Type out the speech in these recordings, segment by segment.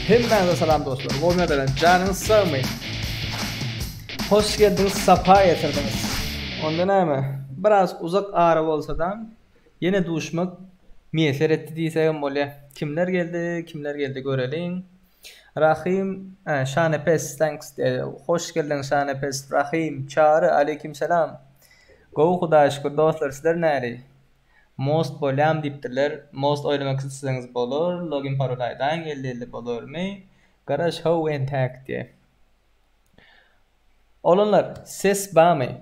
Hemmäňize salam dostlar. Gowy ýagdaýlar. Janyňyz sagmy? Hoş geldiňiz, sapa getirdiňiz. Onda näme? Biraz uzak ara bolsadam, ýene duşmak miýesser etdi diýsegem bolýar. Kimler geldi, kimler geldi göreliň. Rahym, Şanepes, thanks diýýär. Hoş geldiň Şanepes, Rahym, Çary, aleýkimselam. Gowy Hudaýa şükür dostlar, sizler näli? Most bolýam diýipdirler. Most oýnamak isleseňiz bolar. Login parol aýdaýyň 50 50 bolarmy? Garaş how entäk diýe. Oglanlar ses bamy?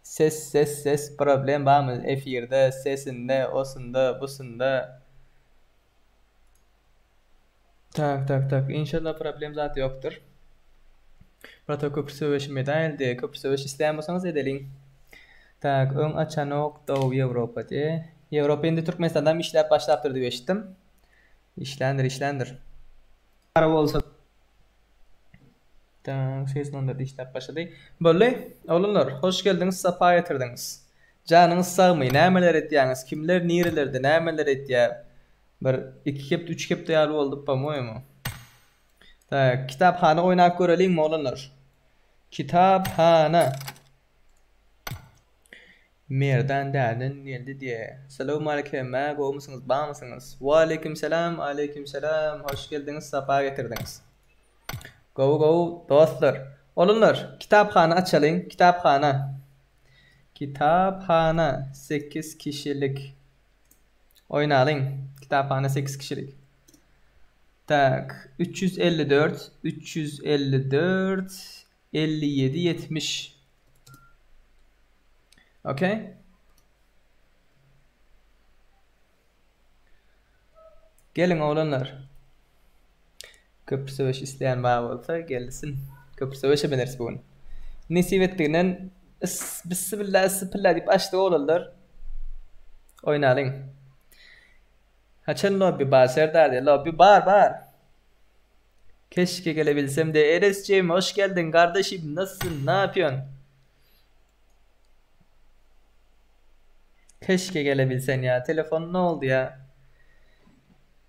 Ses ses ses problem bamy efirde sesinde osunda busunda. Tak tak tak inşallah problem zat ýokdur. Brata köpri söweşim edäýeli köpri söweş isleýän bolsaňyz edeliň. Tak öň açanok dow Ýewropa diýe. Ýewropa indi Türkmenistandam işläp başlapdyr diýip eşitdim. Işländir işländir. Ara bolsa Tak 84 işläp başlady. Boldy. Oglanlar hoş geldiňiz sapa getirdiňiz. Janyňyz sagmy nämeler etýäňiz kimler nirelerde nämeler etýär. Bir iki hepde üç hepde ýaly boldy po-moýemu. Tak, kitaphana oýnap göreliňmi oglanlar? Kitaphana. Merdan däden geldi diýe. Salowmaleýkim hemmä gowumysyňyz bamysyňyz? Waleýkim salam aleýkim salam hoş geldiňiz sapa getirdiňiz. Gowy gowy dostlar. Oglanlar kitaphana açalyň kitaphana. Kitaphana 8 kişilik. Oýnalyň. Kitaphana 8 kişilik. Tak, 354, 354, 57, 70. Okey. Geliň oglanlar. Köprü söweş isleýän bar bolsa gelsin. Köprü söweşe bineris bu gün. Nesip etdiginden bissibilla issipilla diýip açdyk oglanlar. Oýnalyň. Haçan lobby bar Serdar diýýär. Lobby bar bar. Keşke gelebilsem de Enesjim hoş geldiň gardaşim nasylsyn ne yapıyorsun? Keşke gelebilsen ya. Telefon ne oldu ya?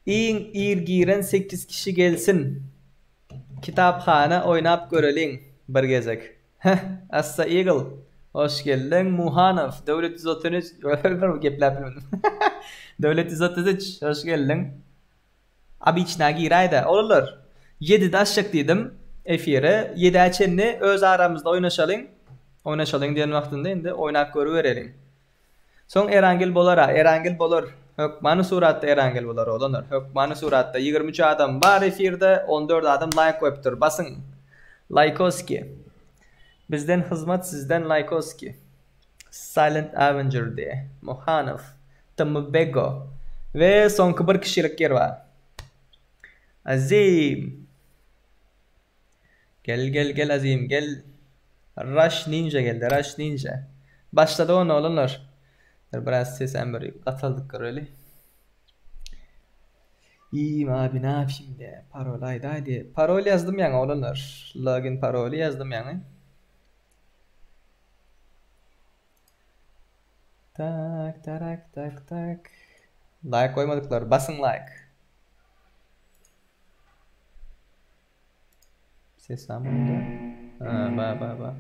Iň ir giren 8 kişi gelsin. Kitaphana oýnap göreliň bir gezek. Heh, Assa Eagle. Hoş geldiň Muhanow. Döwlet 133. Gepläp bilmedim. Döwlet 133. Hoş geldiň. Abiçna giräýdä. Oglanlar, 7-de açjak diýdim efire. 7-ä çenli öz aramyzda oýnaşalyň. Oýnaşalyň diýen wagtynda indi oýnap görübereliň. Soň Erangel bolar-a, Erangel bolar. Hökmany suratda Erangel bolar, oglanlar. Hökmany suratda. 23 adam bar efirde, 14 adam laýk goýupdyr. Basyň. Laýkoski. Bizden hyzmat, sizden laýkoski. Silent Avenger diýe. Muhanow. Tmbego. We soňky bir kişilik ýer bar. Azim. Gel gel gel Azim gel. Rush Ninja geldi. Rush Ninja. Başlady onda oglanlar. Dur biraz sesem bir gataldyk göreli. Iým abi ne yapayım de. Parol aýda aýdy. Parol ýazdym ýaňy oglanlar. Login paroly ýazdym ýaňy. Tak tarak tak tak. Like goýmadyklar basyň like. Ses var mı bunda? Ha, ba ba ba.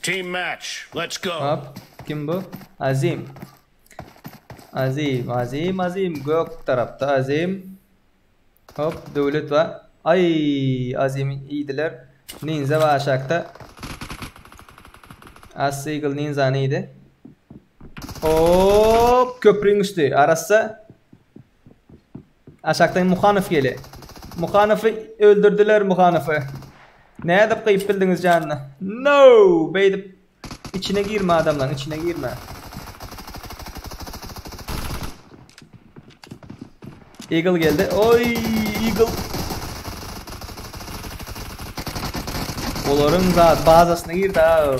Team match. Let's go. Hop. Kim bu? Azim. Azim, Azim, Azim. Gök tarapda Azim. Hop, Döwlet bar. Ay, Azim'i iýdiler. Ninja bar aşakda. As Eagle Ninja'ny iýdi. Hop, köprüň üsti. Arassa. Aşakdan Muhanow gelýär. Muhanowy öldürdüler Muhanowy. Nädip gyýyp bildiňiz janyny? No! Beýdip içine girme adamlaryň içine girme. Eagle geldi. Oy Eagle. Olaryň zat bazasyna girdi ha.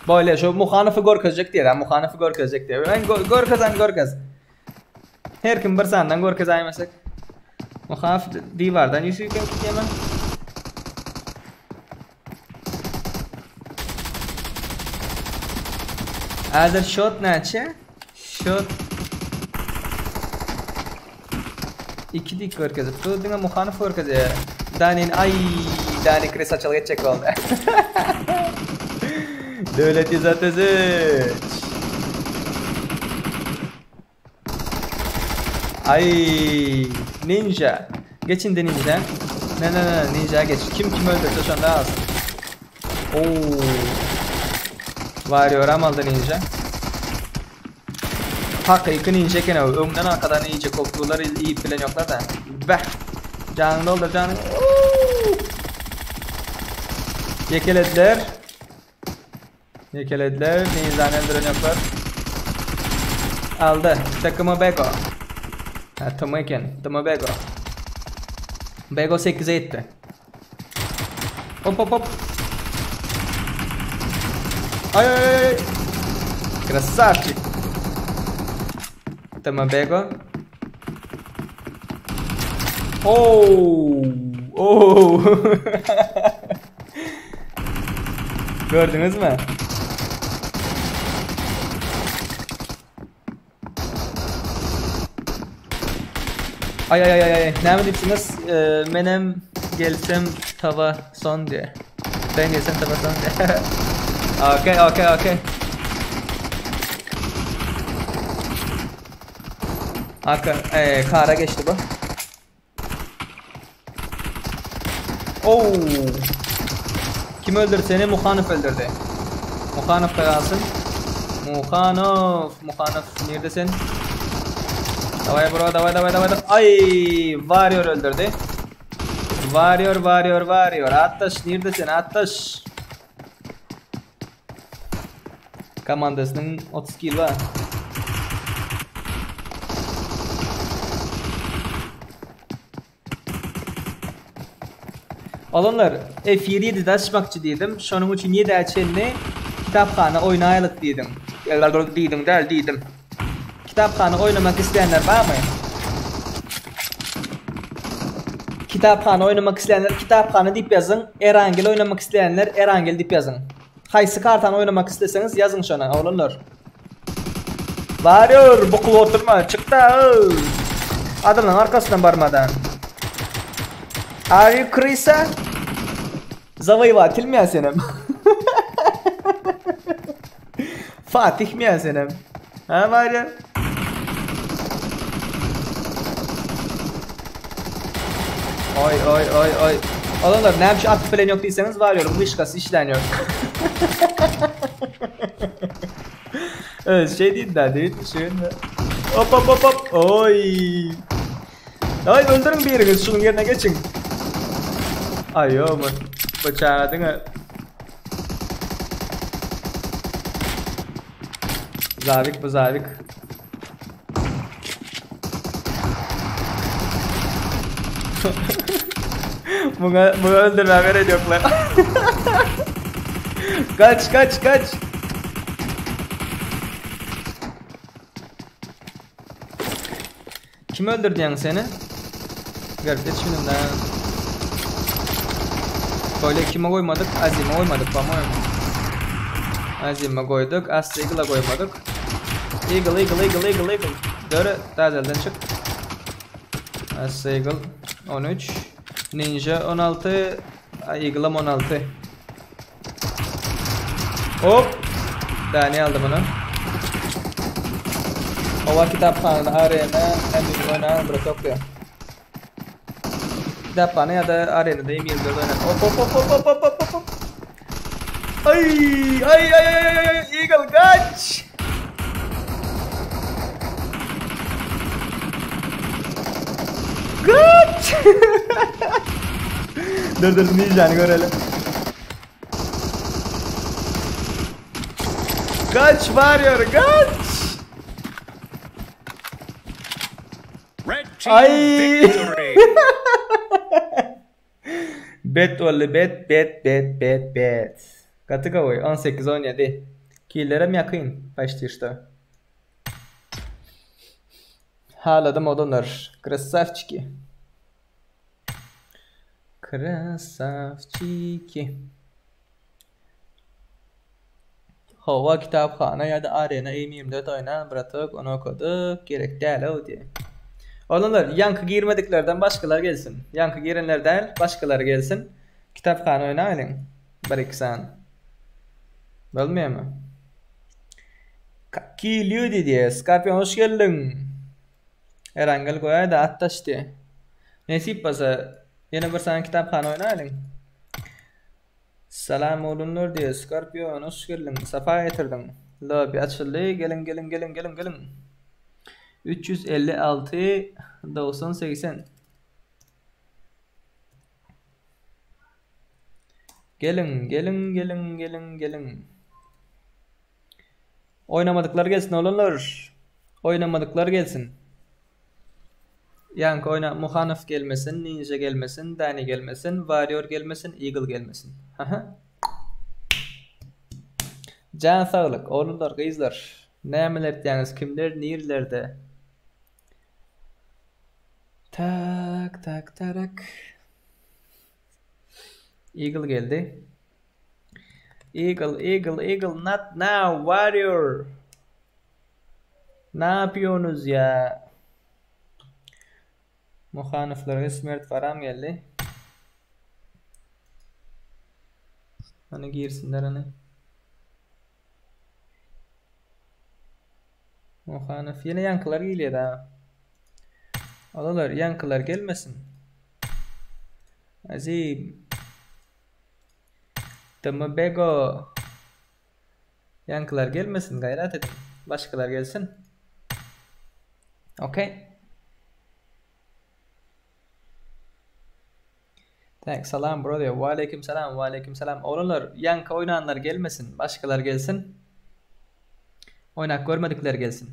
Böyle şu Muhanowy görkezjek diýär. Muhanowy görkezjek diýär. Ben gö görkezen görkez. Her kim bir sandan görkezäýmesek. Muhanow diwardan ýüzüp gitýär. Häzir şot näçe? Şot. 2 dik görkezip dur. Diňe Muhanow görkezýär. Danin ay Dani Chris açyl geçjek boldy. Döwlet 133. Ay Ninja. Geç indi Ninja. Ne ne ne Ninja geç. Kim kim öldürse şonda alsın. Oo. Warrior aldı Ninja. Hakyky ninja eken o. Öňden arkadan iyice koklular iýip bilen ýoklar da. Beh. Janyny doldur janyny. Ýekelediler. Ýekelediler. Ninjany öldüren ýoklar. Aldy. Takımı Bego. Ha, Tımı eken. Tımı Bego. Bego 8'e ýetdi. Hop hop hop. Ay ay ay. Красавчик. Tamam Bego. Oh. Oh. Gördünüz mü? Ay ay ay ay. Näme diýipsiňiz? Menem gelsem taba son diýe. Ben gelsem taba son diýe. Okey, okey, okey. Arka, e, kara geçdi bu. Oo. Kim öldürdü seni? Muhanow öldürdü. Muhanow da kalsın. Muhanow, Muhanow neredesin? Davay bro, davay davay davay. Ay, Warrior öldürdü. Warrior, Warrior, Warrior. Attaş neredesin? Attaş. Komandasynyň 30 kill bar. Olanlar, efir 7-de açmakçy diýdim. Şonuň üçin 7-ä çenli kitaphana oýnaýlyk diýdim. Diýdim däl, diýdim. Kitaphana oýnamak isleýänler barmy? Kitaphana oýnamak isleýänler kitaphana diýip ýazyň. Erangel oýnamak isleýänler Erangel diýip ýazyň. Haýsy kartany oýnamak isleseňiz ýazyň şona, oglanlar. Barýor, bukulyp oturma, çyk-da. Adamlaryň arkasyndan barmadan. Are you Krisa? Zawoýewatel mi senem? Fatih mi senem? Ha barýor. Oý oý oý oý. Oglanlar näme üçin atyp bilen ýok diýseňiz barýor, myşkasy işlän ýok. Evet şey değil de değil mi? Şey mi? Hop hop hop hop. Oy. Ay öldürün biriniz şunun yerine geçin. Ay yo bu. Bıçağı diňe. Zavik bu zavik. Buna, bunu öldürmeye gerek yoklar. Kaç kaç kaç. Kim öldürdü yani seni? Garip şunun da. Böyle kime koymadık? Azim'e koymadık. Bama Azim'e koyduk. Aslı Eagle'a koymadık. Eagle, Eagle, Eagle, Eagle, Eagle. Döre, Dazel'den çık. Aslı Eagle 13. Ninja 16. Eagle'ım 16. Hop. Daha ne aldım onu? Ova kitaphanada arena hem oynayan bırakıyor. Kitaphana ya da arenada M24 oynayan. Hop hop hop hop hop hop hop hop. Ay ay ay ay ay ay Eagle kaç. Kaç. Dur dur Ninja'nı görelim. Kaç warrior kaç. Red team Ay. victory. Bet boldy bet bet bet bet bet. Gaty gowy 18 17. Killerem ýakyn почти что. Haladym odanlar. Красавчики. Красавчики. Hawa kitaphana ýa-da arena M24 oýnan bratok ony okadyk gerek däl-ow diýe. Oglanlar, ýaňky girmediklerden başgalar gelsin. Ýaňky girenler däl, başgalar gelsin. Kitaphana oýnaýlyň. Bir-iki sany. Bolmaýarmy? Kaki Lýudi diýýär. Skorpion hoş geldiň. Erangel goýaýda atdaş diýýär. Nesip bolsa ýene bir sany kitaphana oýnaýlyň. Salam oglanlar diýýär. Skorpion hoş geldiň. Sapa getirdiň. Lobby açyldy. Geliň geliň geliň geliň geliň. 356 90 80. Geliň, geliň, geliň, geliň, geliň. Oýnamadyklar gelsin oglanlar. Oýnamadyklar gelsin. Ýaňky oýna Muhanow gelmesin, Ninja gelmesin, Dani gelmesin, Warrior gelmesin, Eagle gelmesin. Aha. Jan saglyk, oglanlar, gyzlar. Nämeler etýäňiz, kimler nirlerde? Tak, tak, tarak. Eagle geldi. Eagle, Eagle, Eagle, not now, warrior. Ne yapıyorsunuz ya? Muhanowlara smert varam geldi. Hani girsinler hani. Muhanow ýene ýaňkylar gelýär ha. Alalar ýaňkylar gelmesin. Azim. Dımı Bego. Ýaňkylar gelmesin, gaýrat ediň. Başgalar gelsin. Okey. Tak, salam brother. Waleýkim salam, waleýkim salam. Oglanlar, ýaňky oýnanlar gelmesin, başgalar gelsin. Oýnap görmedikler gelsin.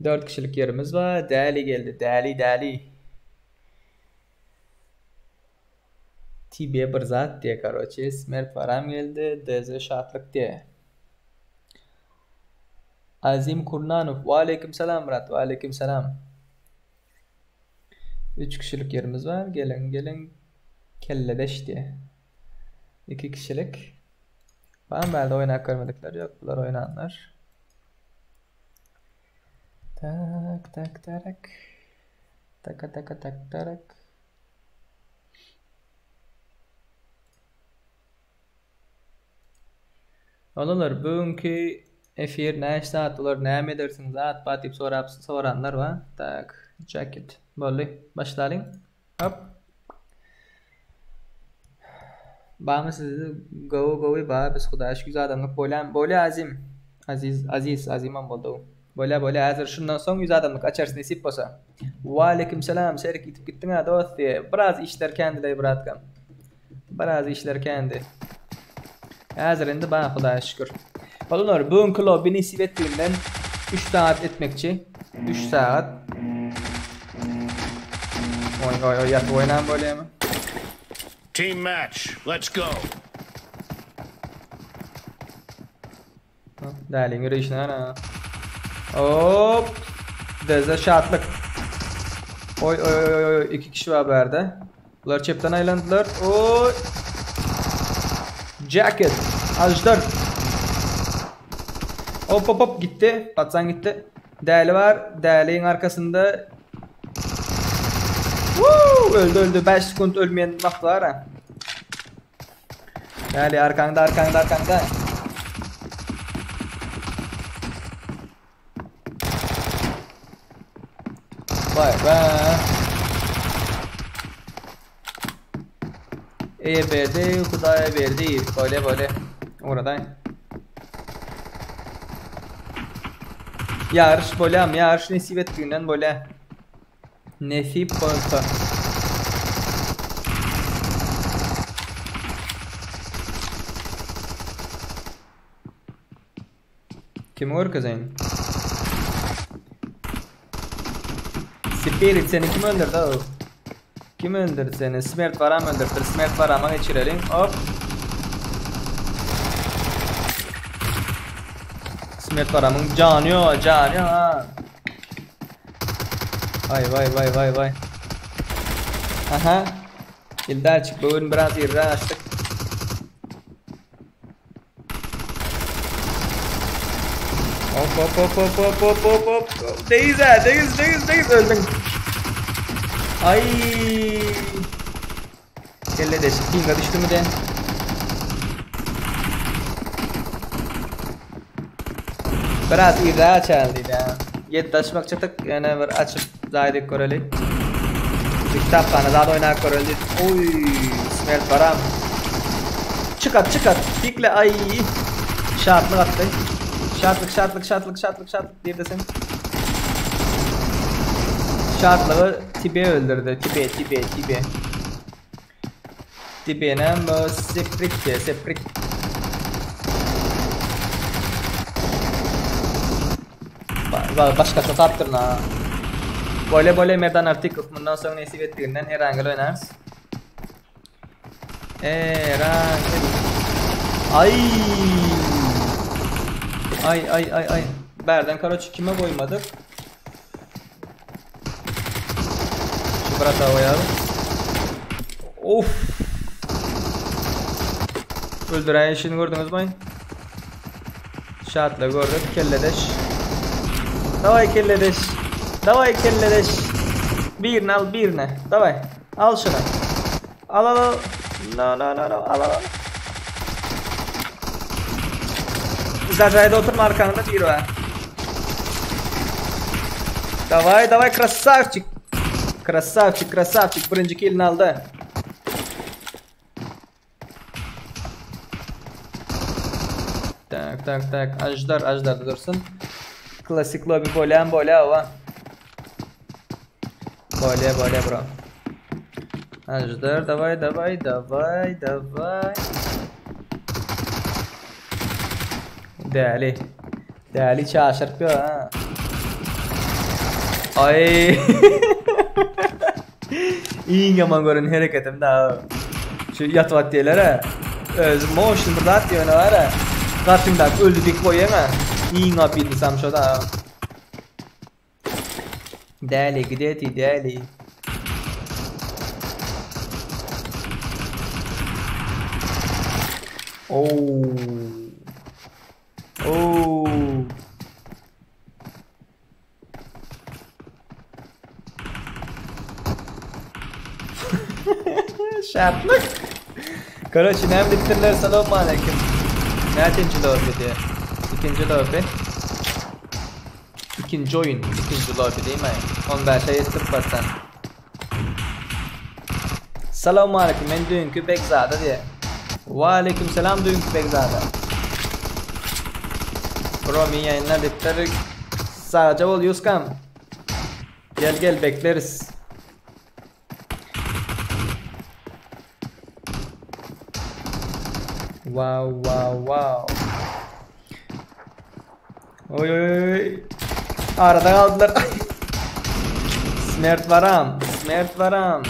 4 kişilik ýerimiz bar. Däli geldi. Däli, däli. TB bir zat diýe, karoçe. Smert baram geldi. DZ şatlyk diýe. Azim Kurnanow. Waleýkim salam brat. Waleýkim salam. 3 kişilik ýerimiz bar. Geliň, geliň. Kelledeş diýe. 2 kişilik. Bam bärde oýnap görmedikler ýok. Bular oýnanlar. Tak, tak, tak. Taka, taka, tak, tak. Oglanlar bugünki efir näçe saat bolar näme edersiň zat bat diýip sorap soranlar bar. Tak, jacket. Boldy. Başlalyň. Hop. Bamy sizi gowy gowy ba biz hudaýa şükür 100 adamlyk bolýan bolýa Azim. Aziz Aziz Azimam boldy. Bolýa bolýa häzir şundan soň 100 adamlyk açarys nesip bolsa. Waleýkim salam Serik ýitip gitdiň-ä dost diýe. Biraz işler kändileý bratkam. Biraz işler kändi. Häzir indi bar Hudaýa şükür. Oglanlar bugünki lobby nesip etdiginden 3 sagat etmekçi. 3 sagat. Oý oý oý ýatyp oýnan bolýamy? Team match. Let's go. Däliň ýöreýşine gara. Hop. Deze şatlyk. Oý oý oý oý oý iki kişi bar bärde. Bular çepden aýlandylar. Oý. Jacket. Ajdar. Hop hop hop gitdi. Patsan gitdi. Däli bar. Däliň arkasynda. Woo! Öldü öldü. 5 sekund ölmeýän wagt bar ha. Däli arkaňda arkaňda arkaňda. Vay be. Eýe berdi, Hudaýa berdi. Böyle böyle. Ugraday. Ýaryş bolýam, ýaryş nesip etdiginden bolýa. Nesip bolsa. Kimi görkezeýin? Spirit seni kim öldürdü o? Kim öldürdü seni? Smert Baram öldürdü. Smert Baram'a geçirelim. Hop. Smert Baram'ın canı yok, canı yok ha. Vay vay vay vay vay. Aha. Ildaçyk bugün biraz irden açtık. Hop hop hop hop hop hop hop hop. Degiz ha, degiz degiz degiz öldün. Ay. Kelle deşik pinga düştü mü de? Biraz irde açalım ya. Yet açmak çatık yani bir açıp zaydık göreli. Bir kitapxana zat oynap göreli. Oy, smelt baram. Çıkat çıkat. Pikle ay. Şartlık attı. Şartlık şartlık şartlık şartlık şartlık bir de sen. Şartlığı Tibe öldürdü. Tibe Tibe Tibe. Tibe'nin bu seprik seprik. Ba başka çok attırın ha. Böyle böyle Merdan Artikov bundan sonra nesip ettiğinden Erangel oynarız. Erangel. Ay. Ay ay ay ay. Berden karoçi kime koymadık? Şu brata koyalım. Of. Öldüren işini gördünüz mü? Şartla gördük. Kelledeş. Davay kelledeş. Davay kelledeş. Birini al birine. Davay. Al şunu. Al al al. No no no no. Al al al. Zajayda oturma arkanda bir var. Davay davay krasavчик. Krasavчик krasavчик birinci killini aldı. Tak tak tak. Ajdar ajdar dursun. Klasik lobby bolyan bolya ova. Bolya bolya bro. Ajdar davay davay davay davay. Däli. Däli çaşyrtýar ha. Ay. Iň ýaman gören hereketim da. Şu ýatyp at diýler ha. Öz motion bir zat diýene var ha. Garşymda öldü dik goýýan ha. Iň apildi sam şo da. Däli gideti däli. Oo. Oo. Şartlık. Karaçi nem bittirler salam aleyküm. Näçinji lobby diye. İkinci lobby. İkinci oyun. İkinci lobby değil mi? 15'e yetip batsan. Salam aleyküm. Men dünkü Begzada diye. Ve aleyküm selam dünkü Begzada. Bro min yayınlar bittir. Sadece ol Yuskam. Gel gel bekleriz. Wow wow wow. Oy oy oy. Arada kaldılar. Smert varam. Smert varam.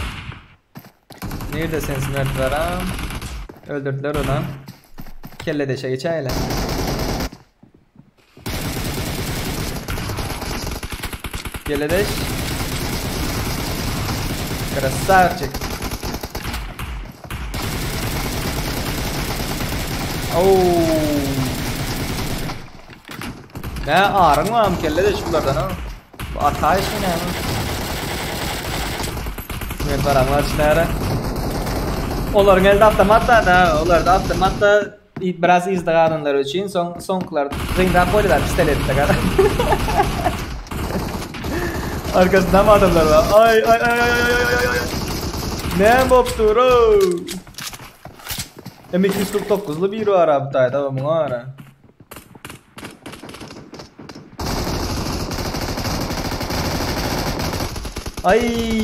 Nerede sen Smert varam? Öldürdüler onu. Kelle deşe geçeyle. Kelle deş. Красавчик. Oo. Ne arın var mı kelle de şunlardan ha? Bu ata işi ne? Smert varam var işlere. Onların elde avtomat da da, olar da avtomat da biraz izde galanlar üçin son soňkular gynrak bolýar pistoletde gara. Arkasında mı adamlar var? Ay ay ay ay ay ay ay ay. Ne bopdur o? M249'lu bir var abi tayda muňa ara. Ay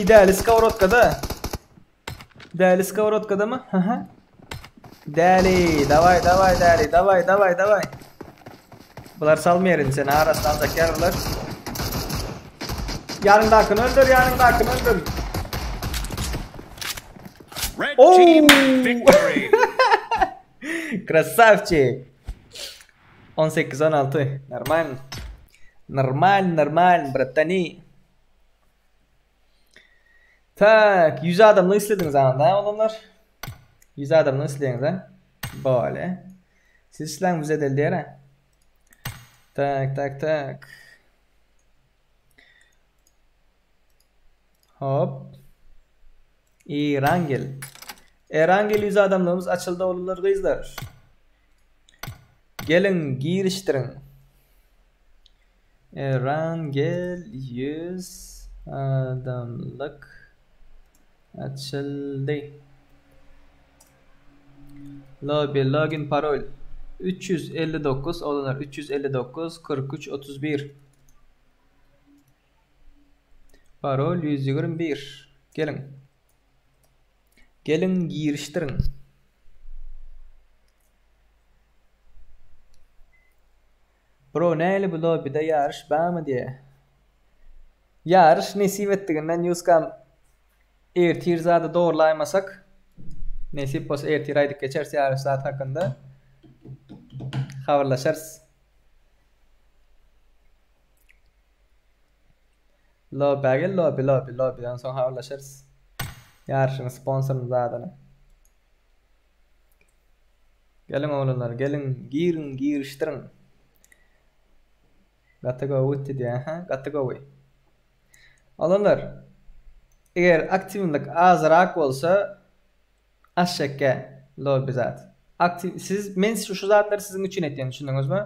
däli skovrodkada. Däli skovrodkada mı? Hı hı. Däli, davay davay däli, davay davay davay. Bular salmaýaryn seni arasyndan alacak Yarındakını öldür, yarındakını öldür. Red Oo! team victory. Красавчик. 18-16. Normal. Normal, normal, bratani. Tak, 100 adamly islediniz anda olanlar. 100 adamly isleýäňiz ha. Bale. Siz isläň bize del diýer ha. Tak tak tak. Hop. Erangel. Erangel 100 adamlygymyz açyldy oglanlar gyzlar. Geliň girişdiriň. Erangel 100 adamlyk açyldy. Lobby login parol 359 oglanlar 359 43 31. Parol 121. Geliň. Geliň girişdiriň. Bro näli bu lobbyda ýaryş bamy diýä. Ýaryş nesip etdiginden Ýuskam ertir zady dogurlaýmasak nesip bolsa ertir aýdyp geçeris ýaryş zat hakynda habarlaşarys. Lobbä gel lobby lobby lobbydan soň habarlaşarys. Ýaryşyň sponsoryny zadyny. Geliň oglanlar geliň giriň girişdiriň. Gaty gowy gitdi diýýä hä gaty gowy. Oglanlar eger aktiwlik azyrak bolsa aşşekge lobby zat. Aktiw siz men şu şu zatlary siziň üçin etýän düşündiňizmi?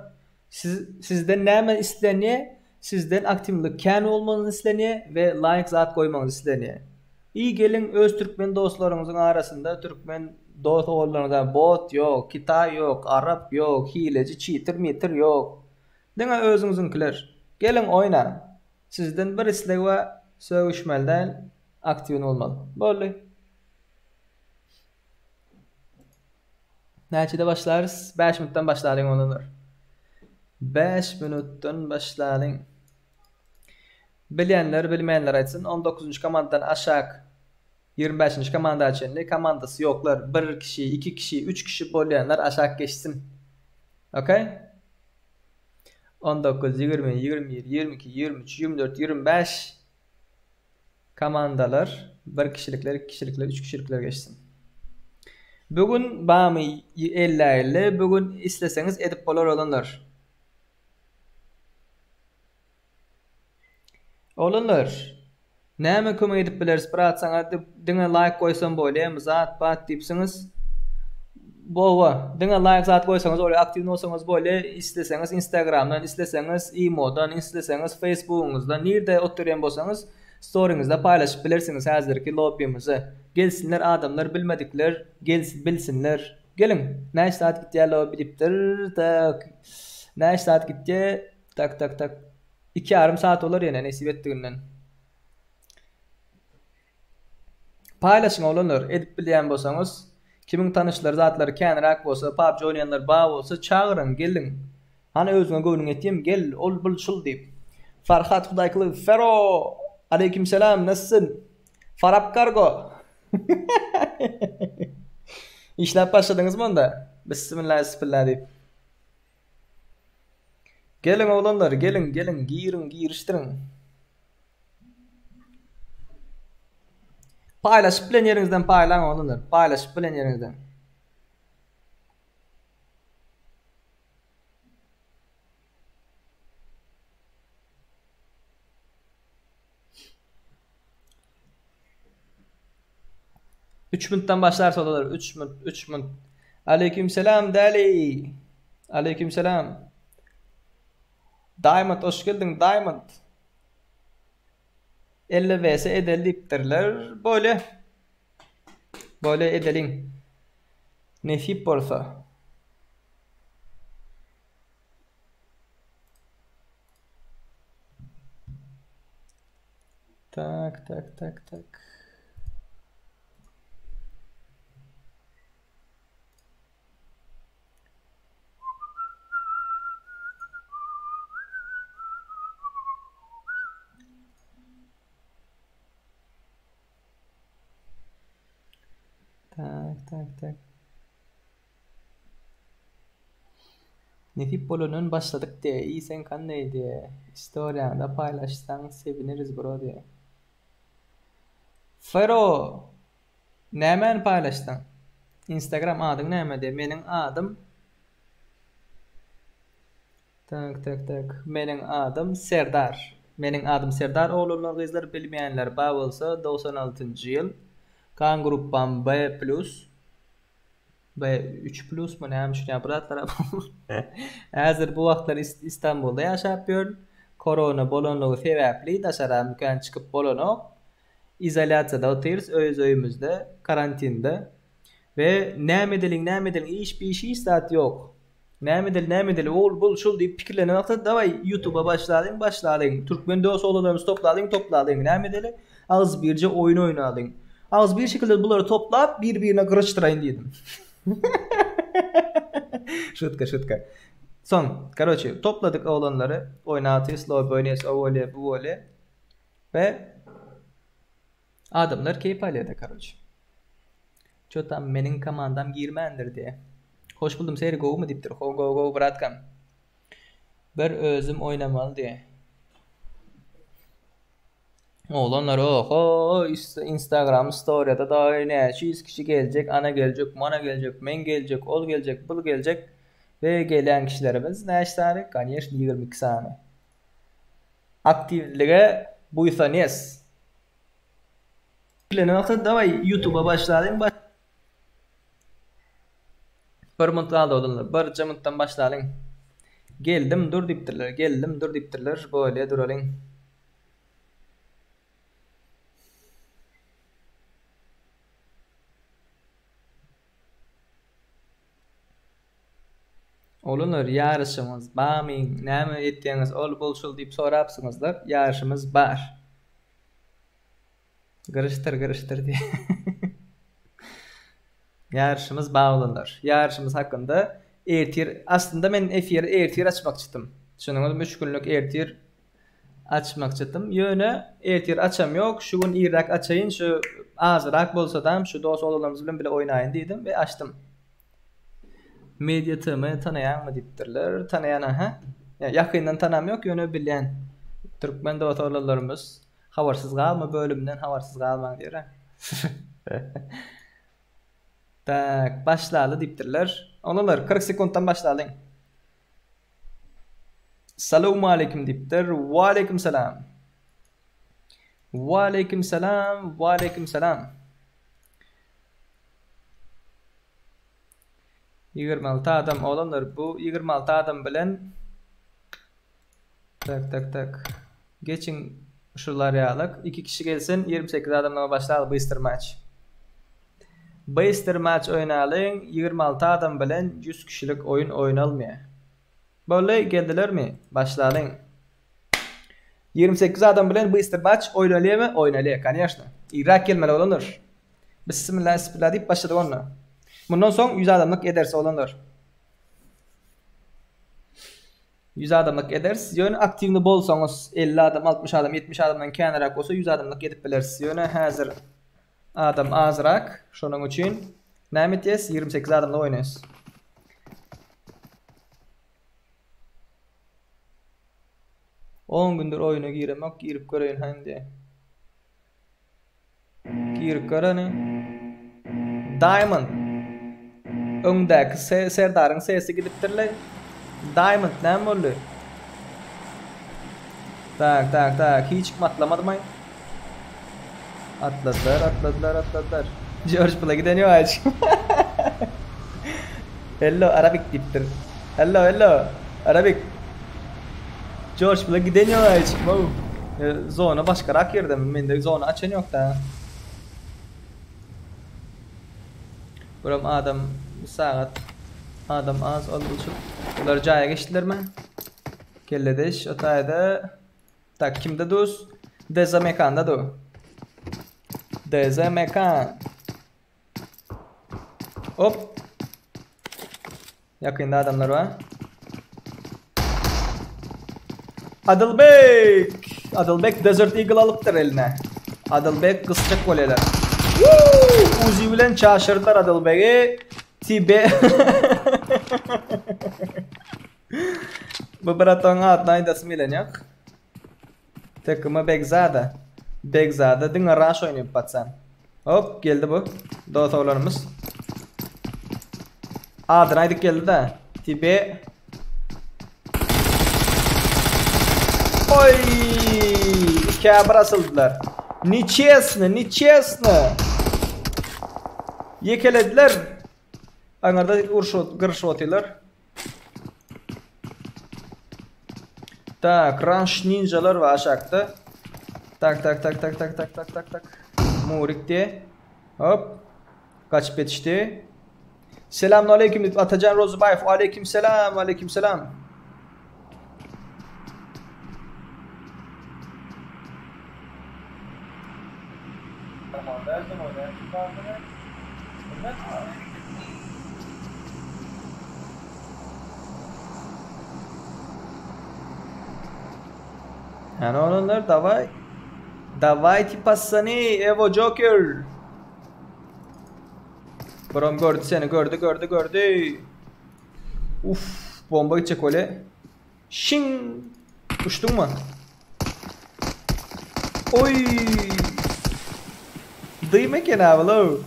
Siz sizden näme islenýä? Sizden aktiwlik kän bolmagyny islenýä we laýk zat goýmagyňyzy islenýä. I geliň öz türkmen dostlaryňyzyň arasynda türkmen dos oglanlaryňyza bot ýok, kitaý ýok, arap ýok, hileji çitir mitir ýok. Diňe özüňiziňkiler. Geliň oýnaň. Sizden bir isleg bar sögüşmeli däl, aktiwny bolmaly. Boldy. Näçede başlarys? 5 minutdan başlalyň oglanlar. 5 minutdan başlalyň. Bilýänler, bilmeýänler aýtsyn. 19-njy komandadan aşak 25-nji komanda çenli komandasy ýoklar. Bir kişi, iki kişi, üç kişi bolýanlar aşak geçsin. Okey? 19, 20, 21, 22, 23, 24, 25 komandalar bir kişilikler, iki kişilikler, üç kişilikler geçsin. Bu gün bamy 50-50, bu gün isleseňiz edip bolar olanlar. Oglanlar, näme kömek edip bileris brat saňa diňe laýk goýsam bolýamy zat bat diýipsiňiz. Bowa, diňe laýk zat goýsaňyz bolýar, aktiwny bolsaňyz bolýar, isleseňiz instagramdan, isleseňiz imodan, isleseňiz facebookyňyzdan nirde oturýan bolsaňyz storyňyzda paýlaşyp bilersiňiz häzirki lobbymyzy. Gelsinler adamlar bilmedikler gelsin bilsinler. Geliň, näçe saat gitýär lobby diýipdir. Tak. Näçe saat gitýär? Tak tak tak. Iki ýarym saat bolar ýene nesip etdiginden. Paýlaşyň oglanlar, edip bilýän bolsaňyz, kimiň tanyşlary zatlary känräk bolsa, PUBG oýnaýanlar bar bolsa çagyryň, geliň. Hany özüňe göwnüň ýetýämi, gel, ol bul şul diýip. Farhat Hudaýkulyýew Fero! Aleýkim selam, nasylsyn? Farap Kargo! Işläp başladyňyzmy onda? Bissimilla, ispilla diýip. Geliň oglanlar geliň geliň giriň girişdiriň. Paýlaşyp bilen ýeriňizden paýlaň oglanlar paýlaşyp bilen ýeriňizden. Üç minutdan başlar sodalar. Üç minut, üç minut. Aleyküm selam Däli. Aleyküm selam. Diamond hoş geldiň Diamond. 50 vs edeli diýipdirler. Bolýa. Bolýa edeliň. Nesip bolsa. Tak, tak, tak, tak. Tak, tak, tak. Nesip bolandan başladyk diýe, i sen kanday diýe, istoriýaňda paýlaşsaň sewineris bro diýe. Fero! Nämäni paýlaşsaň? Instagram adyň näme diýe, meniň adym. Tak tak tak. Meniň adym Serdar. Meniň adym Serdar oglanlar gyzlar bilmeýänler bar bolsa 96-njy ýyl. Kan gruppam B plus. B 3 plus mu näme üçin ýa bir zatlar. Häzir bu wagtlar Istanbulda ýaşap ýörün. Korona bolanlygy sebäpli daşara mükän çykyp bolanok. Izolýasiýada otyrys öz öýümizde karantinde. We näme edeliň näme edeliň iş biş hiç zat ýok. Näme edeli näme edeli ol bul şul diýip pikirlenen wagty dawaý ýutuba başlalyň başlalyň türkmen dos oglanlarymyzy toplalyň toplalyň näme edeli agyz birje oýun oýnalyň agyz bir şekilde bulary toplap bir birine gyryşdyraýyn diýdim. Şutka şutka. Soň karoçe topladyk oglanlary oýnatys lobby oýnaýas o bolýa bu bolýa we Adamlar keýp alýada karoç. Çotam meniň komandam girmändir diýä. Hoş buldum Seri gowumy diýipdir. How gowy gowy bratkam. Bir özüm oýnamaly diýä. Oglanlar oho instagram storiýada dagy näçe ýüz kişi geljek ana geljek mana geljek men geljek ol geljek bul geljek we gelýän kişilerimiz näçe sany koneşno 22 sany. Aktiwlige buýsanýas. Bilen wagty daway ýutuba başlalyň. Bir munt galdy oglanlar. Birje muntdan başlalyň. Geldim dur diýipdirler. Geldim dur diýipdirler. Bolýa duralyň. Oglanlar ýaryşyňyz barmy näme etýäňiz ol bul şul diýip sorapsyňyzlar ýaryşymyz bar. Gyryşdyr gyryşdyr diýip. Ýaryşymyz bar oglanlar. Ýaryşymyz hakynda ertir aslynda men efiri ertir açmakçydym. Düşündiňizmi üç günlük ertir açmakçydym. Ýöne ertir açam ýok şu gün irräk açaýyn şu azyrak bolsadam şu dos oglanlarymyz bilen bile oýnaýyn diýdim we açdym. Media TM tanaýaňmy diýipdirler. Tanaýan aha. Ýakyndan tanam ýok, ýöne bilýän. Türkmen dost oglanlarymyz habarsyz galma bölüminden habarsyz galmaň diýer. Tak, başlaly diýipdirler. Oglanlar 40 sekuntdan başlalyň. Salowmaleýkim diýipdir. Waleýkim salam. Waleýkim salam, waleýkim salam. 26 adam oglanlar bu 26 adam bilen tak tak tak geçiň şular ýalyk iki kişi gelsin 28 adamdan başlaly bystr match bystr match oýnalyň 26 adam bilen 100 kişilik oýun oýnalmaýar boldy geldilermi başlalyň 28 adam bilen bystr match oýnalýarmy oýnalýar koneşno irräk gelmeli oglanlar Bismillah bismillah diýip başladyk onda. Mundan soň 100 adamlyk ederis oglanlar. 100 adamlyk ederis. Ýöne aktiwny bolsaňyz 50 adam, 60 adam, 70 adamdan känräk bolsa 100 adamlyk edip bileris. Ýöne häzir adam azrak, şonuň üçin näme etýäs? 28 adamlyk oýnaýas. On gündür oýuna giremok, girip göreýin hany diýä. Girip göreni. Diamond. Öňdäki Serdaryň sesi gidipdirle. Diamond näme boldy? Tak, tak, tak. Hiç kim atlamadymy? Atladylar, atladylar, atladylar. George Pula giden ýok hiç. Hello Arabic diýipdir. Hello, hello. Arabic. George Pula giden ýok hiç. Wow. E, zona başgarak ýerde. Mende zona açan ýok da. Buram adam sagat adam az ol uçup. Bular jaýa geçdilermi? Kelledeş o taýda. Tak kimde dus? Deza mekanda du. Deza mekan. Hop. Ýakynda adamlar bar. Adylbek! Adylbek Desert Eagle alypdyr eline. Adylbek gysjak bolýarlar. Uzi bilen çaşyrdylar Adylbegi. TB Bu bratoň adyny aýdasym gelen ýok. Takıma Begzada. Begzada diňe rush oýnaýyp patsan. Hop geldi bu. Dost oglanymyz. Adyny aýdyp geldi da. Tibe. Oý! Ikä bir asyldylar. Neçesno, neçesno. Ýekelediler. Aňyrda urşup, gyrşyp otyrlar. Tak, Rush ninjalar bar aşakda. Tak, tak, tak, tak, tak, tak, tak, tak, tak. Murik diye. Hop. Gaçyp ýetişdi. Selamünaleyküm diýip Atajan Rozybaýew. Aleyküm selam, aleyküm selam. Hany oglanlar daway. Dawayte pasany Evo Joker. Brom gördü seni gördü gördü gördü. Uf bomba gidecek öyle. Şin. Uçtun mu? Oy. Dıyma eken abi lo.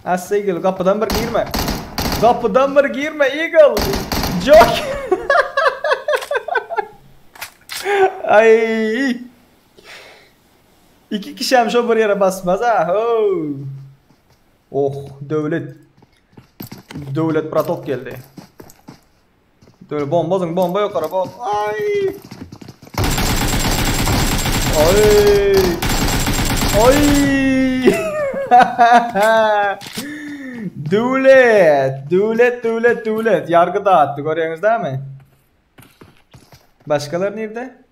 Assa Eagle gapydan bir girme. Gapydan bir girme Eagle. Joker. Ay. İki kişi hem şo bir ýere basmaz ha. Ho. Oh, Döwlet. Döwlet bratok geldi. Döwlet bomba zyň, bomba ýokara bom. Ay. Ay. Ay. Döwlet, döwlet, döwlet, döwlet. Ýargy dağıtdy, görýäňiz dämi? Başgalar nirde?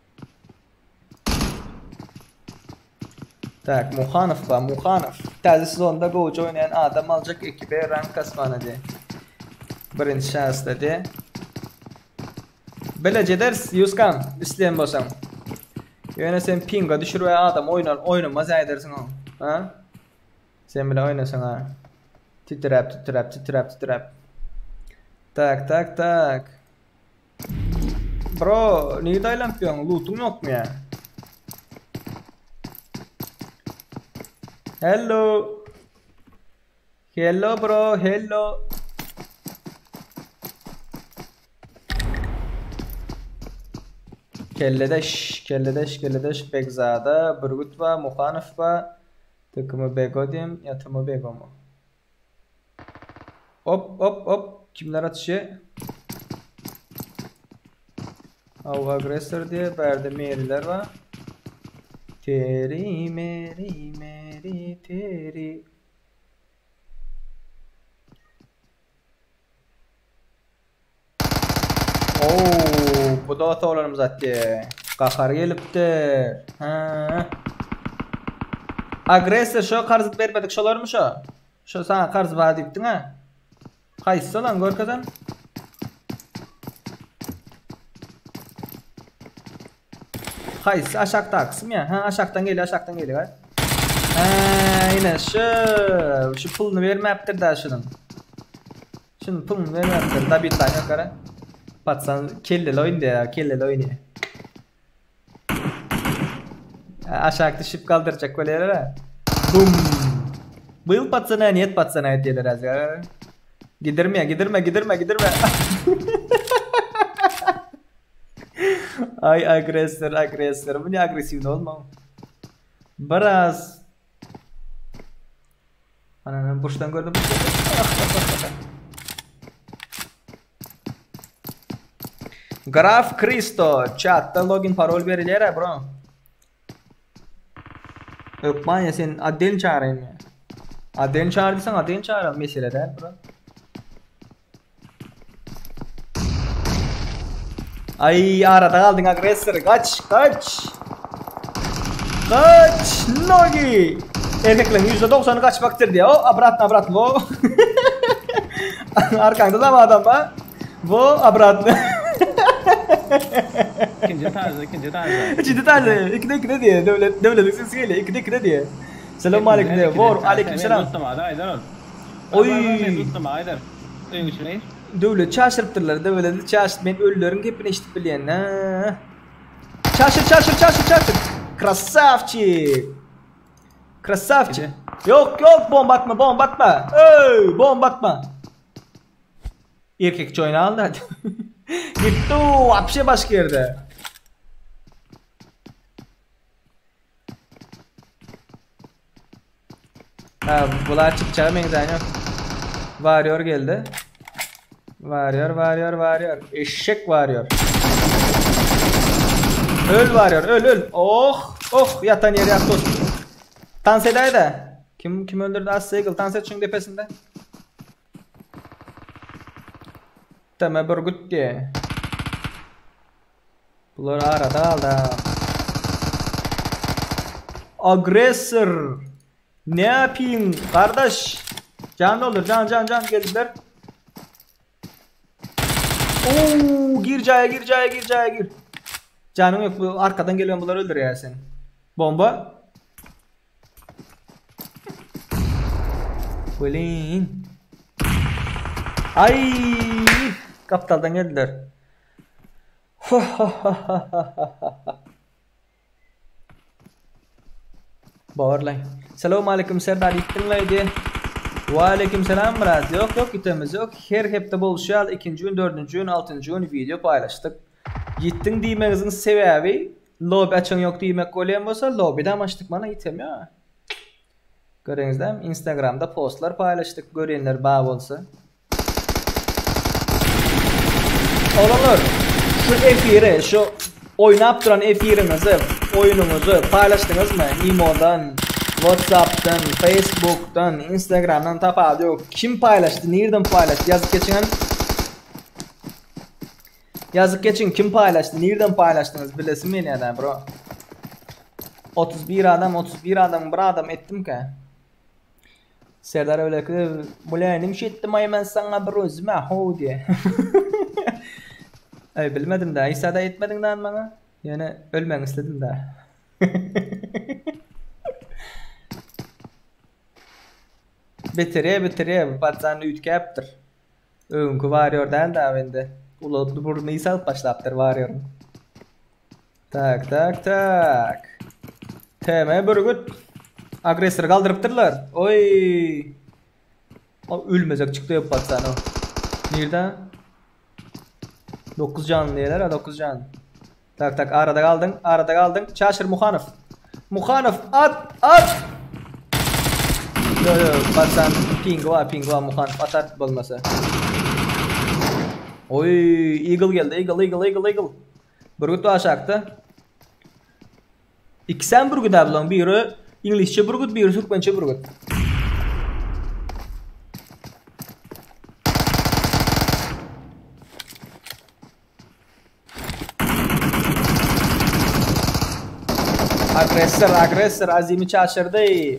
Tak, Muhanow bar, Muhanow. Täze sezonda gowja oýnaýan adam aljak ekibe rank kasmana diýe. Birinji şansda diýe. Bileje ederis Ýuskan, isleýän bolsaň. Ýöne sen pinga düşür we adam oýnar, oýnamaz edersiň o. Ha? Sen bile oýnasaň ha. Titräp, titräp, titräp, titräp. Tak, tak, tak. Bro, nirde aýlanyp ýörüň? Lootuň ýokmy ýa? Hello. Hello bro, hello. Kelledeş, kelledeş, kelledeş Begzada, Bürgüt bar, Muhanow bar. Tykymy Bego diýem, ýatymy Begomy? Hop hop hop. Kimler atyşy? Av agresor diye bärde meriler bar. Teri meri meri teri. Oo, bu da otaglarymyz atdy. Gahar gelipdir. Ha. Agresor şo karz bermedik şolarmy şo? Şo sana karz bar diýipdiň ha. Haýsy lan görkezen? Haýsy aşakdakysym ýa? Ha aşakdan gelýär, aşakdan gelýär. Ha, ine şu. Şu puluny bermäpdir da şunuň. Şunuň puluny bermäpdir. Dabitlan ýok gara. Patsan kelleli oýun diýär, kelleli oýun. Aşak düşüp kaldyrjak bolýar. Bum. Byl patsana, niet patsana diýerler azgar. Gidirme, gidirme, gidirme, gidirme. Ay agresor, agresor. Bu ne agresif olma. Biraz. Ananı burçtan gördüm. Graf Kristo chatda login parol berilýär bro. Ökman ya sen Adelini çağırayım ya. Adelini çağırdıysan Adelini çağıralım mesele däl bro. Ay arada galdyň agresor kaç kaç. Kaç Nogi. Erkeklerin %90'ı kaçmaktır diye. O obratno obratno. O. Arkanda da adam var. Bu obratno. İkinci tarzı, ikinci tarzı. İkinci tarzı. İkide ikide diye. Devlet devletin sesi geliyor. İkide ikide diye. Selam aleyküm diye. Vor aleyküm selam. Oy. Döwlet çaşyrypdyrlar. Döwleti çaşyp men ölüleriň gepini eşidip bilýän. Ha. Çaşyr çaşyr çaşyr çaşyr. Krasavçik. Krasavçik. Yok yok bomba atma bomba atma. Ey bomba atma. Erkekçe oýnaly da. Gitdi o wapşe başga ýerde. Ha, bular çykjaga meňzän ýok. Warrior geldi. Warrior, warrior, warrior. Eşek warrior. Öl warrior, öl, öl. Oh, oh, ýatan ýeri ýak dost. Tans edäý-de. Kim kim öldürdi? As Seagull, tans et şuň depesinde. Teme bürgüt diye. Bular arada galdy. Aggressor. Ne yapayım kardeş? Can doldur can can can geldiler. Oo, gir caya gir caya gir caya gir. Canım yok bu arkadan gelen bunlar öldür ya seni. Bomba. Blin. Ay, kaptaldan geldiler. Borlaý. Salowmaleýkim Serdar ýitdiňlaý diýen. Waleýkim salam brat. Ýok ýok ýitemiz ýok. Her hepde bolşy ýaly ikinji gün, dördünji gün, altynjy gün wideo paýlaşdyk. Ýitdiň diýmegiňiziň sebäbi lobby açan ýok diýmek bolýan bolsa lobbydam açdyk mana ýitem ýok. Göreňizdämi instagramda postlar paýlaşdyk görýänler bar bolsa. Oglanlar, şu efiri, şu oýnap duran efiriňizi, oýnuňyzy paýlaşdyňyzmy? Imodan, WhatsAppdan, Facebookdan, Instagramdan tapawudy ýok. Kim paýlaşdy, nirden paýlaşdy ýazyp geçiňem. Ýazyp geçiň kim paýlaşdy, nirden paýlaşdyňyz bilesim gelýär-dä bro. 31 adam, 31 adamyň bir adam etdimkä? Serdar öyleki Bula nimşi etdim aý men saňa bir özüme how diye. Aý bilmedim da Isa da etmediň dan maňa. Ýöne ölmegiň isledim da. Bitirýä bitirýä bu patsany üýtgäpdir. Öňki warrior däl da indi. Ulaldy burny salyp başlapdyr warrioryň. Tak tak tak. TM Bürgüt. Agressory galdyrypdyrlar. Oý. O ölmezek çykdy ýok patsany. Nirde? 9 janly diýerler, ha 9 jan. Tak tak arada galdyň, arada galdyň. Çaşyr Muhanow. Muhanow at, at. Yo yo patsan pingi bar, pingi bar Muhanow atar bolmasa. Oý, Eagle geldi, Eagle, Eagle, Eagle, Eagle. Bürgüt bar aşakda. Ikisem bürgüt ablaň biri iňlisçe bürgüt biri türkmençe bürgüt. Agressor agressor azimi çaşyrdy.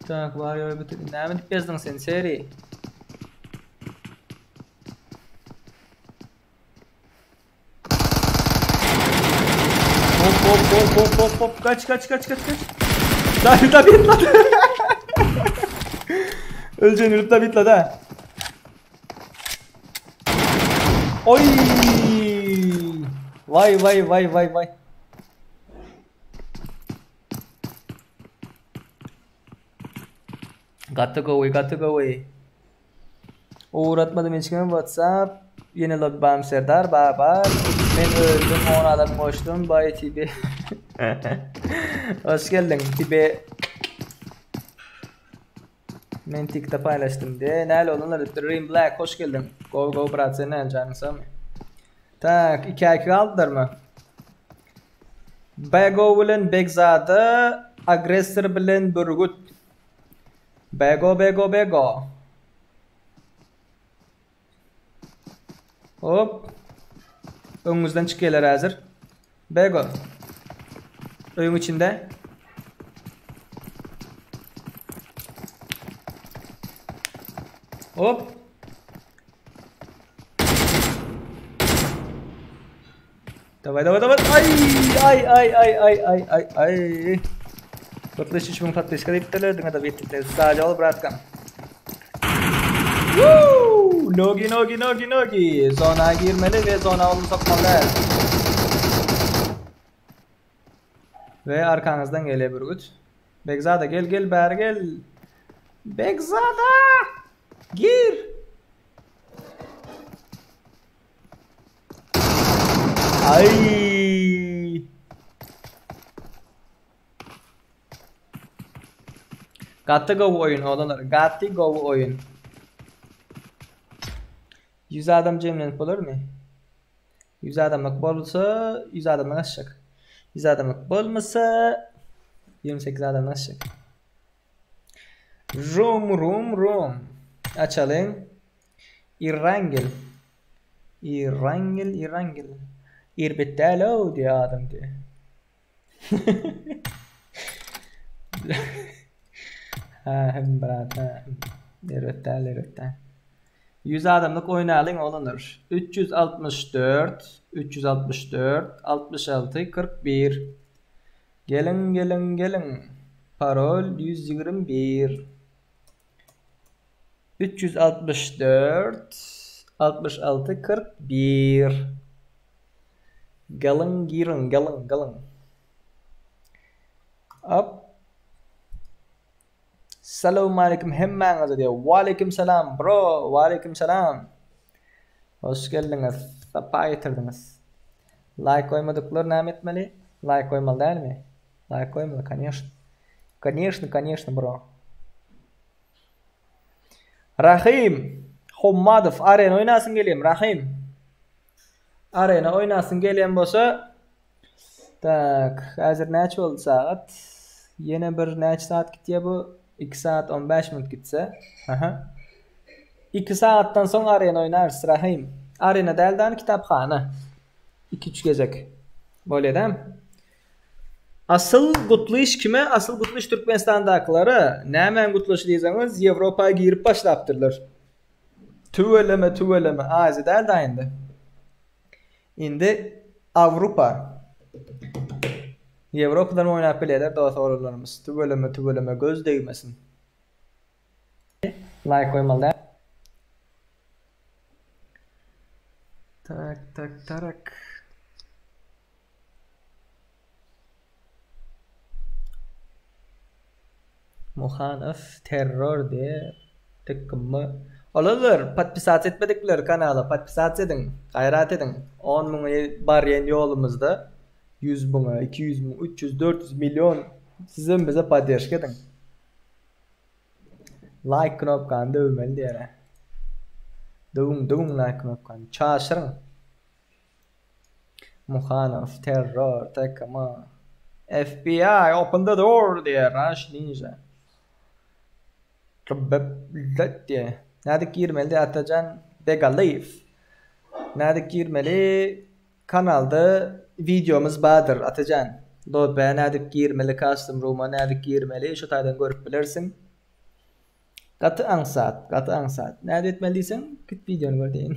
Tak, var ýogy bitir. Näme diýip ýazdyň sen, Seri? Hop hop hop hop hop hop kaç kaç kaç kaç kaç. Tabi tabi bitmedi. Öleceksin yürüp de bitmedi ha. Oy! Vay vay vay vay vay. Gaty gowy gaty gowy. Ugratmadym hiç kime whatsapp. Ýene lobby bam Serdar baba. Men öldüm 10 adam goşdum bay TB. Hoş geldiň TB. Men tikde paýlaşdym de. Näle olanlar Dream Black hoş geldiň. Go go brat sen näle janyň sagmy? Tak 2 2 galdylarmy? Bego bilen Begzada, Agressor bilen Bürgüt. Bego Bego Bego. Hop. Öňüňizden çykýarlar häzir. Bego. Öýüň içinde. Hop. Daway daway daway. Ay ay ay ay ay ay ay ay. Patlaş 3000 patlaş diýipdirler diňe de bitti. Sadece ol bratkan. Woo! Nogi nogi nogi nogi. Zona girmeli we zona onu sokmaly. Ve arkanızdan geliyor Bürgüt. Begzada gel gel bäri gel. Begzada! Gir! Ay! Gaty gowy oýun oglanlar. Gaty gowy oýun. 100 adam jemlenip bolarmy? 100 adamlyk bolsa 100 adamdan aşjak. 100 adamlyk bolmasa 28 adamdan aşjak. Rum rum rum. Açalyň. Irrangel. Irrangel Irrangel. Irbet däl-ow diýýär adam diýýär. Ha hem brat ha. Erbet däl erbet däl. 100 adamlyk oýnalyň oglanlar. 364 364 66 41 Geliň geliň geliň. Parol 121 364 66 41 Geliň giriň geliň geliň. Op. Salowmaleýkim hemmäňize diýýär. Waleýkim salam bro, waleýkim salam. Hoş geldiňiz, sapa getirdiňiz. Laýk goýmadyklar näme etmeli? Laýk goýmaly dälmi? Laýk goýmaly, koneşno. Koneşno, koneşno bro. Rahym Hommadow arena oýnasyň gelýärmi Rahym? Arena oýnasyň gelýän bolsa Tak, häzir näçe boldy sagat? Ýene bir näçe sagat gitýär bu? 2 sagat 15 minut gitse. Aha. 2 sagatdan soň arena oýnarys Rahym. Arena däl däl kitaphana. 2-3 gezek. Bolýar dämi? Asyl gutlyş kime? Asyl gutlyş Türkmenistandakylara. Nämäň gutlaşy diýseňiz, Ýewropa girip başlapdyrlar. Tüweleme, tüweleme. Aziýa däl da indi. Indi Awrupa. Ýewropadan oýnap bilýärler dos oglanlarymyz. Tüweleme, tüweleme göz degmesin. Laýk goýmaly däl. Tak, tak, tarak. Muhanow terror diye tykgymmy. Olanlar podpisat etmedikler kanala podpisat ediň gaýrat ediň 10 müňe barýan ýolumyzda 100 müňe 200 müň 300 400 million sizem bize podderşka ediň. Laýk knopkany döwmeli diýere. Döwüň döwüň laýk knopkany çaşyryň. Muhanow, terror, TKM, FBI, open the door diýýär, Rush Ninja. Diýýär. Nädip girmeli diýýär Atajan Begalyýew. Nädip girmeli? Kanalda wideomyz bardyr Atajan. Lobä nädip girmeli, custom room-a nädip girmeli, şu taýdan görüp bilersiň. Gaty aňsat, gaty aňsat. Nädip etmeli diýseň, git wideony gör diýeýin.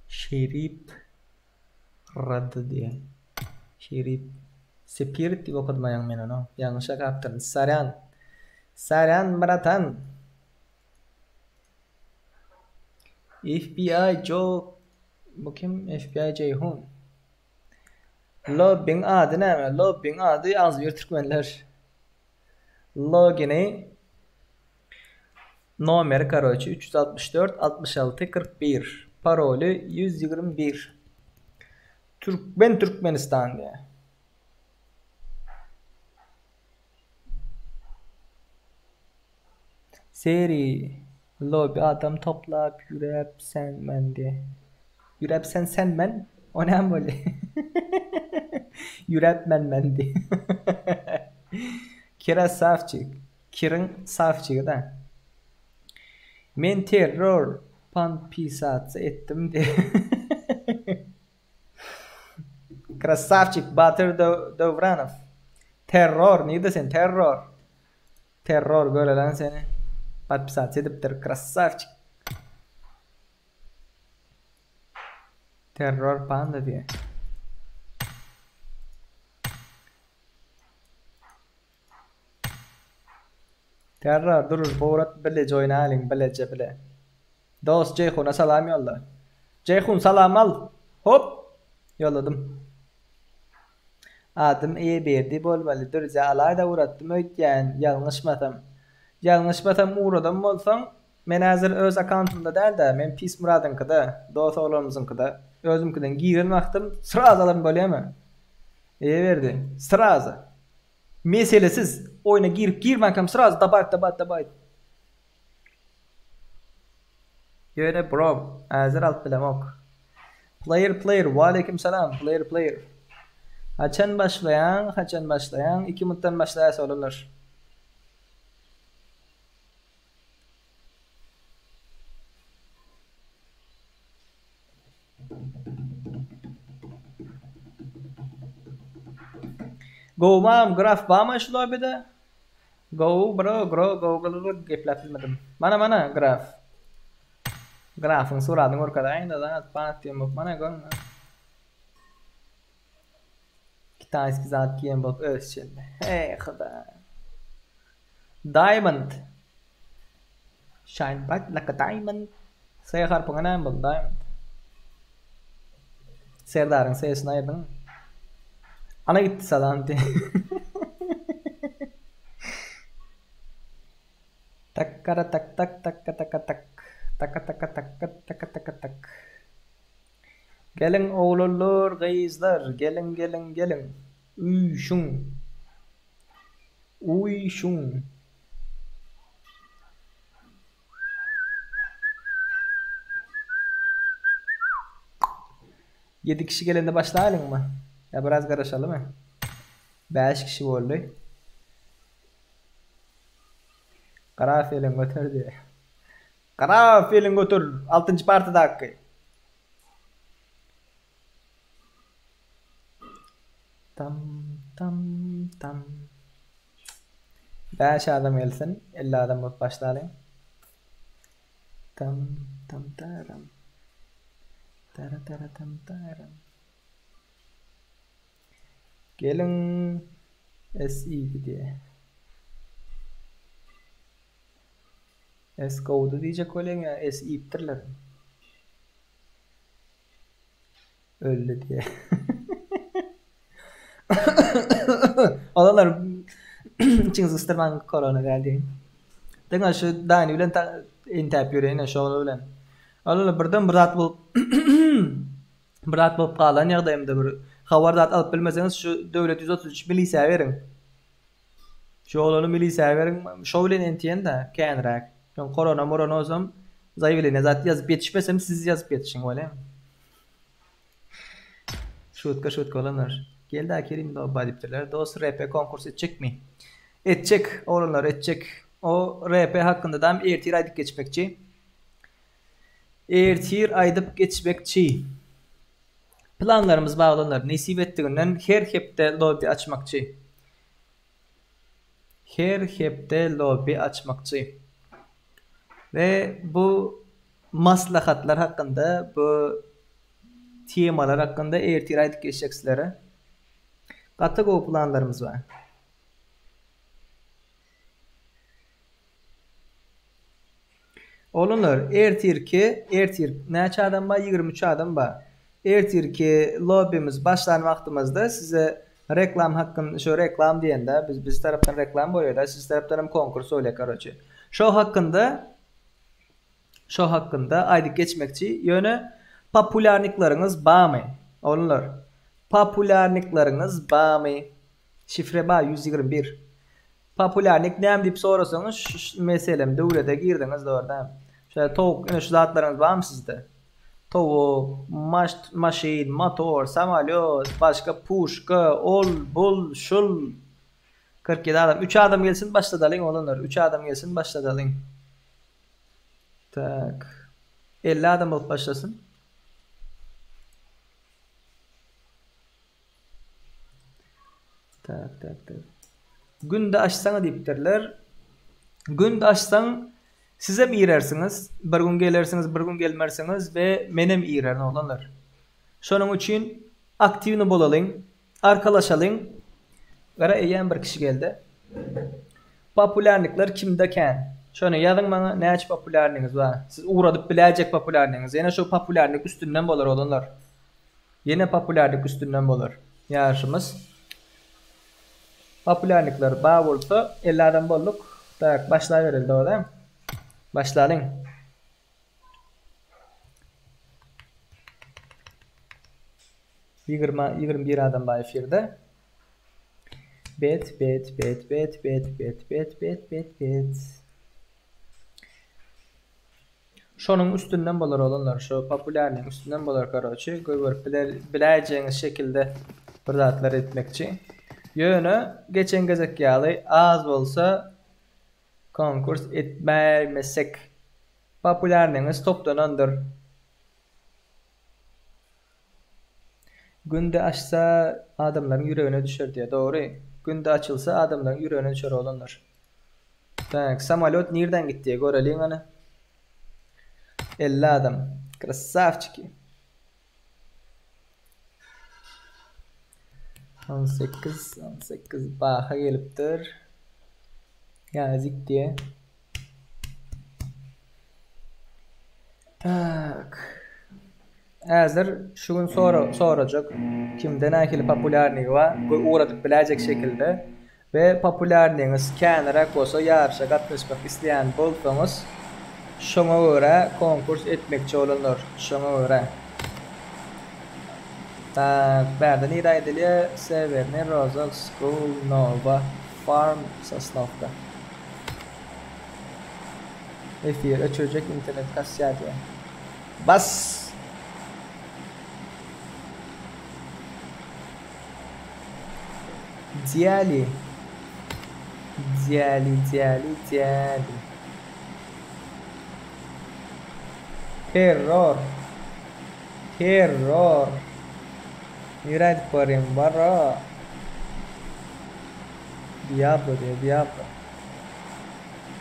Şerip Rady diýen. Şerip Sepirit diýip okadym aýaň men ony. Ýalňyş okapdyryn. Saryan. Saryan bratan. FBI Joe Bu kim? FBI Jeýhun. Lobbyň ady näme? Lobbyň ady Agzybir türkmenler. Logini nomeri karoçi 364 66 41 paroly 121 Türkmen Türkmenistan diýýär. Seri lobby adam toplap ýüräp sen men diýe. Ýüräp sen sen men o näme bolýa? Ýüräp men men diýe. Kirasawçik. Kiriň sawçigi da. Men terror panpisatsa etdim diýe. Krasawçik Batyr Döwranow. Terror nirde sen terror. Terror görelen seni. Podpisat edipdir krasavçik. Terror panda diye. Terror durur bowrat bileje oýnalyň bileje bile. Dost Jeýhuna salam ýolla. Jeýhun salam al. Hop! Ýolladym. Adym Eýeberdi bolmaly Dürje alaýda ugratdym öýtýän ýalňyşmasam. Ýalňyşmasam ugradan bolsaň men häzir öz akkauntymda däl-de men Pis Myradyňkyda dos oglanymyzyňkyda özümkiden giren wagtym srazy alan bolýamy? Eýeberdi srazy. Meselesiz oýna girip girmänkäm srazy dabaýt dabaýt dabaýt. Ýöne bro häzir alyp bilemok. Player player waleýkim salam player player. Haçan başlaýaň haçan başlaýaň iki minutdan başlaýas oglanlar. Gowmam graf barmy şu lobide? Gowy bro gro gowy gepläp bilmedim. Mana mana graf. Grafyň suratyny görkezäýiňde zat bat diýen bolup mana görüň. Kitaýski zat giýen bolup özçe. Heý hudaý. Diamond. Shine bright like a diamond. S harpyňa näme boldy Diamond? Serdaryň S-sini aýyrdyňmy? Ana gitdi salam diý. Takkara tak tak takka taka tak. Taka taka takka taka taka tak. Geliň oglanlar, gyzlar, geliň geliň geliň. Üýşüň. Uýşuň. Ýedi kişi gelende başlaýalyňmy? Ýa biraz garaşalymy? Bäş kişi boldy. Graf elin göter diýýär. Graf elin göter. Altynjy partidaky. Tam tam tam. Bäş adam gelsin, 50 adam bolup başlalyň. Tam tam taram. Tara tara tam taram. Geliň SI diýe. S gowdy diýjek bolýan ýa S iýipdirler. Öldi diýe. Olanlar içiňizi gysdyrmaň korona däl diýin. Diňe şu Dani bilen entäp ýöreýin şo bilen. Olanlar birden bir zat bolup bir zat bolup galan ýagdaýymda bir habar zat alyp bilmeseňiz şu Döwlet 133 milisiýa beriň. Şu oglany milisiýa beriň, şo bilen enteýän-dä känräk. Soň korona morona bolsam zaýawleniýe zat ýazyp ýetişmesem siz ýazyp ýetişiň bolýamy? Şutka şutka oglanlar. Geldi Kerim doba diýipdirler. Dos RP konkurs etjekmi? Etjek oglanlar etjek. O RP hakynda-dam ertir aýdyp geçmekçi. Ertir aýdyp geçmekçi. Planlarymyz bar oglanlar. Nesip etdiginden her hepde lobby açmakçy. Her hepde lobby açmakçy. We bu maslahatlar hakynda, bu temalar hakynda ertir aýdyp geçjek sizlere. Gaty gowy planlarymyz bar. Oglanlar, ertirki, ertir näçe adam bar? 23 adam bar. Ertirki lobbimiz başlan wagtymyzda size reklam hakkyn, şo reklam diýende biz biz tarapdan reklam bolýar-da, siz tarapdan hem konkurs bolýar karoçe. Şo hakynda şo hakynda aýdyp geçmekçi. Ýöne populýarnikleriňiz barmy? Oglanlar, populýarnikleriňiz barmy? Şifre bar 121. Populýarnik näme diýip sorasaňyz şu meselem döwlete girdiňiz dogry dämi? Şeýle towuk ine şu zatlaryňyz barmy sizde? Towuk, maş maşyn, motor, samolýot, başga puşka, ol, bul, şul. 47 adam. 3 adam gelsin başladalyň oglanlar. 3 adam gelsin başladalyň. Tak. 50 adam bolup başlasyn. Tak tak tak. Günde açsaňa diýipdirler. Günde açsaň sizem irersiňiz. Bir gün gelersiňiz, bir gün gelmersiňiz we menem irerin oglanlar. Şonuň üçin aktiwny bolalyň, arkalaşalyň. Gara eýýäm bir kişi geldi. Populýarnikler kimde kän? Şony ýazyň maňa näçe populýarnyňyz bar. Siz ugradyp biläýjek populýarnyňyz. Ýene şu populýarnyk üstünden bolar oglanlar. Ýene populýarnyk üstünden bolar ýaryşymyz. Populýarnyklar bar bolsa 50 adam bolduk. Tak başlabereli dogry. Başlalyň. Ýigrimi, 21 adam bar efirde. Bet, bet, bet, bet, bet, bet, bet, bet, bet, bet. Şonuň üstünden bolar oglanlar, şu populýarnyň üstünden bolar karoçi, goýberip biler, biläýjegiňiz şekilde bir zatlar etmekçi. Ýöne geçen gezek ýaly az bolsa konkurs etmäýmesek populýarnyňyz toplanandyr. Günde açsa adamlaryň ýüregine düşer diýýär. Dogry. Günde açylsa adamlaryň ýüregine düşer oglanlar. Tak, samolýot nirden gitdi? Göreliň hany. 50 adam. Krasavçiki. 18, 18 baha gelipdir. Ýazyk diýe. Tak. Häzir şu gün sora sorajak kimde nähili populýarnygy bar we ugradyp biläýjek şekilde we populýarnygyňyz käniräk bolsa ýaryşa gatnaşmak isleýän bolsaňyz şoňa görä konkurs etmekçi bolanlar şoňa görä. Tak bärde nirä gidilýär Sewerny Rozok School Nova Farm Sosnowka. Efir öçürjek internet kasýar diýýär. Bas! Diýeli. Diýeli, diýeli, diýeli. Terror. Terror. Nirä gidip barýaň, bara. Diablo diýýär, Diablo.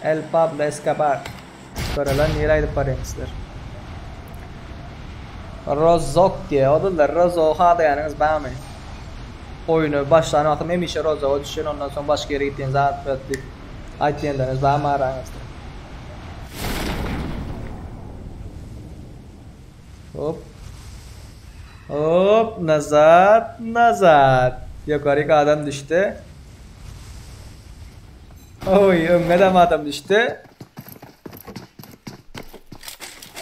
El Pablo Escobar. Göreler nirä gidip barýaň sizler. Rozok diýýär. Odullar Rozogy halaýanyňyz barmy? Oýuna başlan wagtym hemişe Rozoga düşýän ondan soň başga ýere gitýän zat zat diýip aýtýanlaryňyz barmy araňyzda? Hop. Hop, nazat, nazat. Ýokaryk adam düşdi. Oý, öňňedem adam düşdi.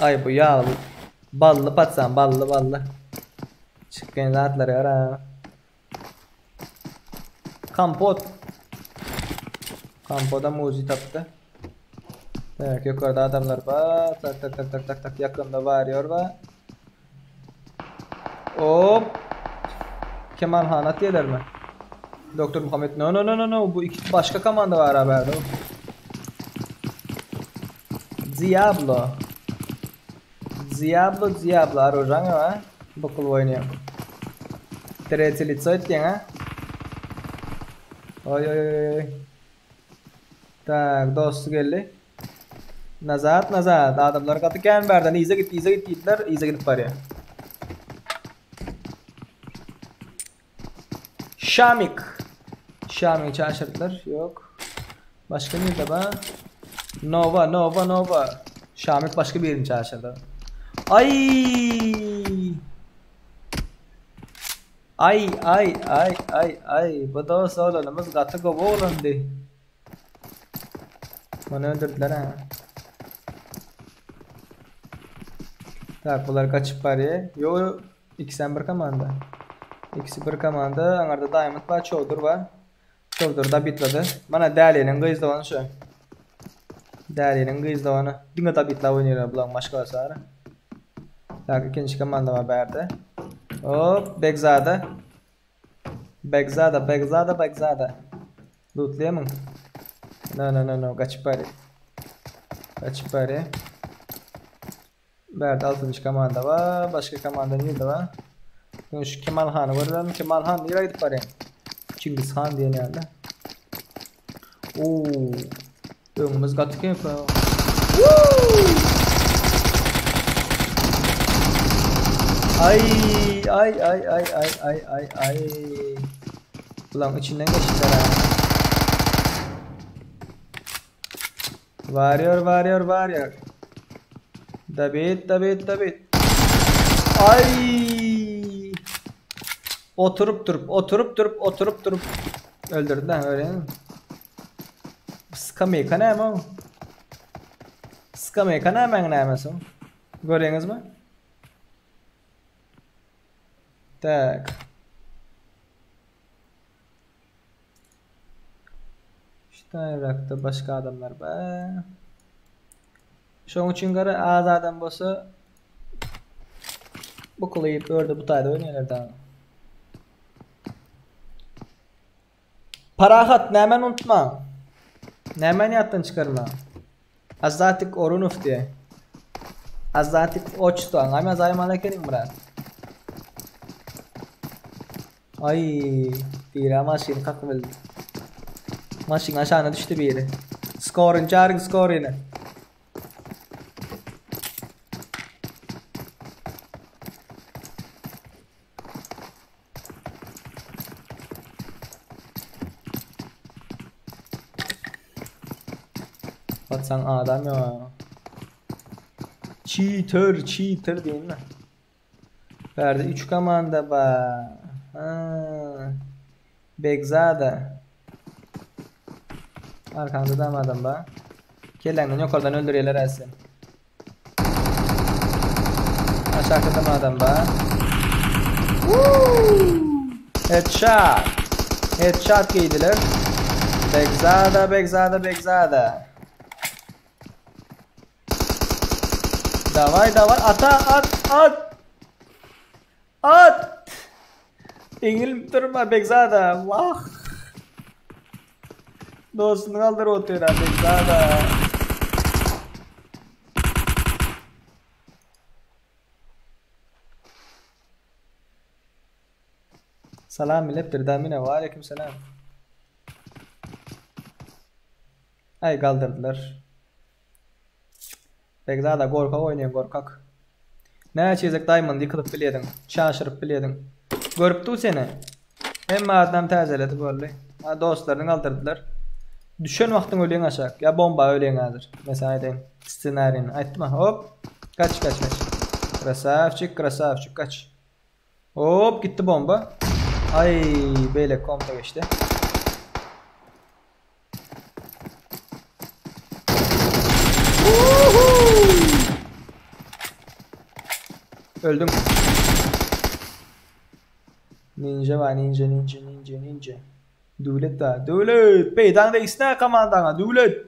Aý bu ýagly. Bally patsan, bally bally. Çykýan zatlar ýara. Kompot. Kompoda muzi tapdy. Tak, ýokarda adamlar bar. Tak tak tak tak tak tak ýakynda warrior bar. Hop. Kemal Han atýarlarmy? Doktor Muhammed no no no no no bu iki başga komanda bar ha bärde. Diablo. Diablo Diablo arujaň ha. Bukul oýnaýar. Третье лицо etýäň ha. Oý oý oý oý. Tak, dosty geldi. Nazat, nazat. Adamlar gaty kän bärden yza git, yza git diýdiler, yza gidip barýar. Şamik. Şamik çaşyrdylar. Ýok. Başga nirde bar? Nova, Nova, Nova. Şamik başga birini çaşyrdy. Ay! Ay, ay, ay, ay, ay. Bu dost oglanymyz gaty gowy oglandy. Muny öldürdüler ha. Tak, bular gaçyp barýar. Ýo, ikisem bir komanda. İkisi bir komanda. Aňarda Diamond bar, Çowdur bar. Çowdur da bitledi. Mana Däliniň gyzdogany şu. Däliniň gyzdogany. Diňe da bitla oýnaýar bulaň maşgalasy bar. Tak, ikinji komanda bar bärde. Hop, Begzada. Begzada, Begzada, Begzada. Lootlaýamyň? No, no, no, no, gaçyp barýar. Gaçyp barýar. Bärde altynjy komanda bar. Başga komanda nirde bar? Şu Kemal Hany görelim. Kemal Han nirä gidip barýar? Çingiz Han diýen ýerde. Oo. Öňümüz gaty kemp. Ay ay ay ay ay ay ay ay. Ulan içinden geçtiler ha. Warrior, warrior, warrior. David, David, David. Ay! Oturup durup, oturup durup, oturup durup öldürdü lan öyle. Skameyka näme o? Skameyka nämäň nämesi o? Görýäňizmi? Tak. Ştaýrakda başga adamlar bar. Şoň üçin gara az adam bolsa bu klip örde bu taýda oýnaýarlar da. Parahat nämen unutmaň. Nämen ýatdan çykarmaň. Azatik Orunow diýe. Azatik Oçto. Aňa zaýmaly ekeniň brat. Ay, biri maşyn kakyp bildi. Maşyn aşağına düştü biri. Skorun çağırın skorunu. Batsan adam ya. Cheater, cheater diýin mi? Bärde 3 komanda bar. Ha. Begzada. Arkanda da adam bar. Kelläňden ýokardan öldürýärler äsi. Aşakda da adam bar. Headshot. Headshot giydiler. Begzada, Begzada, Begzada. Davay, davay. Ata, at, at. At. Eňilip durma Begzada. Wah. Dostuny galdyryp otyr Begzada. Salam milletdir Damina. Ve aleyküm selam. Ay galdyrdylar. Begzada gorkak oýnaýan gorkak. Näçe gezek Diamond ýykylyp bilýediň, çaşyryp bilýediň. Görüpdi seni. Hemme adam täzeledi boldy. Ha dostlaryny galdyrdylar. Düşen wagtyň ölýäň aşak. Ýa bomba ölýäň häzir. Mesela aýdaýyn. Ssenarini aýtdym Hop. Kaç kaç kaç. Krasavçik, krasavçik kaç. Hop gitti bomba. Ay beýle kompa geçdi. Öldüm. Ninja var ninja ninja ninja ninja. Döwlet da. Döwlet. Peýdaň degişne komandaňa döwlet.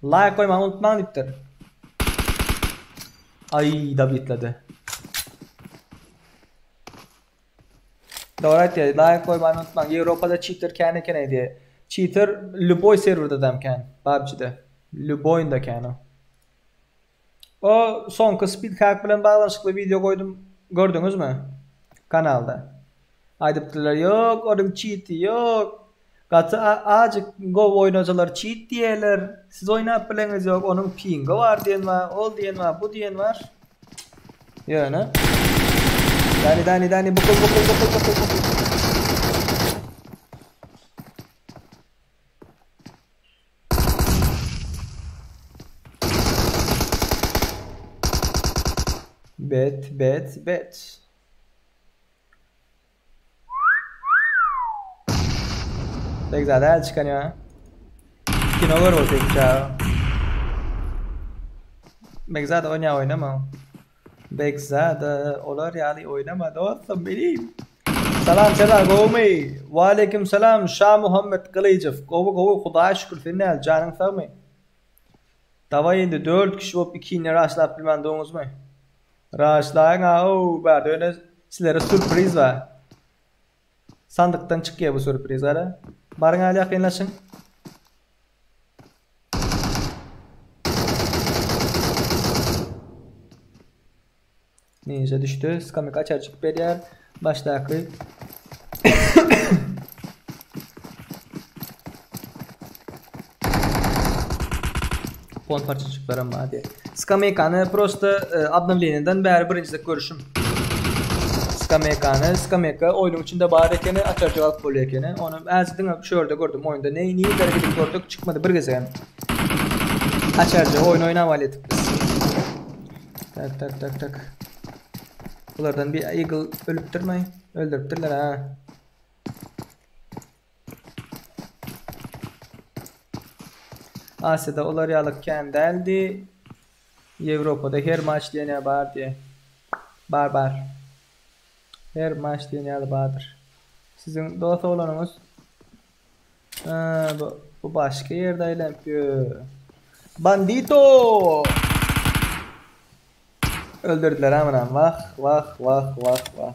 Like goýmagy unutmaň diýipdir. Ay da bitledi. Dogry aýtýar. Like goýmagy unutmaň. Ýewropada cheater kän eken diýe. Cheater любой serwerde dam kän. PUBG'de. Любойында kän o. O soňky speed hack bilen baglanyşykly video goýdum. Gördüňizmi? Kanalda. Aýdypdylar, ýok, onuň cheati ýok. Gaty azajyk gowy oýnajalar cheat diýerler. Siz oýnap bileňiz ýok, onuň pingi bar diýen bar, ol diýen bar, bu diýen bar. Ýöne. Dani dani dani bukul bukul bukul bukul bukul. Bet bet bet. Begzada el çıkan ya. Kino gör bolsa çağı. Begzada oýna oýnama. Begzada olar ýaly oýnama dostum benim. Salam Serdar gowmy? Ve aleyküm selam Şa Muhammed Gylyjow. Gowy gowy Hudaýa şükür sen näl janyň sagmy? Daway indi 4 kişi bolup 2 raşlap bilmän doňuzmy? Raşlaýyň au bärde öne sizlere sürpriz bar. Sandykdan çykýar bu sürpriz gara. Baryň hali ýakynlaşyň. Ninja düşdü. Skamik açar çykyp berýär. Başdaky Pon parçacıklarım var diye. Skamikany prosta e, obnovleniýeden bäri birinji görüşüm. Skameýkany, skameýka oýnuň içinde bar ekeni, açarjyk alyp bolýar ekeni. Ony häzir diňe şu ýerde gördüm oýunda. Ne nirelere gidip gördük, çykmady bir gezegem. Açarjyk oýun oýnap alýardyk biz. Tak tak tak tak. Bulardan bir Eagle ölüpdirmi? Öldüripdirler ha. Asyýada olar ýaly kän däldi. Ýewropada her maç diýen ýaly bar diýe. Bar bar. Her maç diýen ýaly bardyr. Siziň dost oglanyňyz bu, bu başga ýerde aýlanyp ýör. Bandito! Öldürdüler amynam. Wah, wah, wah, wah, wah.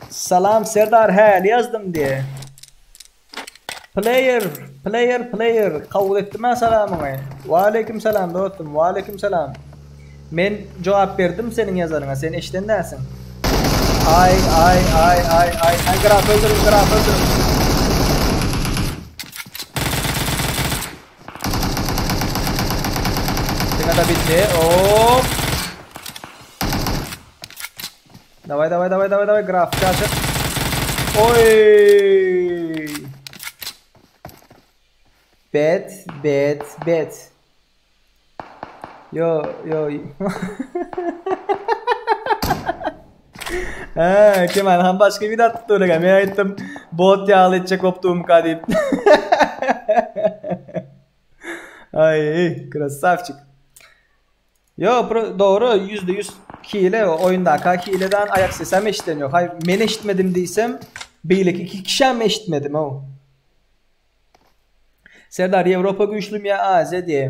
Salam Serdar häli ýazdym diýe. Player, player, player. Kabul etdim ha salamyňy. Waleýkim salam dostum, waleýkim salam. Men jogap berdim seniň ýazanyňa, sen eşiden dälsiň. Ay, ay, ay, ay, ay. Ay graf öldürün, graf öldürün. Diňe da bitti. Hop. Daway daway daway daway daway graf çaşyp. Oy. Bet bet bet. Yo yo. He, Kemal han başga bir atyp dur Men aýtdym bot ýaly etjek bolup durmyka diýip. Ay, krasavçik. Yo, dogry %100 hile oýundaka hileden aýak sesem eşiden ýok. Haý, men eşitmedim diýsem, beýleki iki kişem eşitmedim o. Serdar Ýewropa güýçlimi ýa Aziýa diýe.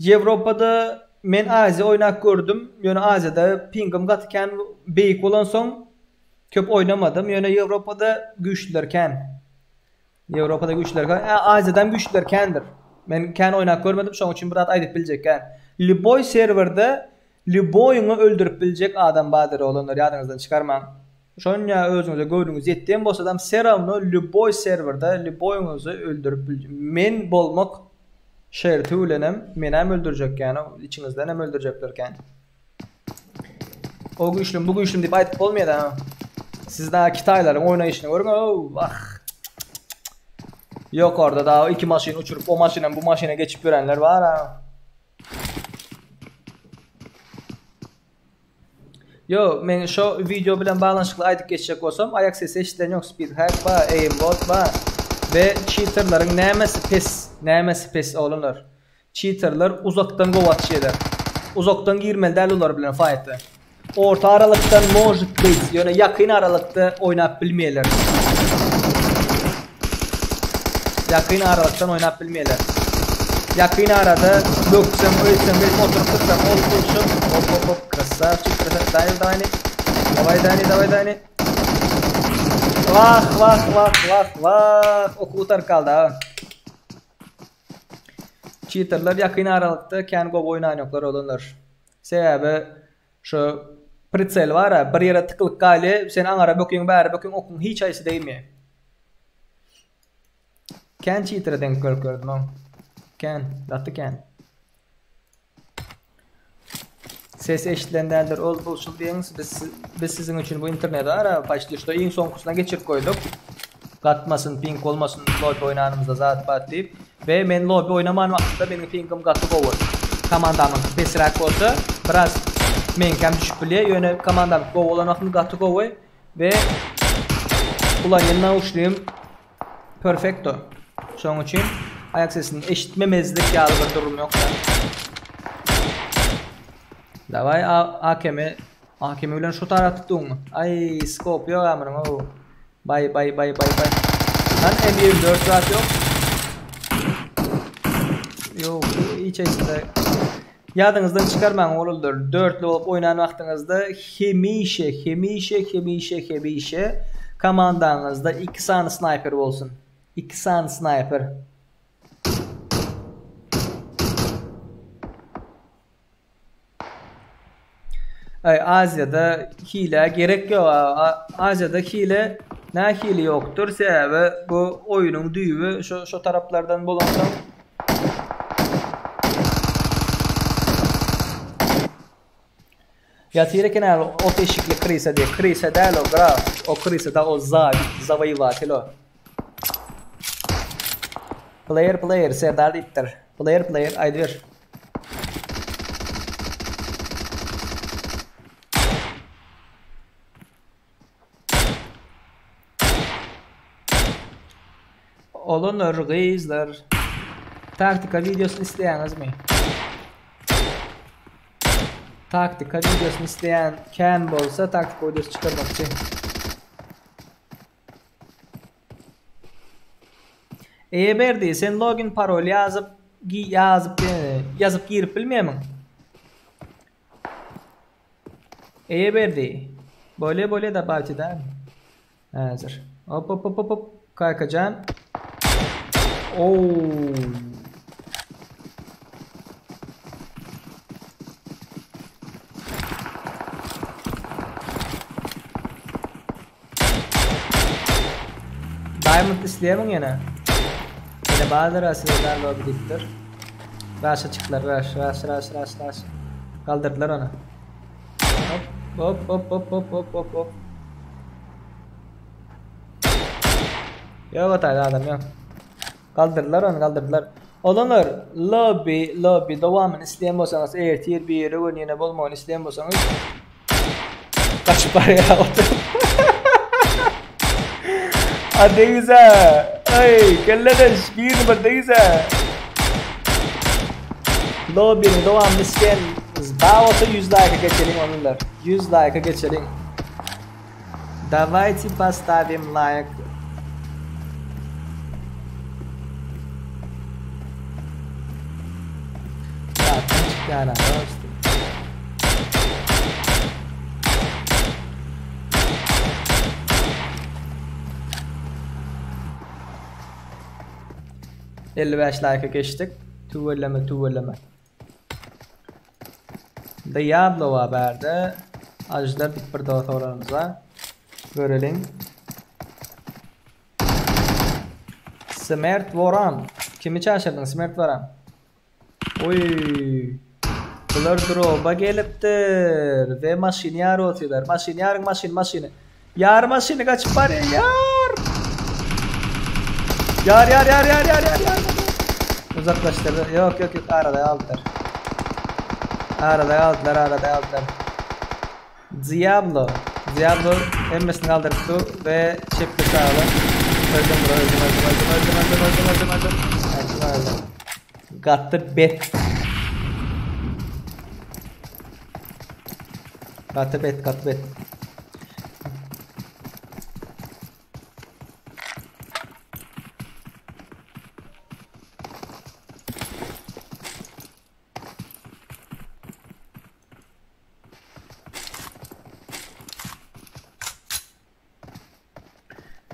Ýewropada men Aziýa oýnap gördüm. Ýöne Aziýada pingim gaty kän beýik bolansoň köp oýnamadym. Ýöne Ýewropada güýçlüler kän. Ýewropada güýçlüler kän. Aziýadam güýçlüler kändir. Men kän oýnap görmedim, şoň üçin bir zat aýdyp biljek kän. Lýuboý serwerde lýuboýyňy öldürip biljek adam bardyr oglanlar ýadyňyzdan çykarmaň. Şonýa özüňize göwnüňiz ýetýän bolsadam se rawno lýuboý serwerde lýuboýyňyzy öldürip bil men bolmak şerti bilenem menem öldürjek ýani içiňizdenem öldürjekler kän. O güýçlim bu güýçlim diýip aýdyp bolmaýar ha. Siz daha Kitaýlaryň oýnaýşyny görüň ow ah. Ýokarda daha iki maşyn uçuryp o maşyndan bu maşyna geçip ýörenler bar ha. Yo, men şo video bilen baglanyşykly aýdyp geçjek bolsam, aýak sesi eşidilen ýok, speed hack bar, aimbot bar we cheaterleriň nämesi pes, nämesi pes oglanlar. Cheaterler uzakdan gowy atyş eder. Uzakdan girmeli däl olar bilen fighta. Orta aralykdan может быть, ýöne ýakyn aralykda oýnap bilmeýärler. Ýakyn aralykdan oýnap bilmeýärler. Ýakyn arada böksem, öýtsem, beýtsem oturyp dursam, ol pulşup, hop hop hop, krasavçik, krasavçik, Daniel Dani. Daway Dani, daway Dani. Wah, wah, wah, wah, wah, oky gutaryp galdy ha. Çitirler ýakyn aralykda kän gowy oýnanýoklar oglanlar. Sebäbi şu pritsel bar-a, bir ýere tykylyp galýa, sen aňara böküň, bäri böküň, okuň hiç haýsy degmeýär. Kän çitire deňip görüp gördüm-ow. Kän, gaty kän. Ses eşidilen däldir ol bul şul diýeňiz biz biz siziň üçin bu interneti ara paçti şto iň soňkusyna geçirip goýduk. Gatmasyn ping bolmasyn lobby oýnanymyzda zat bat diýip we men lobby oýnaman wagtymda meniň pingim gaty gowy. Komandamyňky pesräk bolsa biraz meňkäm düşüp bilýär ýöne komandamyňky gowy bolan wagtynda gaty gowy we ulanýan nauşnigim Perfekto. Şoň üçin aýak sesini eşitmemezlik ýaly bir durum ýok da. Daway AKM AKM bilen şu tara tutduňmy? Ay skop ýok amynyň o. Bay bay bay bay bay. Lan M24 zat ýok. Ýok, hiç eşitde. Ýadyňyzdan çykarmaň oglanlar, dörtli bolup oýnan wagtyňyzda hemişe, hemişe, hemişe, hemişe komandaňyzda iki sany snaýper bolsun. Iki sany snaýper. Aý Aziýada hile gerek ýok. Aziýada hile nähili ýokdur? Sebäbi bu oýnuň düýbi şo şo taraplardan bolansoň. Ýatyr eken äl ot eşikli krysa diýip. Krysa däl o graf. O krysa da o za zawoýewatel o. Player player Serdar diýipdir. Player player aýdyber. Olanlar gyzlar. Taktika videosyny isleýäňizmi? Taktika videosyny isleýän kän bolsa taktika videosy çykarmakçy. Eee Berdi, sen login parol ýazyp, ýazyp, ýazyp girip bilmeýärmiň? Eýe berdi. Bolýa bolýa dabawte da. Häzir. Hop hop hop hop hop. Kakajan. Oo. Diamond isleýärmiň ýene? Ýene bazar asylar lobby diýipdir. Raşa çykdylar, raş, raş, raş, raş, raş. Galdyrdylar ony. Hop, hop, hop, hop, hop, hop, hop. Ýok ataýda adam ýok. Galdyrdylar ony, galdyrdylar. Olanlar lobby, lobby dowamyny isleýän bolsaňyz, ertir biri gün ýene bolmagyny isleýän bolsaňyz, Gaçyp barýar otur. A degize. Ay, kelledeş, girdi bir degize. Lobby'nin dowamyny isleýän zba bolsa 100 like geçeliň onunlar. 100 like geçeliň. Давайте поставим лайк. Çykýar dostum. 55 like'a geçdik. Tüweleme tüweleme. Diablo bar bärde. Ajdar dip bir dost oglanymyza. Göreliň. Smert Woram. Kimi çaşyrdyň Smert Woram? Oý. Bular droba gelipdir we maşyny ýaryp otyrlar. Maşyny ýaryň maşyny maşyny. Ýar maşyny gaçyp barýar ýar. Ýar ýar ýar ýar ýar ýar ýar. Uzaklaşdyrdy. Ýok ýok ýok arada galdylar. Arada galdylar arada galdylar. Diablo. Diablo hemmesini galdyrypdy we çepde sagda. Öldüm bro öldüm öldüm öldüm öldüm öldüm öldüm öldüm öldüm. Öldüm öldüm. Gaty bet. Gaty bet gaty bet.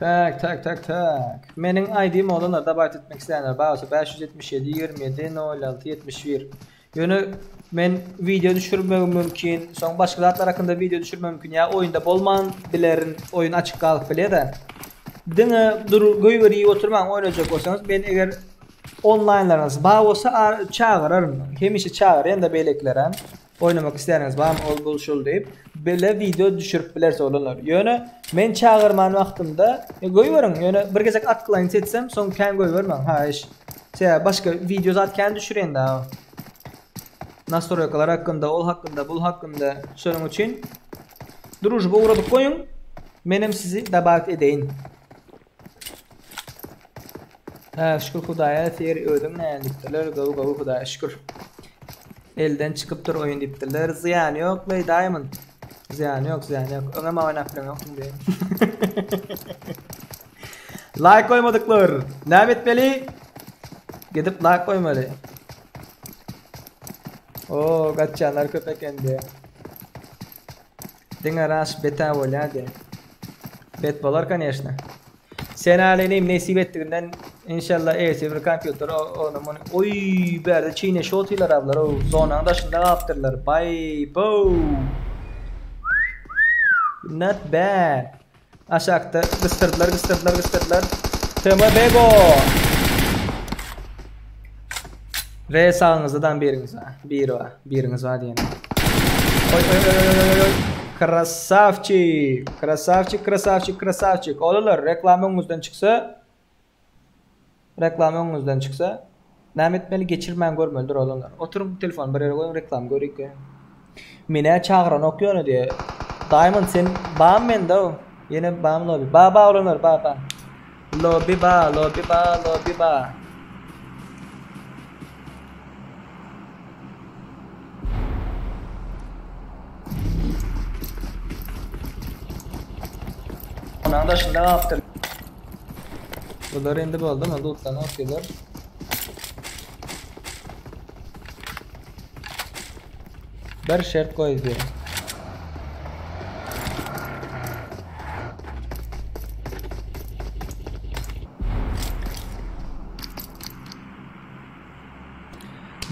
Tak tak tak tak. Meniň ID-m olanlar dabat etmek isleýänler bar bolsa 577 27 06 71. Ýöne men wideo düşürmegim mümkin. Soň başga zatlar hakynda wideo düşürmegim mümkin. Ýa oýunda bolman bilerin. Oýun açyk galyp bilýär-de. Diňe dur goýber iýip oturmaň oýnajak bolsaňyz men eger onlaýnlaryňyz bar bolsa çagyraryn. Hemişe çagyrýan-da beýlekilerem. Oýnamak isleýäniňiz barmy ol bul şul diýip bile wideo düşürip bileris oglanlar. Ýöne men çagyrman wagtymda e, goýberiň ýöne bir gezek atklaýyn etsem soň kän goýbermäň haýyş. Sebäbi başga wideo zat kän düşürýän da. Nastroýkalar hakynda, ol hakynda, bul hakynda. Şonuň üçin družba ugradyp goýuň. Menem sizi dabawit edeýin. Hä, şükür Hudaýa, ser özüň näme diýipdirler, gowy gowy Hudaýa şükür. Elden çykypdyr oýun diýipdirler. Zyýany ýok Play Diamond. Zyýany ýok, zyýany ýok. Öňem oýnap bilen ýokduň diýen. Like goýmadyklar. Näme etmeli? Gidip like goýmaly. Oo, gaçýanlar köp eken diýe. Diňe rush beta bolýar diýe. Bet bolar koneşne. Sen alenim nesip etdiginden inşallah ertir bir kompýuter ony muny oý bärde çiğneşip otyrlar ablar o zonanyň daşynda galypdyrlar bay bow not bad aşakda gysdyrdylar gysdyrdylar gysdyrdylar TM Bego Ve sagyňyzdadan biriňiz bar. Biri bar. Biriňiz bar diýen. Oý oý oý oý oý oý. Krasavçik. Krasavçik, krasavçik, krasavçik. Olanlar reklama öňüňizden çyksa reklama öňüňizden çyksa näme etmeli geçirmän görmelidir olanlar. Oturyň telefony bir ýere goýuň reklama görüp. Menä çagyranok ýöne diýe. Diamond sen bam mende o. Ýene bam lobby. Ba ba olanlar ba ba. Lobby ba lobby ba lobby ba. Onuň daşynda galypdyr. Bular indi boldumy? Lootdan okylar. Bir şert goýdy.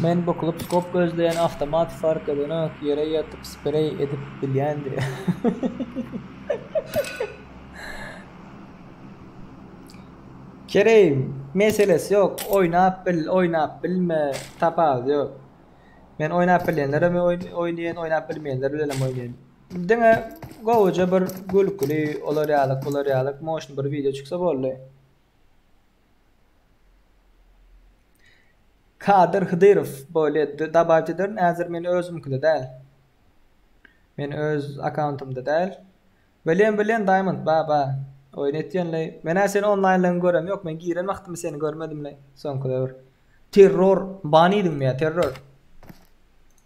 Men bukulyp skop gözleýän awtomat fark edenok ýere ýatyp spreý edip bilýän diýä. Kerim, meselesi ýok, oýnap bil, oýnap bilme, tapawudy ýok. Men oýnap bilýänlerem oýnaýan, oýnap bilmeýänler bilenem oýnaýan. Diňe gowuja bir gülküli, olar ýalyk, bular ýalyk moşny bir wideo çyksa boldy. Kadyr Hydyrow bolýa dabawit ederin häzir men özümkide däl. Men öz akkauntymda däl. Bilýän bilýän Diamond ba ba. Oýun etýänleý. Menä seni onlaýnlygyňy görem ýok. Men giren wagtym seni görmedimleý. Soňky döwür. Terror ban idiňmi ýa terror?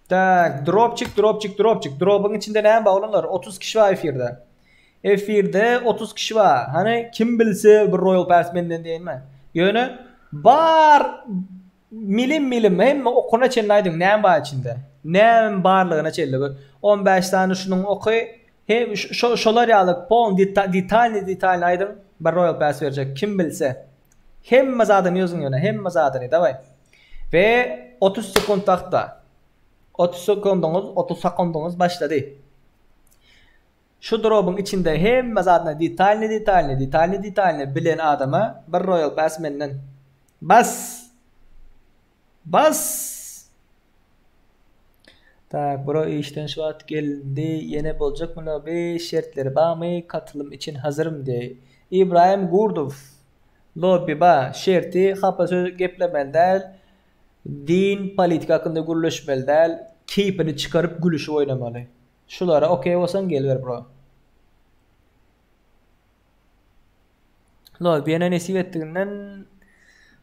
Tak, dropçik dropçik dropçik. Drobyň içinde näme bar oglanlar? 30 kişi bar efirde. Efirde 30 kişi bar. Hany kim bilse bir Royal Pass menden diýenme. Ýöne bar milim milim hemme okuna çenli aýdyň näme bar içinde. Näme barlygyna çenli bir 15 sany şunuň oky he şo şolar ýaly pol detalny detalny aýdyň bir Royal Pass berjek kim bilse. Hemme zadyny ýazyň ýöne hemme zadyny daway. We 30 sekunt wagt bar. 30 sekundyňyz 30 sekundyňyz başlady. Şu drobyň içinde hemme zadyny detalny detalny detalny detalny bilen adama bir royal pass menden. Bas! Bas! Tak bro işden şu wagt gelindi ýene boljakmy lobby şertleri bamy katylym üçin hazyrym diý. Ibrahim Gurdow lobby ba şerti hapa söz geplemeli däl din politika hakynda gürleşmeli däl keýpini çykaryp gülüşip oýnamaly. Şulara okey bolsaň geliber bro. Lol ýene nesip etdiginden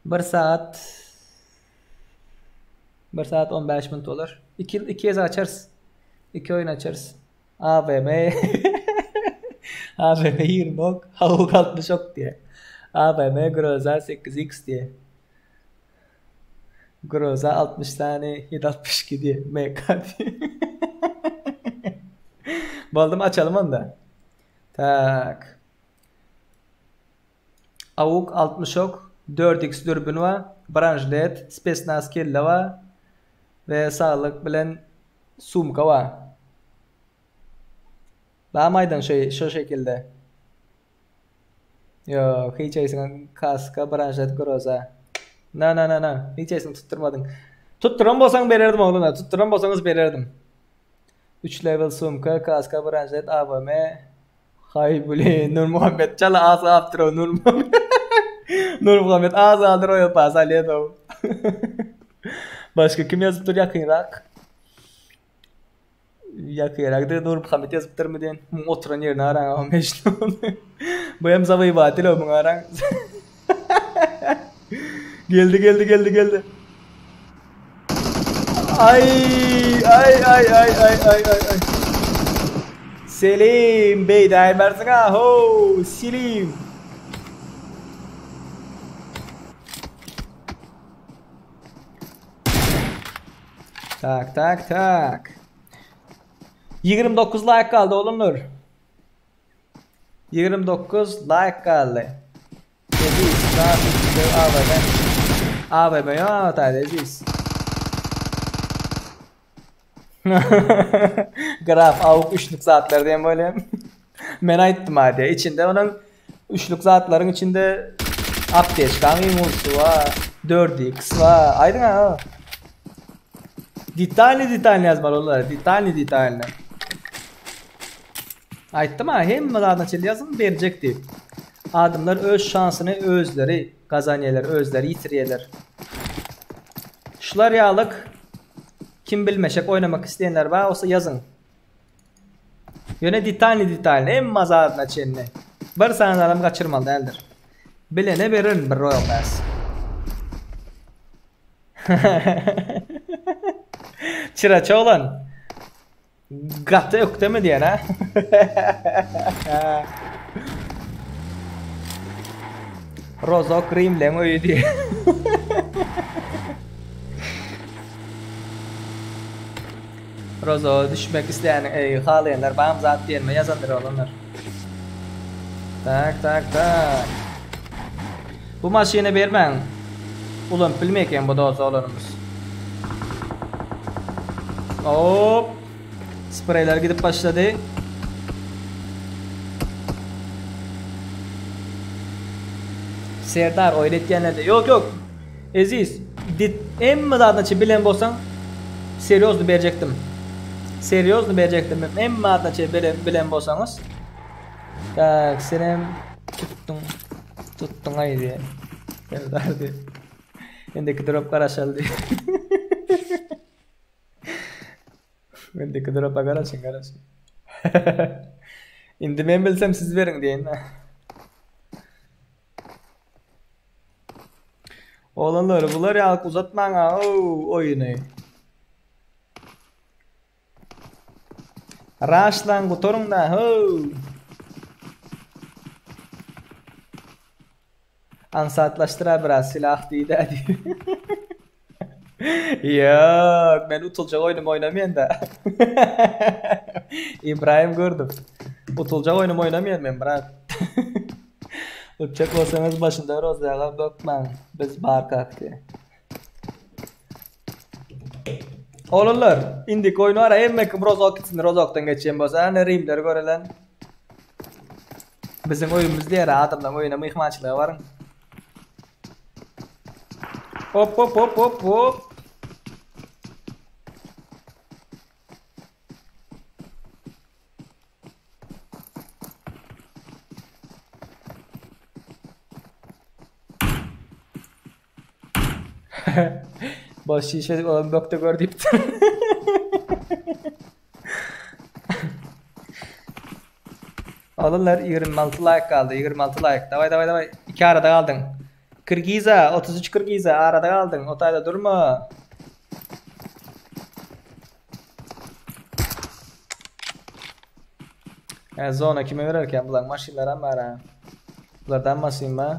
1 saat 1 saat 15 minut bolar. 2 2 ýez açarys. 2 oýun açarys. AVM AVM 20 ok, Havuk 60 ok diýe. AVM Groza 8x diýe. Groza 60 sany 762 diýe. MK diýe. Boldumy açalym onda. Tak. Awuk 60 ok, 4x dürbün bar, branžlet, spesnaz kelle bar we saglyk bilen sumka bar. Barmy aýdan şo şo şekilde? Ýok, hiç haýsyňa kaska, branžlet, groza. Na na na na, hiç haýsyny tutdurmadyň. Tutduran bolsaň bererdim ogluna, tutduran bolsaňyz bererdim. 3 level sumka, kaska, branžlet, AWM. Haý blin, Nurmuhammet çala az galypdyr Nurmuhammet. Nurmuhammet az galdy Royal Pass alýadow. Başga kim ýazypdyr ýakynrak? Ýakynrak diýen Nurmuhammet ýazypdyrmy diýen. Muň oturan ýerine garaň Mejnun. Bu hem zawybatil o muňa garaň. Geldi geldi geldi geldi. Ay ay ay ay ay ay ay ay. Selim bey daýmarsyň aho Selim. Tak tak tak. 29 like galdy oglanlar. 29 like galdy. Eziz, daha AVM. AVM ýok taýda Eziz. Graf awuk üçlük zatlar diýen bolýan. Men aýtdym ha diýe. Içinde onuň üçlük zatlaryň içinde apteçkaň iň bar, 4x bar. Aýdyň ha. Detalny detalny ýazmaly olar, detalny detalny. Aýtdym ha, hemme zadyna çenli ýazyň berjek diýip. Adamlar öz şansyny özleri gazanýarlar, özleri ýitirýärler. Şular ýalyk kim bilmeşek oýnamak isleýänler bar bolsa ýazyň. Ýöne detalny detalny hemme zadyna çenli. Bir sany adam gaçyrmaly däldir. Bilene bererin bir Royal Pass. Çyraçy oglan. Gaty ökdemi diýen ha? Rozok Rimleň öýi diýen. Rozo düşmek isleýän, eý, halaýanlar bam zat diýenme ýazandyr oglanlar. Tak, tak, tak. Bu maşyny bermäň. Ulanyp bilmeýän bu dost oglanymyz. Hop. Spreyler gidip başlady. Serdar oýun etýänlerde ýok ýok. Eziz, dit hemme zadyny bilen bolsaň serýozny berjekdim. Serýozny berjekdim. Hemme zadyny bilen, bilen bolsaňyz. Tak, senem tutduň. Tutduň aý diýen. Serdar diýen. Indiki drop garaşaly diýen. Indiki dropa garaşyň, garaşyň. Indi men bilsem siz beriň diýen. Oglanlar bular ýalyk uzatmaň a oýuny. Raşlaň gutaryň da how. Aňsatlaşdyra biraz silah diýdä diý. Ýok, men utuljak oýnumy oýnamaýan da. Ibrahim gördüm. Utuljak oýnumy oýnamaýan men, brat. Utjak bolsaňyz başynda rozýaga bökmäň, biz barkak diýe. Oglanlar, indiki oýun bar, hemme kim rozok gitsin, rozokdan geçýän bolsa, ana rimleri görelen. Biziň öýümiz diýer, adamlaryň öýüne myhmançylyga baryň. Hop hop hop hop hop. Boş şişe olan bökde gör diýipdir. Oglanlar 26 like galdy. 26 like. Daway daway daway. Iki arada galdyň. Kirgiza 33 Kirgiza arada galdyň. O taýda durma. E, zona kime bererken bular maşynlar hem bar ha. Bulardan maşyn bar.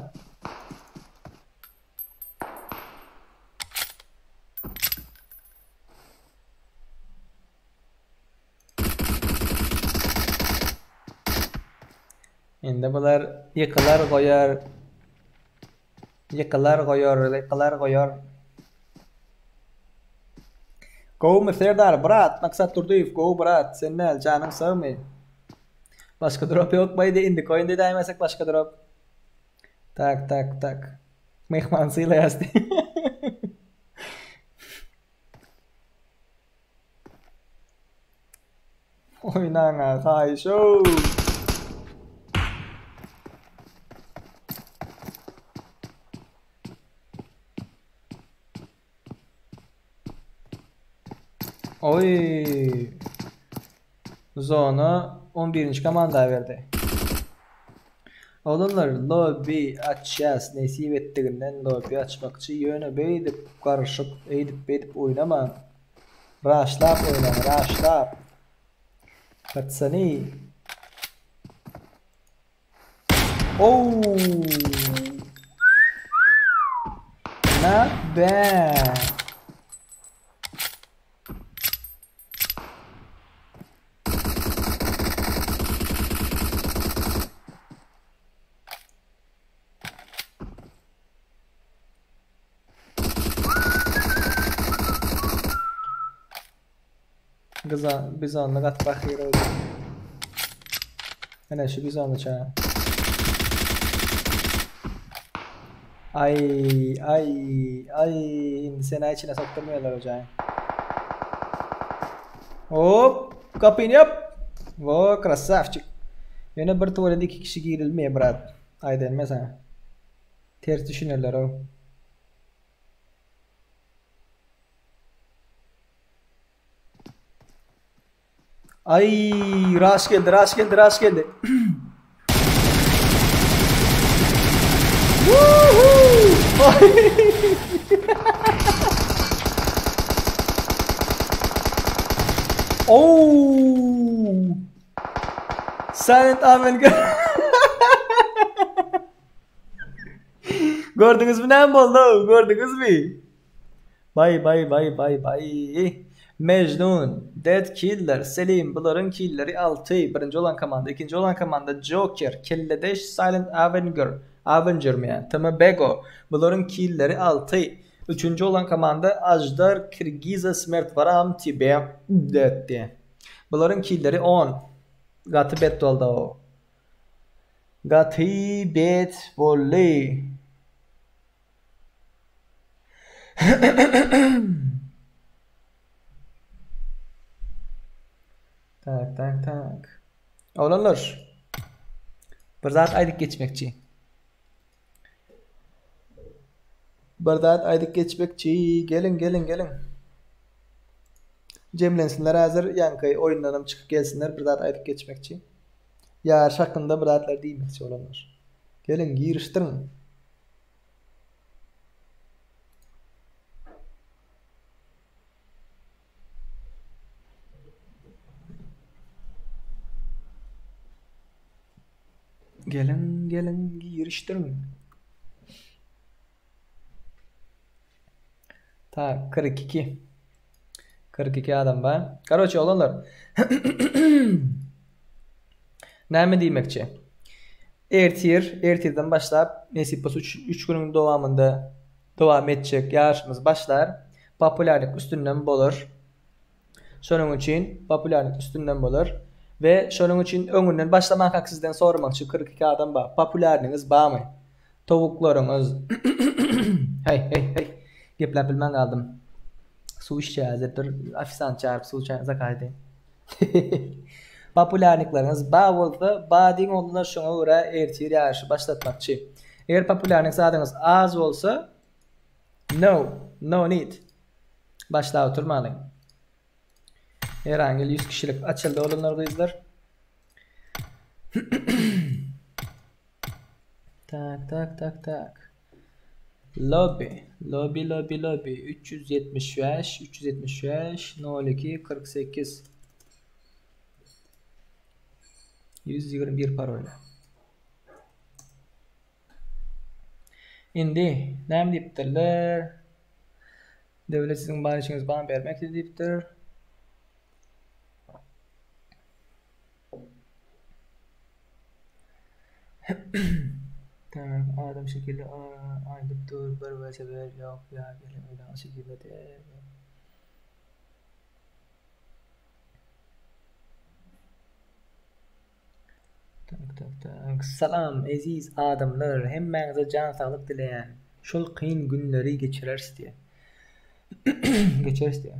Indi bular ýykylar goýar. Ýykylar goýar, ýykylar goýar. Gowumy Serdar brat, Maksat Durdyýew gowy brat, sen näl janyň sagmy? Başga drop ýok baýdy indiki oýun diýdäýmesek başga drop. Tak tak tak. Myhman sylaýas diý. Oýnaňa haýyş-ow. Oý. Zona 11-nji komanda berdi. Oglanlar lobby açýas nesip etdiginden lobby açmakçy ýöne beýdip garyşyp eýdip beýdip oýnamaň. Raşlap oýnaň raşlap. Patsany. Ouu. Not bad. Gyza bizonly gaty pahyr oldy. Ene şu bizonly çaga. Ay ay ay indi seni içine sokdurmaýarlar hojaýyn. Hop, kapyny ýap. Wo, krasavçik. Ýöne bir tuwalete iki kişi girilmeýär brat. Aýdaýyn men saňa. Ters düşünerler-ow. Ay, rush geldi, rush geldi, rush geldi. Woohoo! Oh! Silent Amen. Gördüňizmi näme boldy? Gördüňizmi? Baý baý baý baý baý. Mejnun, Dead Killer, Selim bularyň killeri 6, birinji bolan komanda, ikinji bolan komanda Joker, Kelledeş, Silent Avenger, Avengermi ýa, TM Bego, bularyň killeri 6, üçünji bolan komanda Aždar, Kirgiza, Smert Varam, Tibe, Dead. Bularyň killeri 10. Gaty bet boldy o. Gaty bet boldy. Tak, tak, tak. Oglanlar. Bir zat aýdyp geçmekçi. Bir zat aýdyp geçmekçi. Geliň, geliň, geliň. Jemlensinler häzir, ýaňky oýundanam çykyp gelsinler, bir zat aýdyp geçmekçi. Ýaryş hakynda bir zatlar diýmekçi bolanlar. Geliň, girişdiriň. Geliň, geliň, girişdiriň. Tak, 42. 42 adam bar. Karoçe, oglanlar. Näme diýmekçi? Ertir, ertirden başlap, nesip bolsa 3 3 günüň dowamynda dowam etjek ýaryşymyz başlar. Populýarlyk üstünden bolar. Şonuň üçin populýarlyk üstünden bolar. We şonuň üçin öňünden başlamankak sizden soramakçy 42 adam bar. Populýarlygyňyz barmy? Towuklaryňyz Heý, heý, heý. Gepläp bilmän galdym. Suw içýäzdir. Dur, ofisiant çagyryp suw çaý zakaz edeýin. Populýarnikleriňiz bar bolsa, bar diýiň oglanlar şoňa görä ertir ýaryşy başlatmakçy. Eger populýarnik zadyňyz az bolsa, no, no need. Başlap oturmalyň. Erangel 100 kişilik açyldy oglanlar gyzlar. Tak tak tak tak. Lobby, lobby, lobby, lobby. 375, 375, 02, 48. 121 parol. Indi näme diýipdirler? Döwlet siziň bar işiňizi ban bermek diýipdir. Tak, adam şekilli aýdyp dur bir weseber ýok ýa gelin öýden şekilde de. Tak tak tak. Salam eziz adamlar hemmäňize jan saglyk dileýän. Şol kyn günleri geçireris diýe. Geçeris diýe.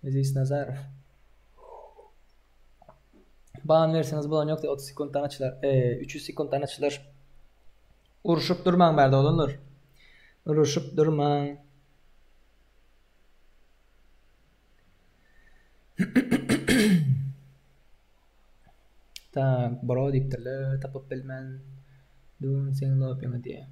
Eziz Nazarow. Ban berseňiz bolan ýok diýip 30 sekuntdan açylar. E, 300 sekuntdan açylar. Urşup durmaň bärde oglanlar. Uruşyp durmaň. Tak, bro diýipdirler, tapyp bilmän dun seň lobbyňy diýe.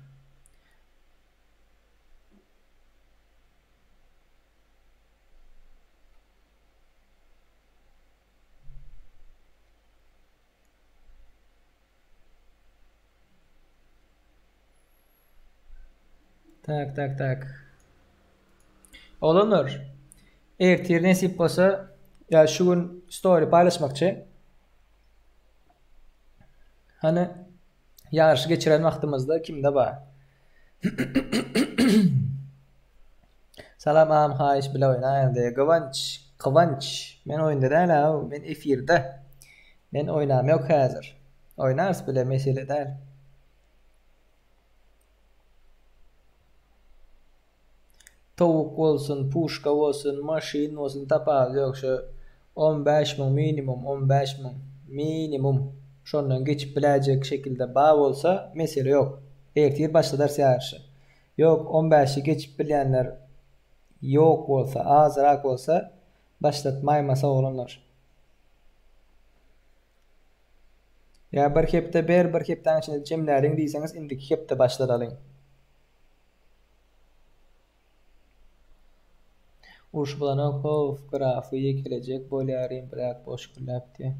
Tak tak tak. Oglanlar, ertir nesip bolsa, ýa şu gün story paýlaşmakçy. Hany ýaryşy geçiren wagtymyzda kimde bar? Salam agam haýyş bile oýnaýaly diýýär. Gywanç, Kywanç. Men oýunda däl aw, men efirde. Men oýnam ýok häzir. Oýnarys bile mesele däl. Towuk bolsun, puşka bolsun, maşyn bolsun tapawudy ýok şu 15 müň minimum 15 müň. Minimum. Şondan geçip biläýjek şekilde bar bolsa mesele ýok. Ertir başladarys ýaryşy. Ýok on bäşi geçip bilýänler ýok bolsa azyrak bolsa başlatmaýmasa oglanlar. Ýa bir hepde ber bir hepdäň içinde jemläliň diýseňiz indiki hepde başladalyň. Uruş bolanok how grafy ýekelejek bolýaryn bräk boş gürläp diýä.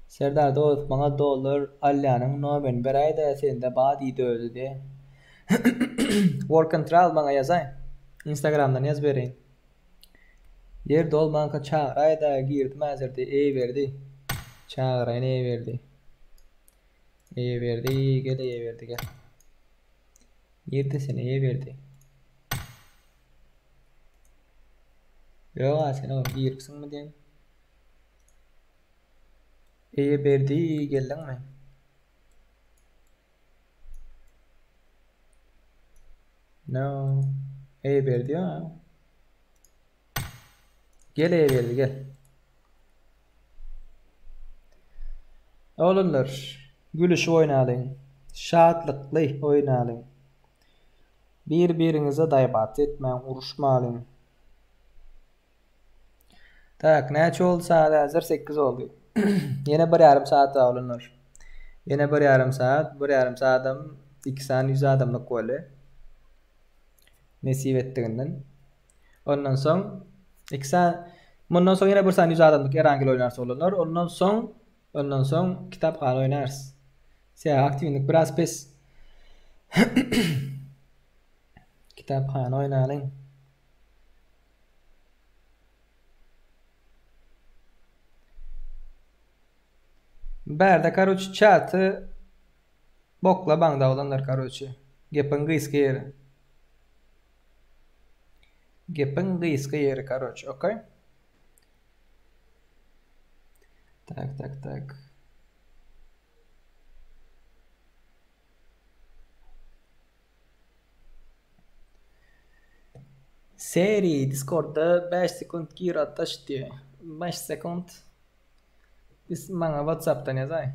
Serdar dost maňa dollar alýanyň nomerini beräýdä sende ba diýdi özi diýä. Work and travel maňa ýazaý. Instagramdan ýaz bereýin. Ýer dolmanka çagyraýda girdim häzir diý Eýeberdi. Çagyraýyn Eýeberdi. Eýeberdi gel Eýeberdi gel. Nirde sen Eýeberdi? Ýok-a sen oňa giripsiňmi diýen. Eýeberdi geldiňmi? No. Eýeberdi ýok-a. Gel Eýeberdi gel. Oglanlar, gülüşip oýnalyň. Şatlykly oýnalyň. Bir-biriňize daýbat etmäň, uruşmalyň. Tak, näçe boldy saat häzir? Sekiz boldy. Ýene bir ýarym saat bar oglanlar. Ýene bir ýarym saat, bir ýarym saadam iki sany ýüz adamlyk boldy. Nesip etdiginden. Ondan soň iki sany mundan soň ýene bir sany 100 adamlyk Erangel oýnarys oglanlar. Ondan soň ondan soň kitaphana oýnarys. Sebäbi aktiwlik biraz pes. Kitaphana oýnalyň. Bärde karoçi çaty boklabaňda oglanlar karoçi. Gepiň gysga ýeri. Gepiň gysga ýeri karoç ok. Tak tak tak. Seri Discordda 5 sekunt gir atdaş diýýär. 5 sekunt. Biz maňa WhatsAppdan ýazaý.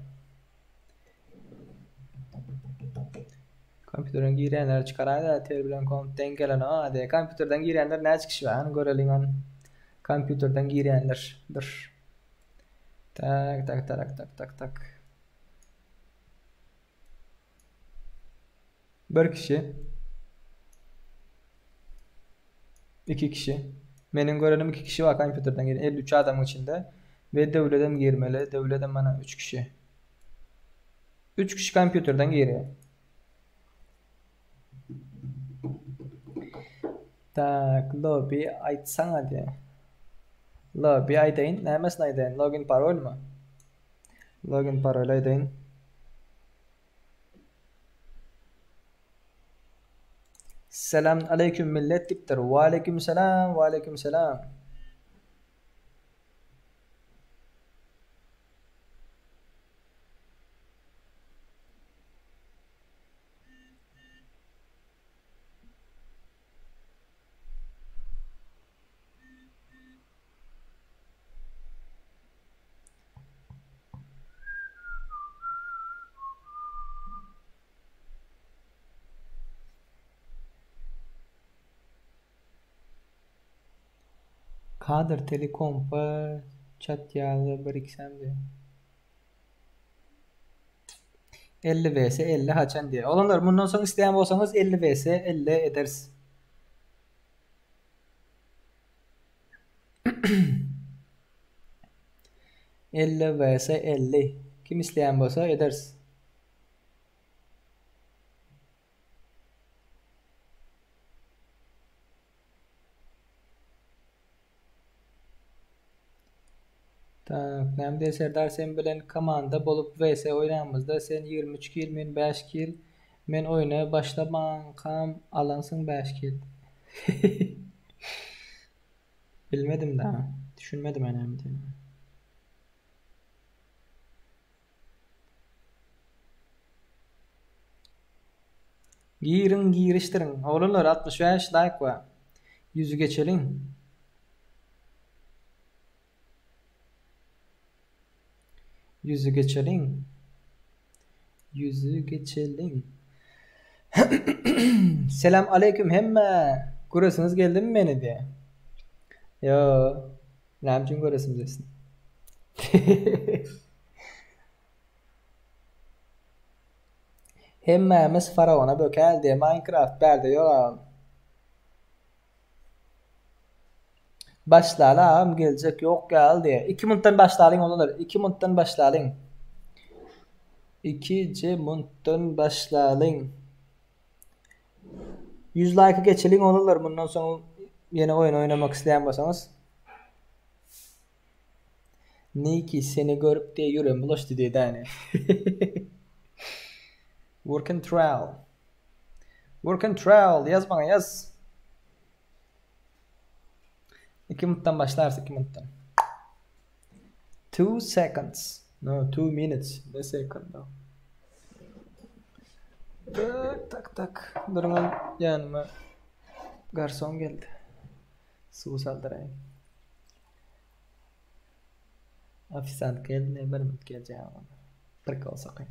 Kompýuterden girýänleri çykaraýda ter bilen komp deň gelenok diýýär. Kompýuterden girýänler näçe kişi bar? Hany göreliň hany. Kompýuterden girýänler. Dur. Tak tak tak tak tak tak. Bir kişi. Iki kişi. Meniň görenim iki kişi bar kompýuterden giren 53 adamyň içinde. We döwledem girmeli. Döwledem mana 3 kişi. 3 kişi kompýuterden girýär. Tak, lobby aýtsaňa diýýär. Lobby aýdaýyn, nämesini aýdaýyn? Login parolmy? Login parol aýdaýyn. Selam aleyküm millet diýipdir. Waleýkim selam, waleýkim selam. Kadr telekompa çat ýaly bir ikisem diýýär. 50 vs 50 haçan diýýär. Oglanlar mundan soň isleýän bolsaňyz 50 vs 50 ederis. 50 vs 50 kim isleýän bolsa ederis. Tak, näme diýýär Serdar sen bilen komanda bolup vs oýnamyzda sen 23 kill men 5 kill men oýna başlamankam alansyň 5 kill. Bilmedim daha. Düşünmedim men näme diýenini. Giriň girişdiriň. Oglanlar 65 laýk bar. Ýüzi geçeliň. Ýüzi geçeliň. Ýüzi geçeliň. Selam aleýkum hemmä. Göresiňiz geldimi meni diýä. Ýo. Näme üçin göresim gelsin? Hemmämiz faraona bökäl diýä Minecraft bärde ýok agam. Başlaly agam geljek ýok ýaly diýä. 2 muntdan başlalyň oglanlar. 2 muntdan başlalyň. 2 muntdan başlalyň. 100 laýka geçeliň oglanlar mundan soň ýene oýun oýnamak isleýän bolsaňyz. Niki seni görüp diýe ýüregim bulaşdy diýe däne. Work and travel. Work and travel ýaz maňa ýaz. 2 minutdan başlarys 2 minutdan. 2 seconds. No, 2 minutes. Ne second no. Tak tak tak. Duruň ýanyma garson geldi. Suw saldyraýyn. Ofisiant geldi, ne bir minut geljek. Prikol sakyn.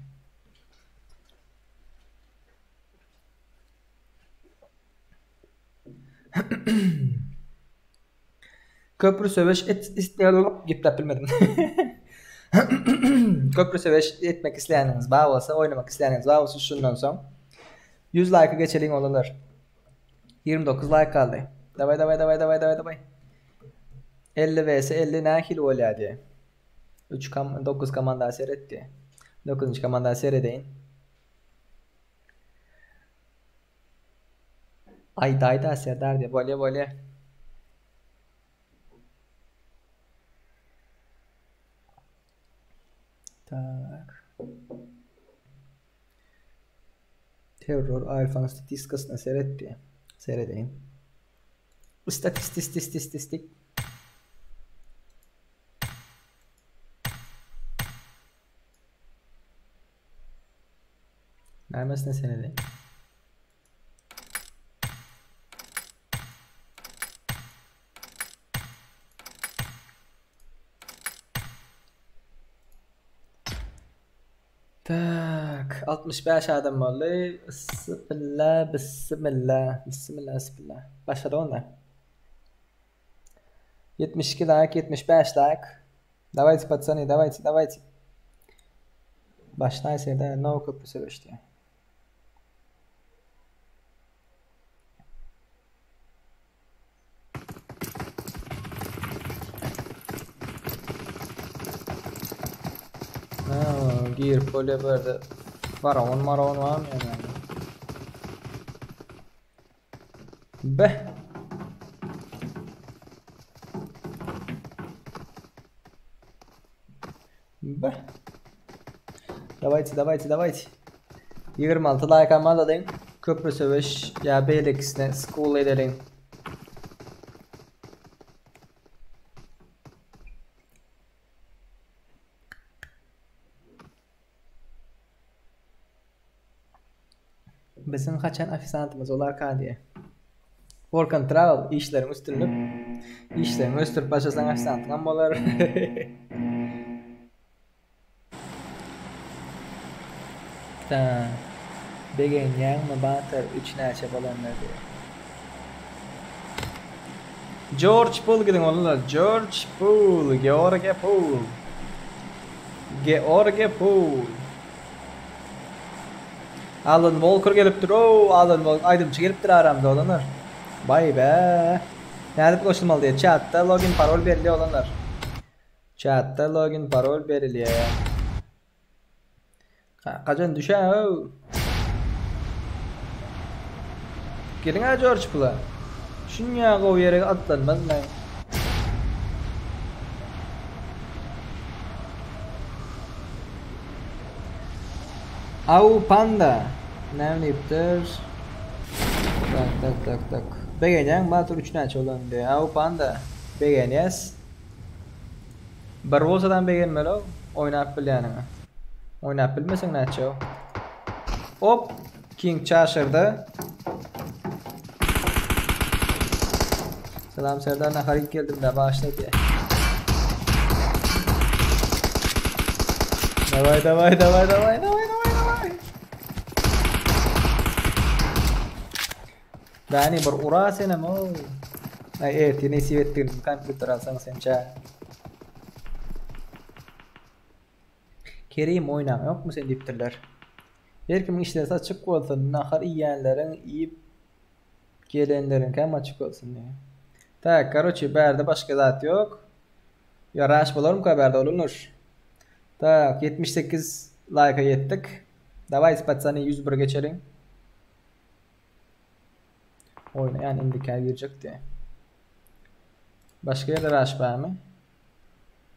Köprü söweş et gepläp bilmedim. Köprü söweş etmek isleýäniňiz bar bolsa, oýnamak isleýäniňiz bar bolsa şundan soň 100 laýka geçeliň oglanlar. 29 laýk galdy. Daway daway daway daway daway daway. 50 vs 50 nähili bolýar diýe. 3 kam 9 komanda seret diýe. 9-njy komanda seredeýin. Aýdaýda Serdar diýe. Bolýa bolýa. Tak. Terror Alfanyň statistikasyna seret diýe. Seredeýin. Statistististististik. Nämesine seredeýin? Tak, 65 adam boldy. Bismillah, bismillah, bismillah, bismillah. Başladyk onda. 72 laýk, 75 laýk. Dawayte patsany, dawayte, dawayte. Başlaý Serdar, no köprü söweşdi. Girip bolýar bu ýerde. Faraon maraon barmy ýa näme? Beh. Beh. Dawayte, dawayte, dawayte. 26 laýk alalyň. Köprü söweş ýa beýlekisine school edeliň. Biziň haçan ofisantymyz olarka diýe. Work and travel işleriň üstünlik. Işleriňi ösdürip başlasaň ofisantyňam bolar. Ta. Begenýäňmi Batyr üç näçe bolanda diýe. George Pool gidiň oglanlar. George Pool, George Pool. George Pool. Alan Walker gelipdir. Oo, Alan Walker aýdymçy gelipdir aramyza oglanlar. Baý be. Nädip goşulmaly diýe. Chatda login parol berilýär oglanlar. Chatda login parol berilýär. Kajan düşä-ow. Geliň-ä George Pula. Şunýa gowy ýere atlanmaz men. Au panda. Näme diýipdir? Tak tak tak tak. Begenýäň Batyr üç näçe bolan diýýär. Au panda. Begenýäs. Bir bolsadam begenmeli-ow, oýnap bilýäniňe. Oýnap bilmeseň nätjeg-ow. Op, King çaşyrdy. Salam Serdar, nahar iýip geldim-dä, bagyşla diýýär. Daway daway daway daway daway daway daway. Dani bir ura senem o. Ay ertir nesip etdigini kompýuter alsaň sen çä. Kerim oýnaň ýokmy sen diýipdirler. Her kimiň işdäsi açyk bolsun, nahar iýýänleriň iýip gelenleriňkäm açyk bolsun diýýär. Tak, karoçe bärde başga zat ýok. Ýa raş bolarmyka bärde olanlar? Tak, 78 laýka ýetdik. Dawayte patsany 101 geçeliň. Oýnaýan indikä girjekdi. Başga ýerde raş barmy?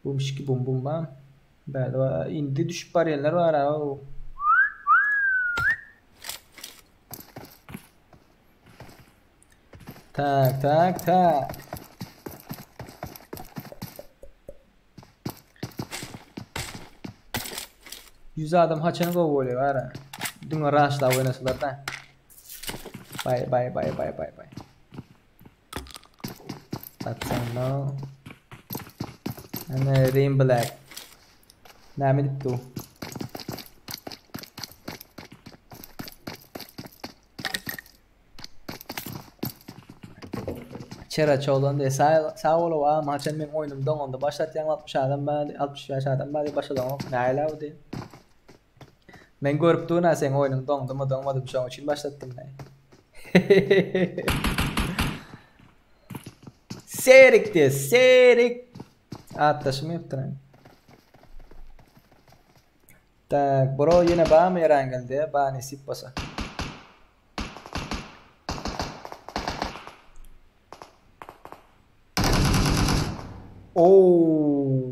Bum şiki bum bum bam. Bärde bar. Indi düşüp barýanlar bar ha. Tak tak tak. Yüz adam haçan gowy bolýar bara. Diňe raşlap oýnasalar da. Bay bay bay bay bay bay. Satsan no. Ene Rain Black. Näme edip du? Çera çolan diye sağ, sağ ol o haçan men oýnum doňanda başlatýaň 60 adam bar, 65 adam bar diýip başladyň. Näle o diýip. Men görüp durun ha seň oýnuň doňdumy doňmadymy şoň üçin başlatdym men. Serik diye serik. Atdaşym ýokdur. Tak, bro ýene barmy Erangel diye, ba nesip bolsa. Oo.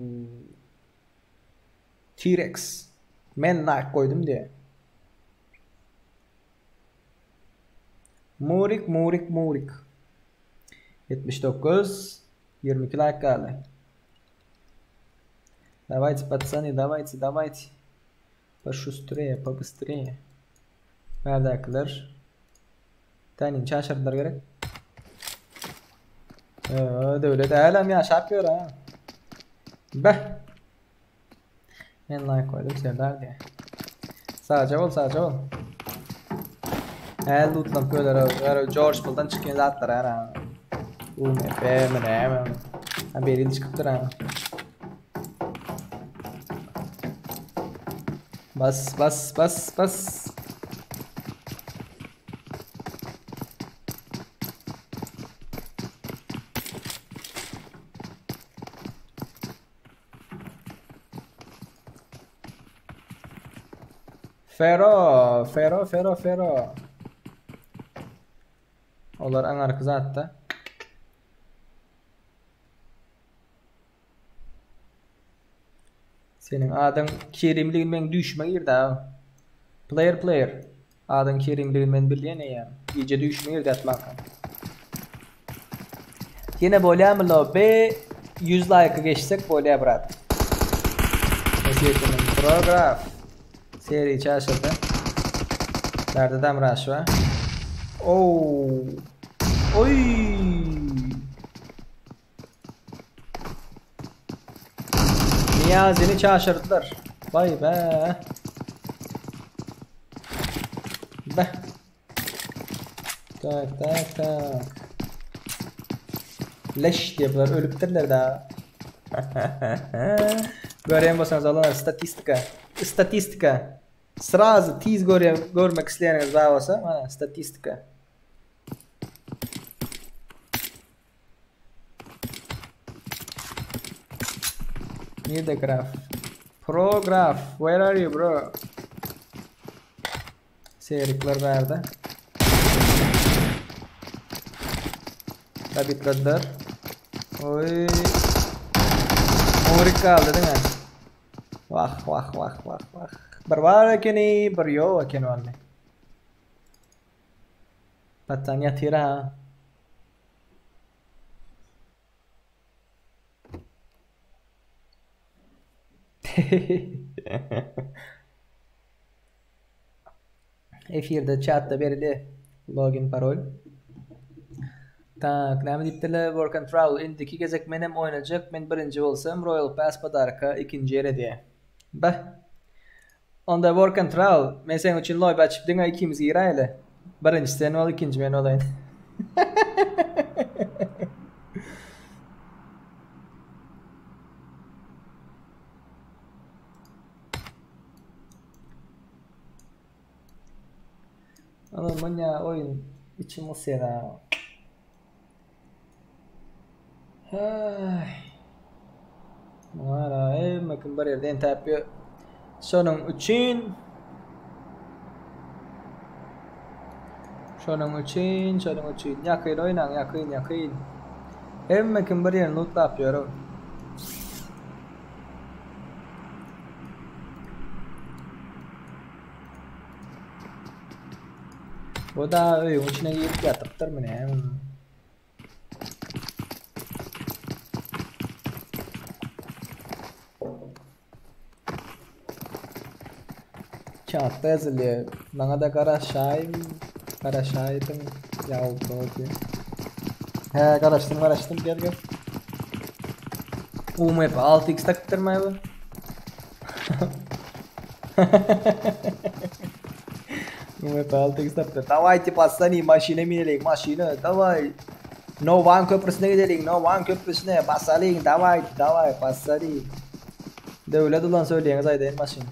T-Rex. Men like goýdum diye. Murik, Murik, Murik. 79 22 like galdy. Давайте, пацаны, давайте, давайте. Пошустрее, побыстрее. Bärdäkiler. Tänin çaşyrdylar gerek. Ee, döwlet älem ýaşap ýör ha. Beh. Men like goýdum Serdar diýe. Sagja bol, sagja bol. Äl lootlam köler, George Bull'dan çykýan zatlar ha. UMP mi näme? Ha beri çykypdyr ha. Bas bas bas bas. Fero, Fero, Fero, Fero. Olar aňarky zatda. Seniň adyň Kerimligini meň düýşüme girdi ha. Player player. Adyň Kerimligini men bilýän eýýäm. Gije düýşüme girdi ýatmakam. Ýene bolýamy lobby? 100 laýka geçsek bolýar brat. Nesiyetiniň prograf. Seri çaşyrdy. Bärde damraş bar. Oo. Oy. Niýazini çaşyrdylar. Baý be. Be. Tak tak tak. Leş diye bular ölüpdirler daha. Görýän bolsaňyz olanlar statistika. Statistika. Srazy tiz görýän görmek isleýäniňiz bar bolsa, mana statistika. Nirde graf? Pro graf, where are you bro? Serikler bärde. Tabitlediler. Oy. Murik galdy diňe. Wah wah wah wah wah. Bir bar ekeni, bir ýok ekeni wally. Patsan ýatyr ha. Efirde chatda berili login parol. Tak, näme diýipdirler? Work and travel. Indiki gezek menem oýnajak. Men birinji bolsam Royal Pass podarka ikinji ýere diýe. Beh. Onda work and travel. Men seň üçin lobby açyp diňe ikimiz giräýeli. Birinji sen bol, ikinji men bolaýyn. Oğlum bu ne oyun içim ysýar ha. Ay. Muňa hemme kim bir ýerde entäp ýör. Şonuň üçin Şonuň üçin, şonuň üçin ýakyn oýnaň, ýakyn, ýakyn. Hemme kim bir ýerini lootlap ýör. Bu da öýüň içine girip ýatypdyrmy näme? Çatda ýazylýar. Maňa da garaşaýyn, garaşaýdyň ýa diýip. He, garaşdym, garaşdym, gel gel. UMP 6x takypdyrmaý bu. UMP 6x tapypdyr. Dawayte patsany, maşyna mineliň, maşyna, daway. Nowan köprüsine gideliň, Nowan köprüsine basalyň, daway, daway, patsany. Döwlet ulan söýleýäňiz aýdaýyn maşyn.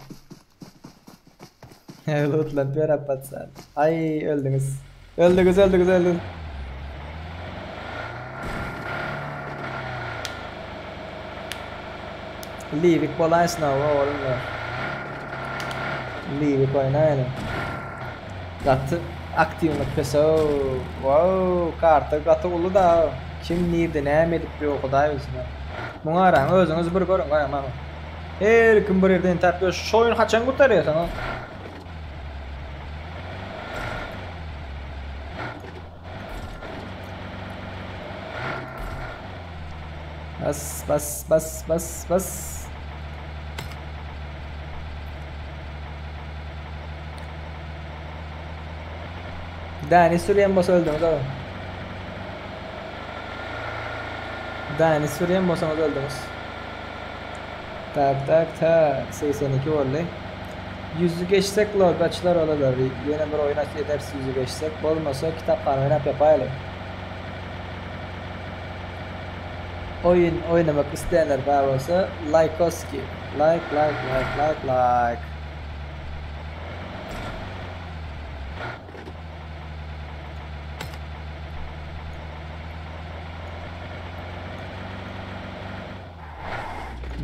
Lootlan pera patsan. Ay öldüňiz. Öldüňiz, öldüňiz, öldüňiz. Livik bolaýsyn awa oğlumlar. Livik oýnaýyn. Gaty aktiwlik pes Wow, karta gaty uly da. Kim nirde näme edip ýör Hudaý bilsin. Muňa araň özüňiz bir görüň garaň mana. Her kim bir ýerden tap ýör. Şu oýun haçan gutarýar sana? Bas bas bas bas bas. Dani sürýän bolsa öldüňiz oğlum. Dani sürýän bolsaňyz öldüňiz. Tak tak tak 82 boldy. Yüzü geçsek lorgaçlar olarlar. Ýene bir oýun aç ederis yüzü geçsek. Bolmasa kitaphana oýnap ýapaýly. Oýun oýnamak isleýänler bar bolsa likeoski. Like like like like like.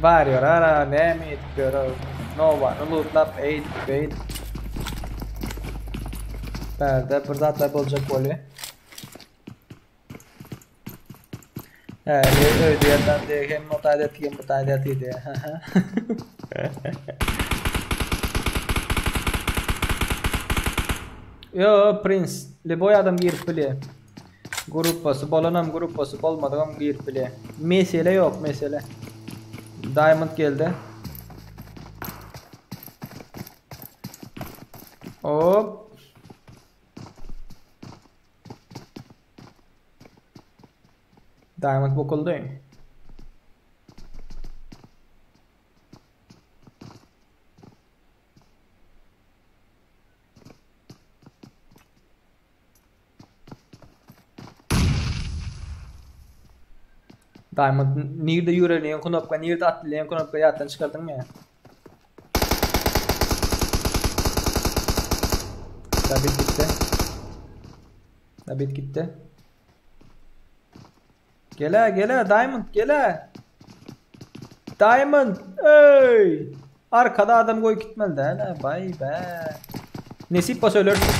Barýar ara näme edip ýör Nowany lootlap eýdip beýdip. Bärde bir zatlar boljak bolýar. He, öýde ýerden diýe hem mutaýda etdi, hem mutaýda etdi diýe. Yo, Prince, liboý adam girip bilýär. Gruppasy bolanam, gruppasy bolmadygam girip bilýär. Mesele ýok, mesele. Diamond geldi. Hop. Diamond bokuldy. Diamond nirde ýüreleýän knopka, nirde atlaýan knopka ýatdan çykardyň ya. David gitti. David gitti. Gele gele Diamond gele. Diamond ey. Arkada adam goýup gitmeli däl bay be. Nesip bolsa ölersin.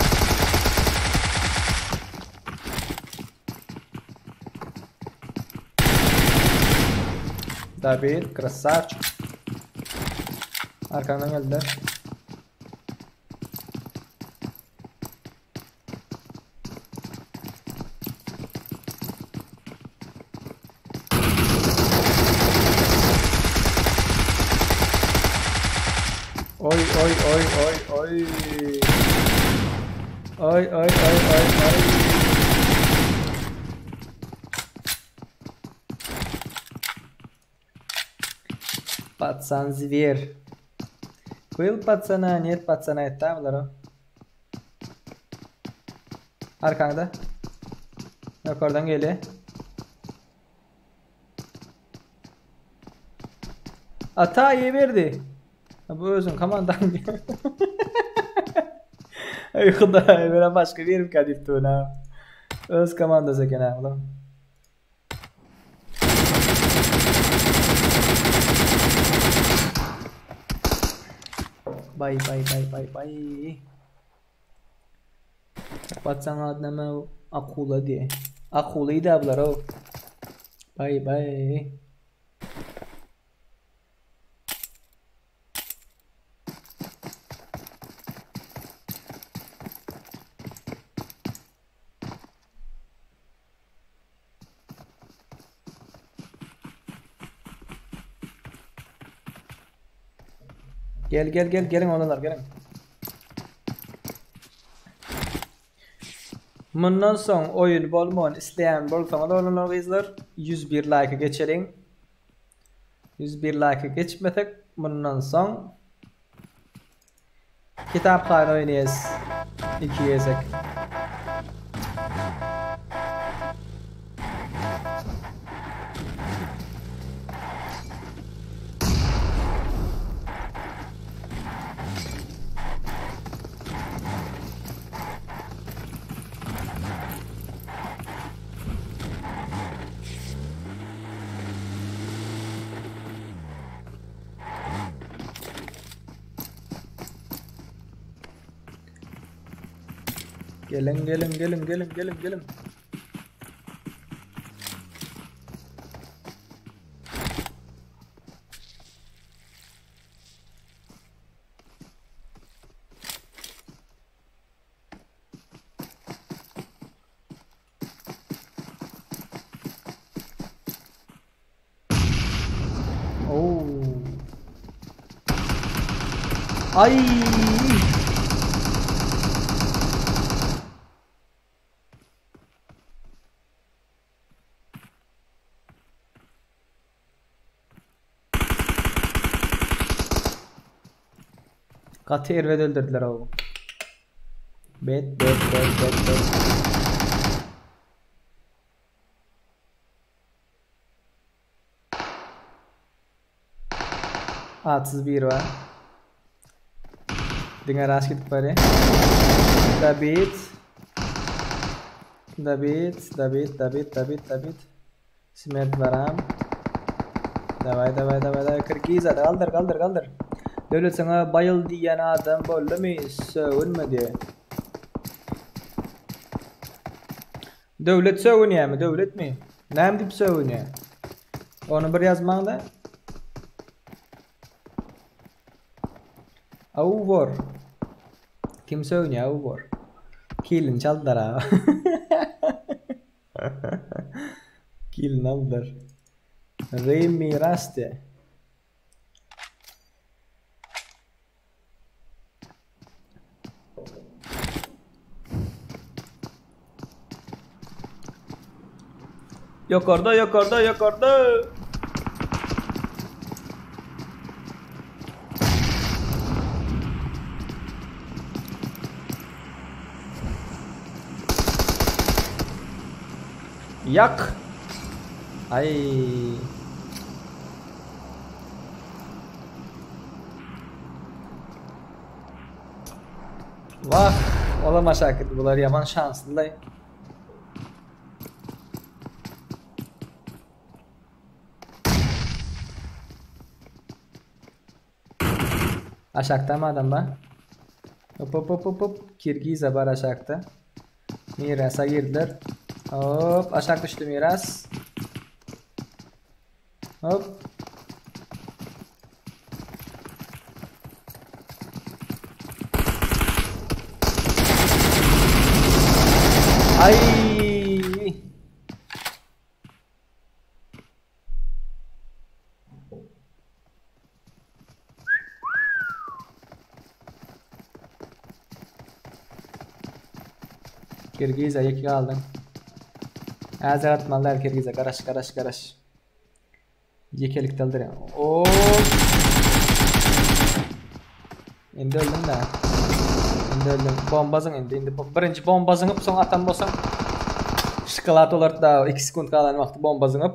David krasavçik. Arkandan geldiler. Oy oy oy oy oy. Oy oy oy oy oy. Patsan zwer. Byl patsana, net patsana etdi bular. Arkaňda. Ýokardan gelýär. Ata berdi. Bu özüň komandaň. Ay Hudaý, men başga birim diýip durna. Öz komandasy eken ha bular. Bay bay bay bay bay. Batsaň ady näme Akula diýe. Akulydy bular o. Bay bay. Gel gel gel gelin onalar gelin. Mundan soň oýun bolmagyny isleýän bolsaňyz oglanlar gyzlar 101 like geçeliň. 101 like geçmesek mundan soň kitaphana oýnaýas 2 gezek. Gelin gelin gelin gelin gelin gelin. Oo. Ay. Gaty erbet öldürdüler o. Bet bet bet bet bet. Atsyz bir var. Diňe rast gidip barýar. David. David, David, David, David, David. Smert varam. Daway, daway, daway, daway. Kirgiza, galdyr, galdyr, galdyr. Döwlet sana bayıl diýen adam boldumy? Sögünme diye. Döwlet sögünýärmi? Döwlet mi? Näme diýip sögünýär? Onu bir ýazmaň da. Aw bor. Kim sögünýär aw bor. Kilin çaldylar ha. Kilin aldylar. Remy Raste. Yukarıda yukarıda yukarıda. Yak. Ay. Vah, olam aşağı bular yaman şansly. Aşakda mı adam ba? Hop hop hop hop hop. Kirgiza bar aşakda. Mirasa girdiler. Hop aşak düştü miras. Hop. Ay. Kirgiza ýeke galdyň. Häzir atmalylar Kirgiza. Garaş, garaş, garaş. Ýekelikde aldyr. Hop. Indi öldüm de. Indi öldüm. Bomba zyň indi. Indi birinji bomba zyňyp soň atan bolsaň şokolad bolardy da 2 sekund galan wagty bomba zyňyp.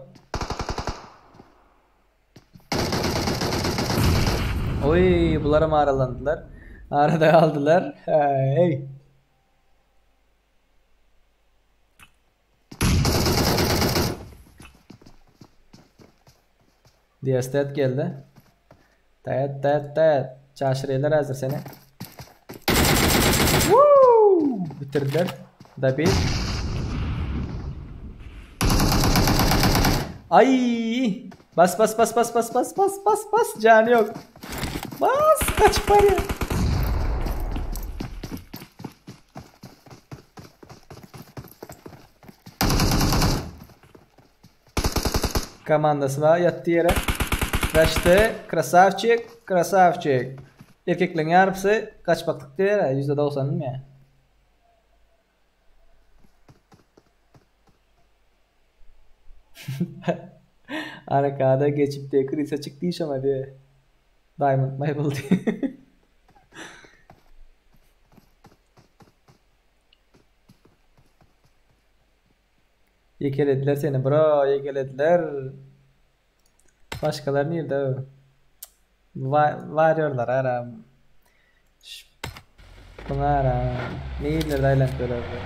Oý, bularam aralandylar. Arada galdylar. Hey. Diestet geldi. Daýat, daýat, daýat. Çaşyrýarlar häzir seni. Woo! Bitirdiler. Dabi. Ay! Bas bas bas bas bas bas bas bas bas. Jany ýok. Bas, gaçyp barýar. Komandasy bar ýatdy ýere. Gaçdy. Krasawçik, krasawçik. Erkekleň ýarpysy gaçmaklyk diýer, %90 ýa. Arkada geçip diýe krisa çyk diý şoňa diýe. Diamond Maple diýe. Ýekelediler seni bro, ýekelediler. Başgalar nirde? Warriorlar aram. Buňa aram. Nirelerde aýlanyp ýörerdi?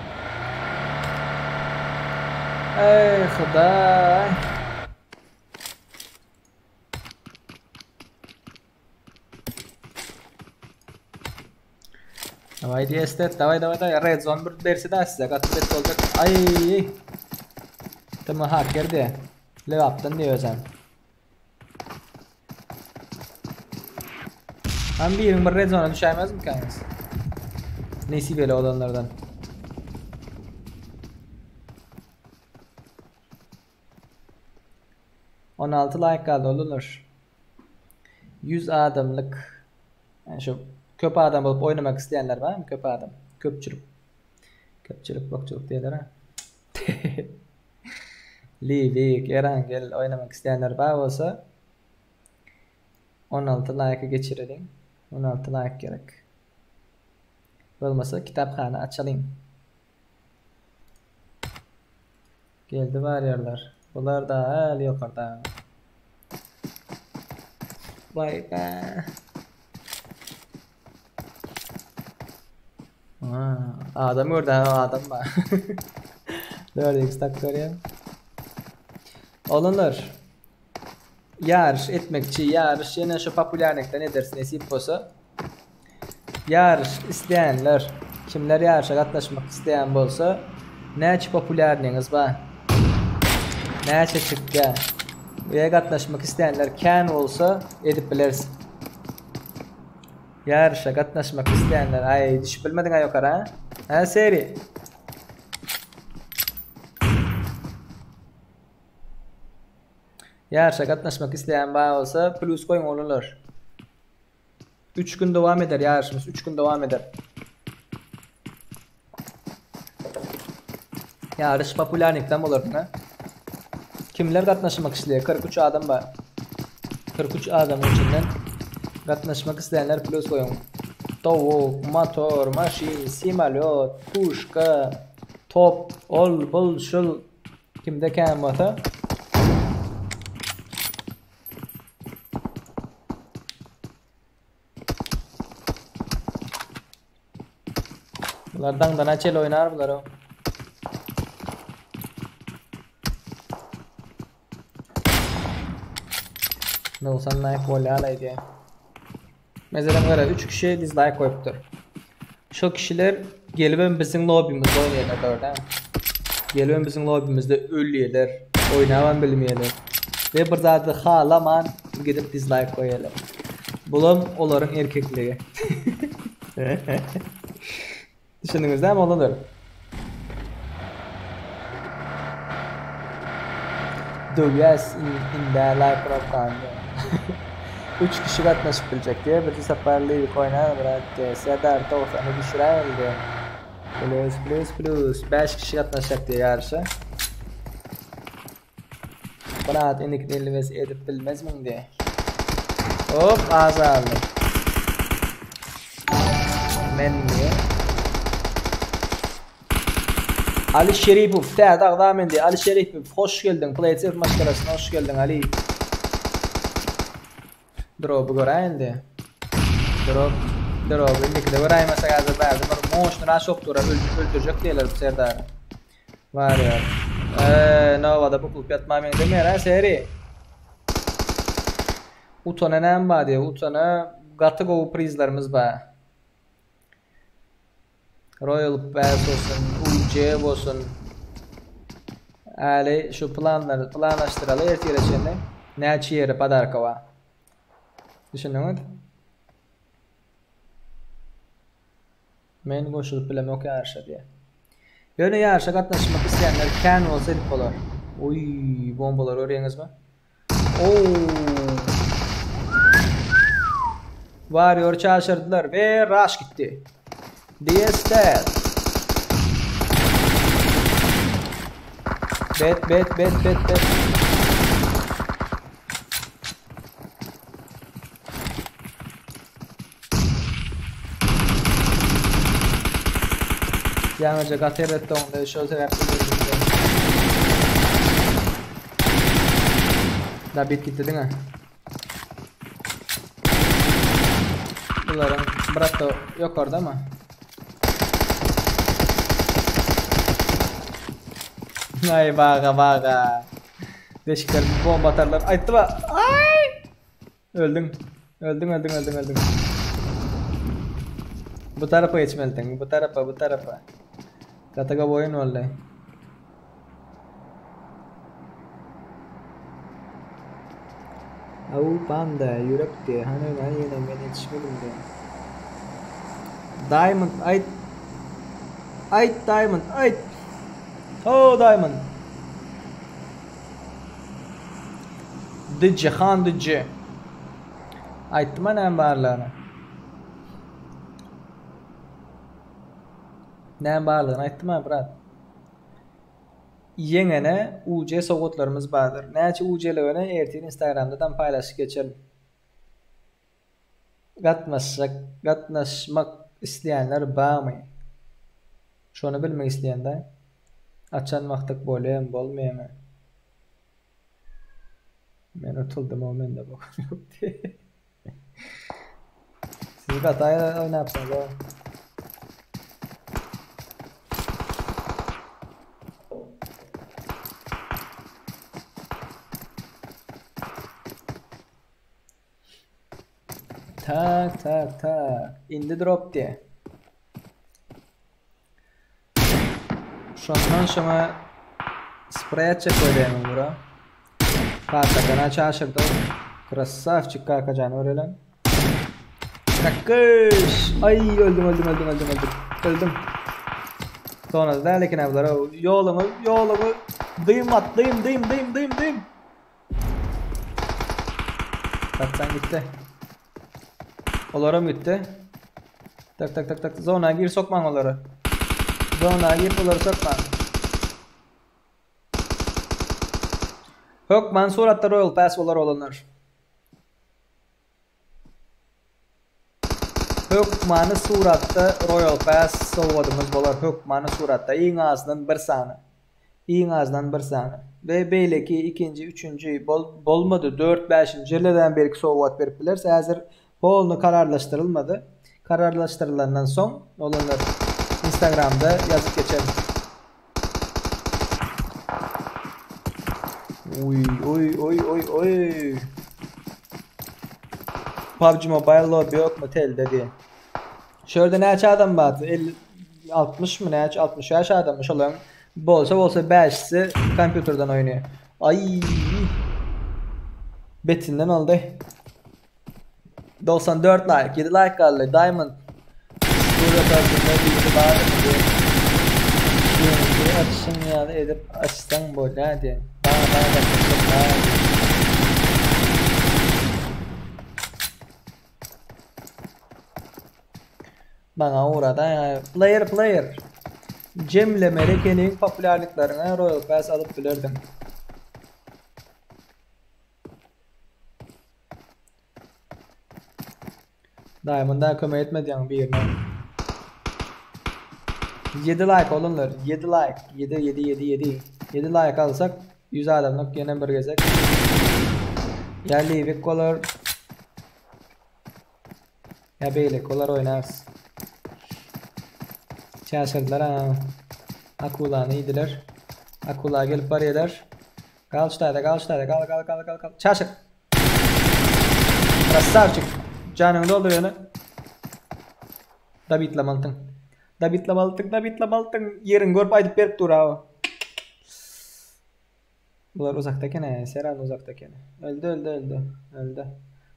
Eý hudaý. Daway diýesdet, daway daway daway. Red zone bir berse da size gaty bet boljak. Ay. Tama hacker diýe. Lewapdan diýe özem. Hem birin bir red zone'a düşäýmezmikäňiz? Nesibeli olanlardan. 16 like galdy olanlar. 100 adamlyk yani şu köp adam bolup oynamak isleýänler barmy? Köp adam. Köpçülik. Köpçülik, bokçuluk diýerler ha. Livik, Erangel oynamak isleýänler bar bolsa 16 like geçireliň. 16 like gerek. Bolmasa kitaphana açalyň. Geldi barýarlar. Bular da häli ýokarda. Vay be. Aa, adam gördü ha adam bar. 4x tak görýän. Oglanlar. Ýaryş etmekçi, ýaryş ýene şu populýarnikden ederis nesip bolsa. Ýaryş isleýänler, kimler ýaryşa gatnaşmak isleýän bolsa, näçe populýarnyňyz bar? Näçe çykýar? We gatnaşmak isleýänler kän bolsa edip bileris. Ýaryşa gatnaşmak isleýänler, aý düşüp bilmediň-ä ýokary ha? Hä Seri? Ýaryşa gatnaşmak isleýän bar bolsa plus goýuň oglanlar. 3 gün dowam eder ýaryşymyz 3 gün dowam eder. Ýaryş populýarnikden bolar diňe. Kimler gatnaşmak isleýär? 43 adam bar. 43 adamyň içinden gatnaşmak isleýänler plus goýuň. Towuk, motor, maşyn, simolýot, puşka, top, ol, bul, şul kimde kän bolsa Bular daňdana çel oýnar bular. Nogsan like bolýar aýdýar. Meselem gara 3 kişi dislike goýupdyr. Şo kişiler gelibem biziň lobimizde oýnaýarlar dogry Gelibem biziň lobimizde ölýärler, oýnabam bilmeýärler. We bir zady halaman gidip dislike goýýarlar. Bulam olaryň erkekligi. Düşündiňiz dämi oglanlar? Döwýäs indä like knopkany. 3 kişi gatnaşyp biljek diýe bir sapar lirik oýnar brat diýe. Serdar 90-y düşüräýeli diýe. Plus plus plus 5 kişi gatnaşjak diýe ýaryşa. Brat indiki 55 edip bilmezmiň diýe. Hop az aldy. Men diýe. Ali Şeripow täze agza men diýe. Ali Şeripow hoş geldiň. PlaySafe maşgalasyna hoş geldiň Ali. Dropy göräý indi. Drop, dropy indikide göräýmesek häzir bärde bir moşny raş bolup dur, öldürjek diýerler bu serdary. Bar ýa. Eee, nowada bukulyp ýatma meňzemeýär ha seri. Utana näme bar diýe, utana gaty gowy prizlerimiz bar. Royal Pass bolsun, UC bolsun. Äli şu planlary planlaşdyraly ertire çenli. Näçe ýere podarka bar. Düşündiňiz? Men goşulyp bilemok ýaryşa diýýär. Ýöne ýaryşa gatnaşmak isleýänler kän bolsa edip bolar. Oý, bombalary görýäňizmi? Oo. Warrior çaşyrdylar we rush gitdi. DS dead. Bet bet bet bet bet. Ýaňyja gaty erbet doňdy, şol sebäpli girdim. Da bit gitdi diňe. Bularyň brato ýokardamy? Ay baga baga. Deşikler bomba atarlar. Aýtdy ba. Ay! Öldüň. Öldüň, öldüň, öldüň, öldüň. Bu tarapa geçmelidiň. Bu tarapa, bu tarapa. Gaty gowy oýun boldy. Aw panda ýürek diýe. Hany men ýene men ýetişmedim diýe. Diamond aýt. Aýt Diamond aýt. Ho Diamond. Düjje han düjje. Aýtdym-a näme barlygyny. Näme barlygyny aýtdym-a brat. Ýeňene UJ sowgatlarymyz bardyr. Näçe UJ-ligini ertir Instagramda-dam paýlaşyp geçerin. Gatnaşjak, gatnaşmak isleýänler barmy? Şony bilmek isleýän-dä. Açan wagtyk bolýamy, bolmaýamy? Men utuldym-ow, mende bok ýok diýip. Siz gaty oýnapsyňyz-a. Tak tak tak. Indi drop diye. Şondan şoňa sprey atjak bolýan bura. Kakajana çaşyrdy. Krasavçik kakajan görelen. Kakış. Ay öldüm öldüm öldüm öldüm öldüm. Öldüm. Sonra da lekin ablara ýoluňy ýoluňy dym at dym dym dym dym dym. Kaptan gitti. Olaram gitti. Tak tak tak tak. Zona gir sokman olary. Zona gir olary sokman. Hökman suratda Royal Pass bolar olanlar. Hökmany suratda Royal Pass sowgadymyz bolar hökmany suratda iň azyndan bir sany. Iň azyndan bir sany. We beýleki ikinji, üçünji bol bolmady dört bäşinji ýerlerden belki sowgat berip bileris. Häzir polny kararlaşdyrylmady. Kararlaşdyrylandan soň olanlar Instagramda ýazyp geçerin. Oý oý oý oý oý. PUBG Mobile lobby ýokmy telde diýen. Şu ýerde näçe adam bar? 50 60 mı näçe 65 adam mı? Şolaryň bolsa bolsa 5-si kompýuterden oýnaýar. Aý. Betinden oldy. 94 like, 7 like galdy. Diamond. Burada tarafında biri bar mı diye. Ýeňiji açyň ýaly edip açsaň bolýar diýen. Bana bana gatnaşyk bar. Maňa ugrada player player. Jemlemeli ekeniň populýarlyklaryňa Royal Pass alyp bilerdiň. Diamond daha kömek etmedi ýaňy birine. 7 like oglanlar, 7 like, 7 7 7 7. 7 like alsak 100 adamlyk ýene bir gezek. Ýa Livik bolar. Ýa beýleki bolar oýnarys. Çaşyrdylar ha. Akulany iýdiler. Akula gelip barýarlar. Gal şu taýda, gal şu taýda, gal gal gal gal gal. Çaşyr. Krasavçik. Janyňy doldur ýöne. Dabitlamaltyň. Dabitlamaltyň, dabitlamaltyň. Ýeriňi görüp aýdyp berip dur aw. Bular uzakda eken, Seran uzakda eken. Öldi, öldi, öldi. Öldi.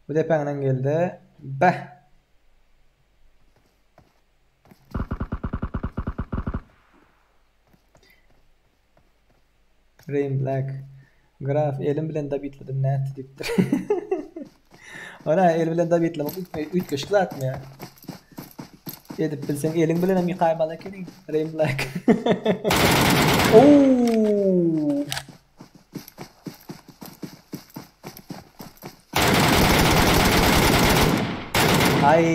Bu depäňden geldi. Beh. Rain Black. Graf elim bilen dabitledim nätdi diýipdir. Ora el bilen dabitlemek üýtgeşik zatmy ýa? Edip bilseň eliň bilen hem ýykaýmaly ekeniň. Rain Black. Oo! Ay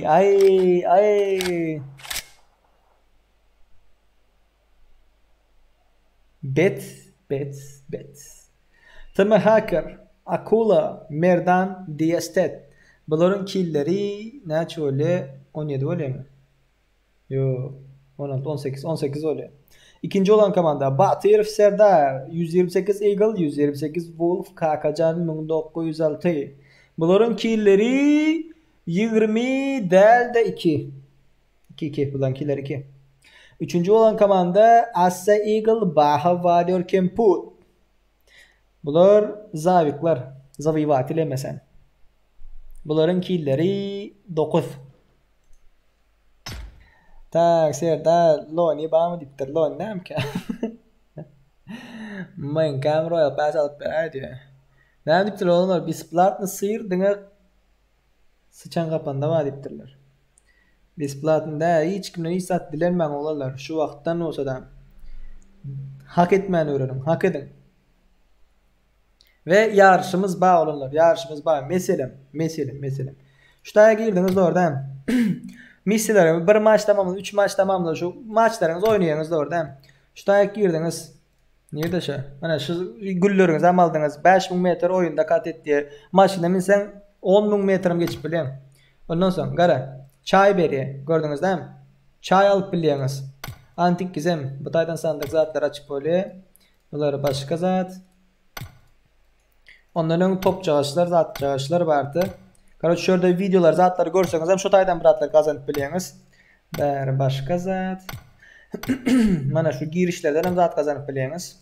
ay ay. Bet bet bet. TM Hacker, Akula, Merdan, Diestet. Bularyň killeri näçe bolýa? 17 bolýamy? Ýok. 16, 18, 18 bolýa. Ikinji bolan komanda Batyrow Serdar, 128 Eagle, 128 Wolf, Kakajan 1906. Bularyň killeri 20 däl-de 2. 2 2 bularyň killeri 2. Üçünji bolan komanda Assa Eagle, Baha Warrior Kemput. Bular zawikler, zawiwatil emesen. Bularyň killeri 9. Tak, Serdar, Loni barmy diýipdir. Loni nämekä? Meňkäm Royal Pass alyp beräý diýýär. Näme diýipdirler oglanlar? Besplatny syr diňe Syçan gapanda bar diýipdirler. Besplatny däl, hiç kimden hiç zat dilenmäň oglanlar, şu wagtdan bolsada hak etmäni öwreniň, hak ediň. We ýaryşymyz bar oglanlar, ýaryşymyz bar. Meselem, meselem, meselem. Şu taýa girdiňiz dogry däl. Missiýalary bir maç tamamla, üç maç tamamla, şu maçlaryňyzy oýnaýaňyz dogry däl. Şu taýa girdiňiz. Nirde şu? Mana şu gülleriňizi hem aldyňyz. 5000 metr oýunda kat et diýe. Maşyna minseň 10000 metrem geçip bilýäň. Ondan soň gara çaý berýär. Gördüňiz dämi? Çaý alyp bilýäňiz. Antik gizem. Bu taýdan sandyk zatlar açyp bolýar. Bular başga zat. Ondan öň topjagaçlar, zatjagaçlar bardy. Karoç şu ýerde wideolar, zatlary görseňiz hem şu taýdan bir zatlar gazanyp bilýäňiz. Bäri başga zat. Mana şu girişlerden hem zat gazanyp bilýäňiz.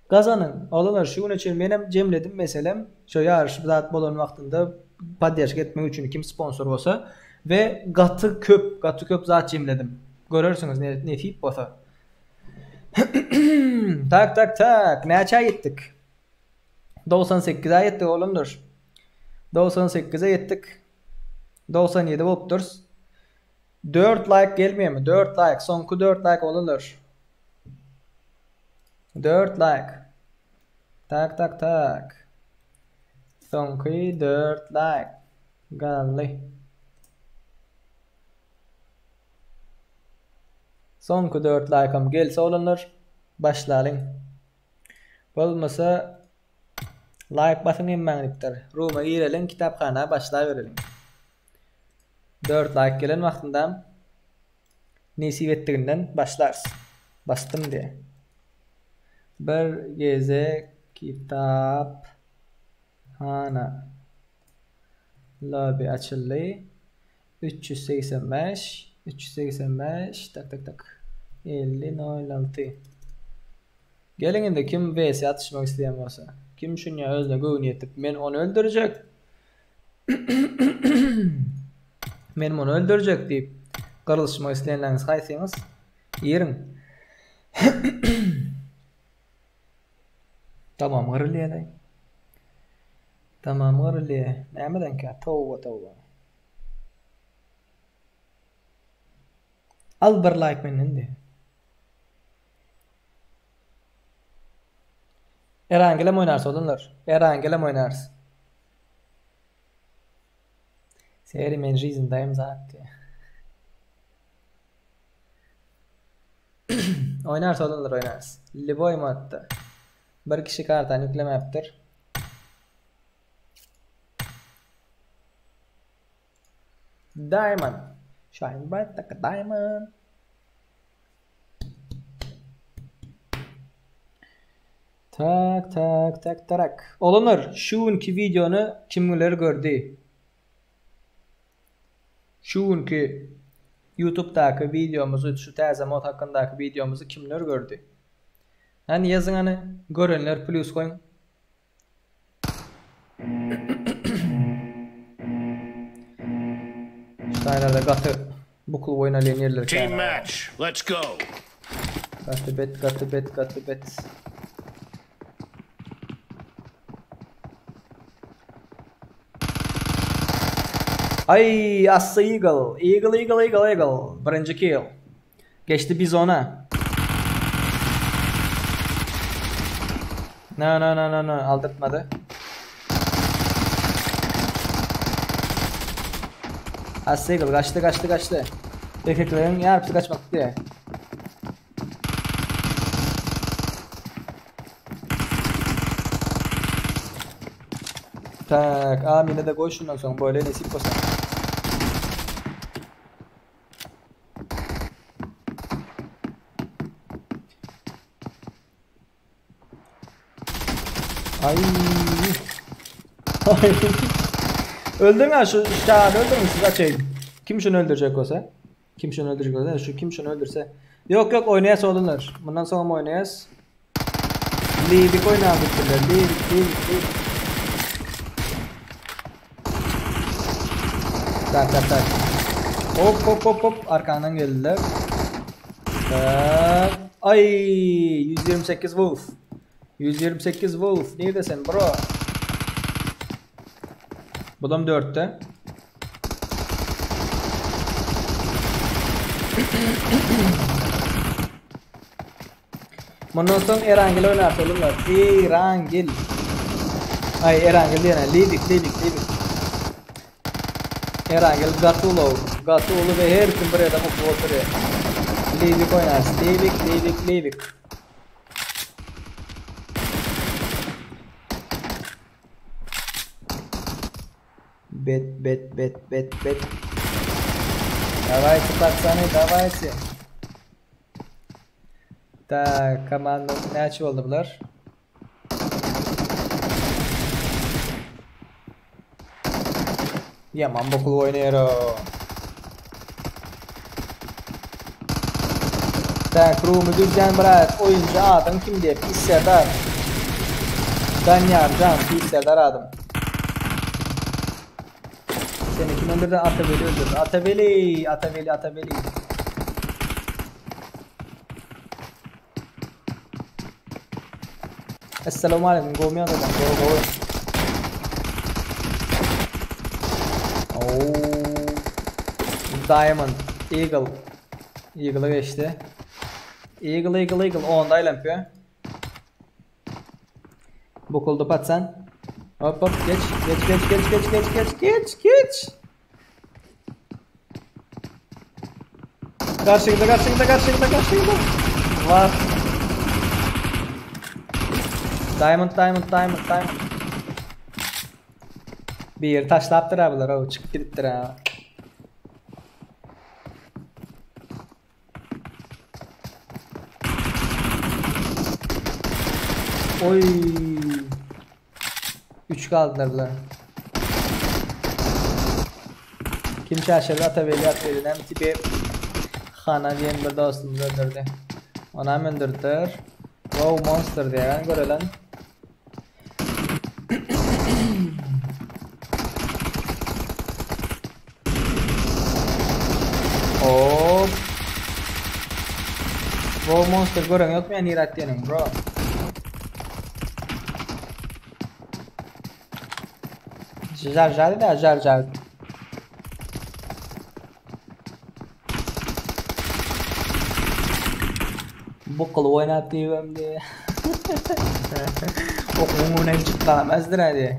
Gazanyň. Oglanlar şu güne çenli men hem jemledim meselem. Şu ýaryş zat bolan wagtynda podderžka etmek üçin kim sponsor bolsa we gaty köp, gaty köp zat jemledim. Görersiňiz nesip bolsa. Tak tak tak. Näçä ýetdik? 98-e ýetdik oglanlar. 98-e ýetdik. 97 bolupdyrys. 4 like gelmeýärmi? 4 like. Soňky 4 like oglanlar. 4 like. Tak tak tak. Soňky 4 like. Galdy. Soňky 4 laýkam gelse oglanlar başlalyň. Bolmasa laýk basyň hemmäň diýipdir. Ruma gireliň kitaphana başlabereliň. 4 laýk gelen wagtynda nesip etdiginden başlarys. Basdym diýe. Bir gezek kitaphana lobby açyldy. 385 385 tak tak tak 50 06 Geliň indi kim vs atyşmak isleýän bolsa. Kim şunýa özüne göwni ýetip men ony öldürjek. Men muny öldürjek diýip gyrylyşmak isleýänleriňiz haýsyňyz? Giriň. Tamam gyrylýar. Tamam gyrylýar. Nämedenkä? Toba toba. Al bir like menden diýe. Erangelem oýnarys oglanlar. Erangelem oýnarys. Seri men жизнь daýym zat diýe. Oýnarys oglanlar oýnarys. Liboý modda. Bir kişi kartany ýüklemäpdir. Diamond. Shine bright like a diamond. Tak tak tak tarak. Oglanlar şu günki wideony kimler gördi? Şu günki YouTube'daky wideomyzy, şu täze mod hakyndaky wideomyzy kimler gördi? Hany ýazyň hany, görenler plýus goýuň. Şu taýlarda gaty bukulyp oýnalýan ýerler Team kän. match. Let's go. Gaty bet, gaty bet, gaty bet. Ay, Assa Eagle. Eagle, Eagle, Eagle, Eagle. Birinji kill. Geçdi Bizona. No, no, no, no, no. Aldyrtmady. Assa Eagle gaçdy, gaçdy, gaçdy. Erkekleriň ýarpysy gaçmak diýe. Tak, amine de goý şundan soň böyle nesip bolsa. Ay. Ay. Öldürün ha şu şahane öldürün siz açayım. Kim şunu öldürecek olsa? Kim şunu öldürecek olsa? Şu kim şunu öldürse? Yok yok oynayas olurlar. Bundan sonra mı oynayas? Livik oynardık Livik, Livik, Livik. Tak tak tak. Hop hop hop hop arkandan geldiler. Tak. Ay 128 Wolf. 128 Wolf. Neredesin bro? Budam 4'te. Mundan soň Erangel oýnar olarlar. Erangel. Ay Erangel diýene Livik, Livik, Livik. Erangel Gatulov. Gatulov ve her kim bir ýerde okup oturyar. Livik oýnar. Livik, Livik, Livik. Bet, bet, bet, bet, bet. Давайте, пацаны, давайте. Tak, komanda näçe boldy bular? Yaman bokul oýnaýar o. Tak, Rumi düzýän brat, oýunçy adyň kim diýip, Pis Serdar. Danyar Can, Pis Serdar adym. Seni kim öldürdü? Ataveli öldürdü. Ataveli, Ataveli, Ataveli. Esselamu aleyküm. Gowmy ýagdaýlaň? Gowy, gowy. Oo. Diamond, Eagle. Eagle'a geçdi. Eagle, Eagle, Eagle. Onda aýlanyp ýör. Bukuldy patsan. Hop hop geç, geç, geç, geç, geç, geç, geç, geç, geç. Garşyňda, garşyňda, garşyňda, garşyňda. Var. Diamond, Diamond, Diamond, Diamond. Bir taşlapdyr ha bular, o çykyp gidipdir ha. Oy. 3 galdylar bular. Kim şaşyrdy Atabeli Atabeli näme tipi Hana diýen bir dostumyz öldürdi. Onam öldürdiler. Wow monster diýen görelen. Hop. Wow monster gören ýokmy ýa nirä atýanyň bro? Jar jar da jar jar. Bukyl oýnap diýibem diýe. Okuň öňünden çykyp galamazdyr hadi.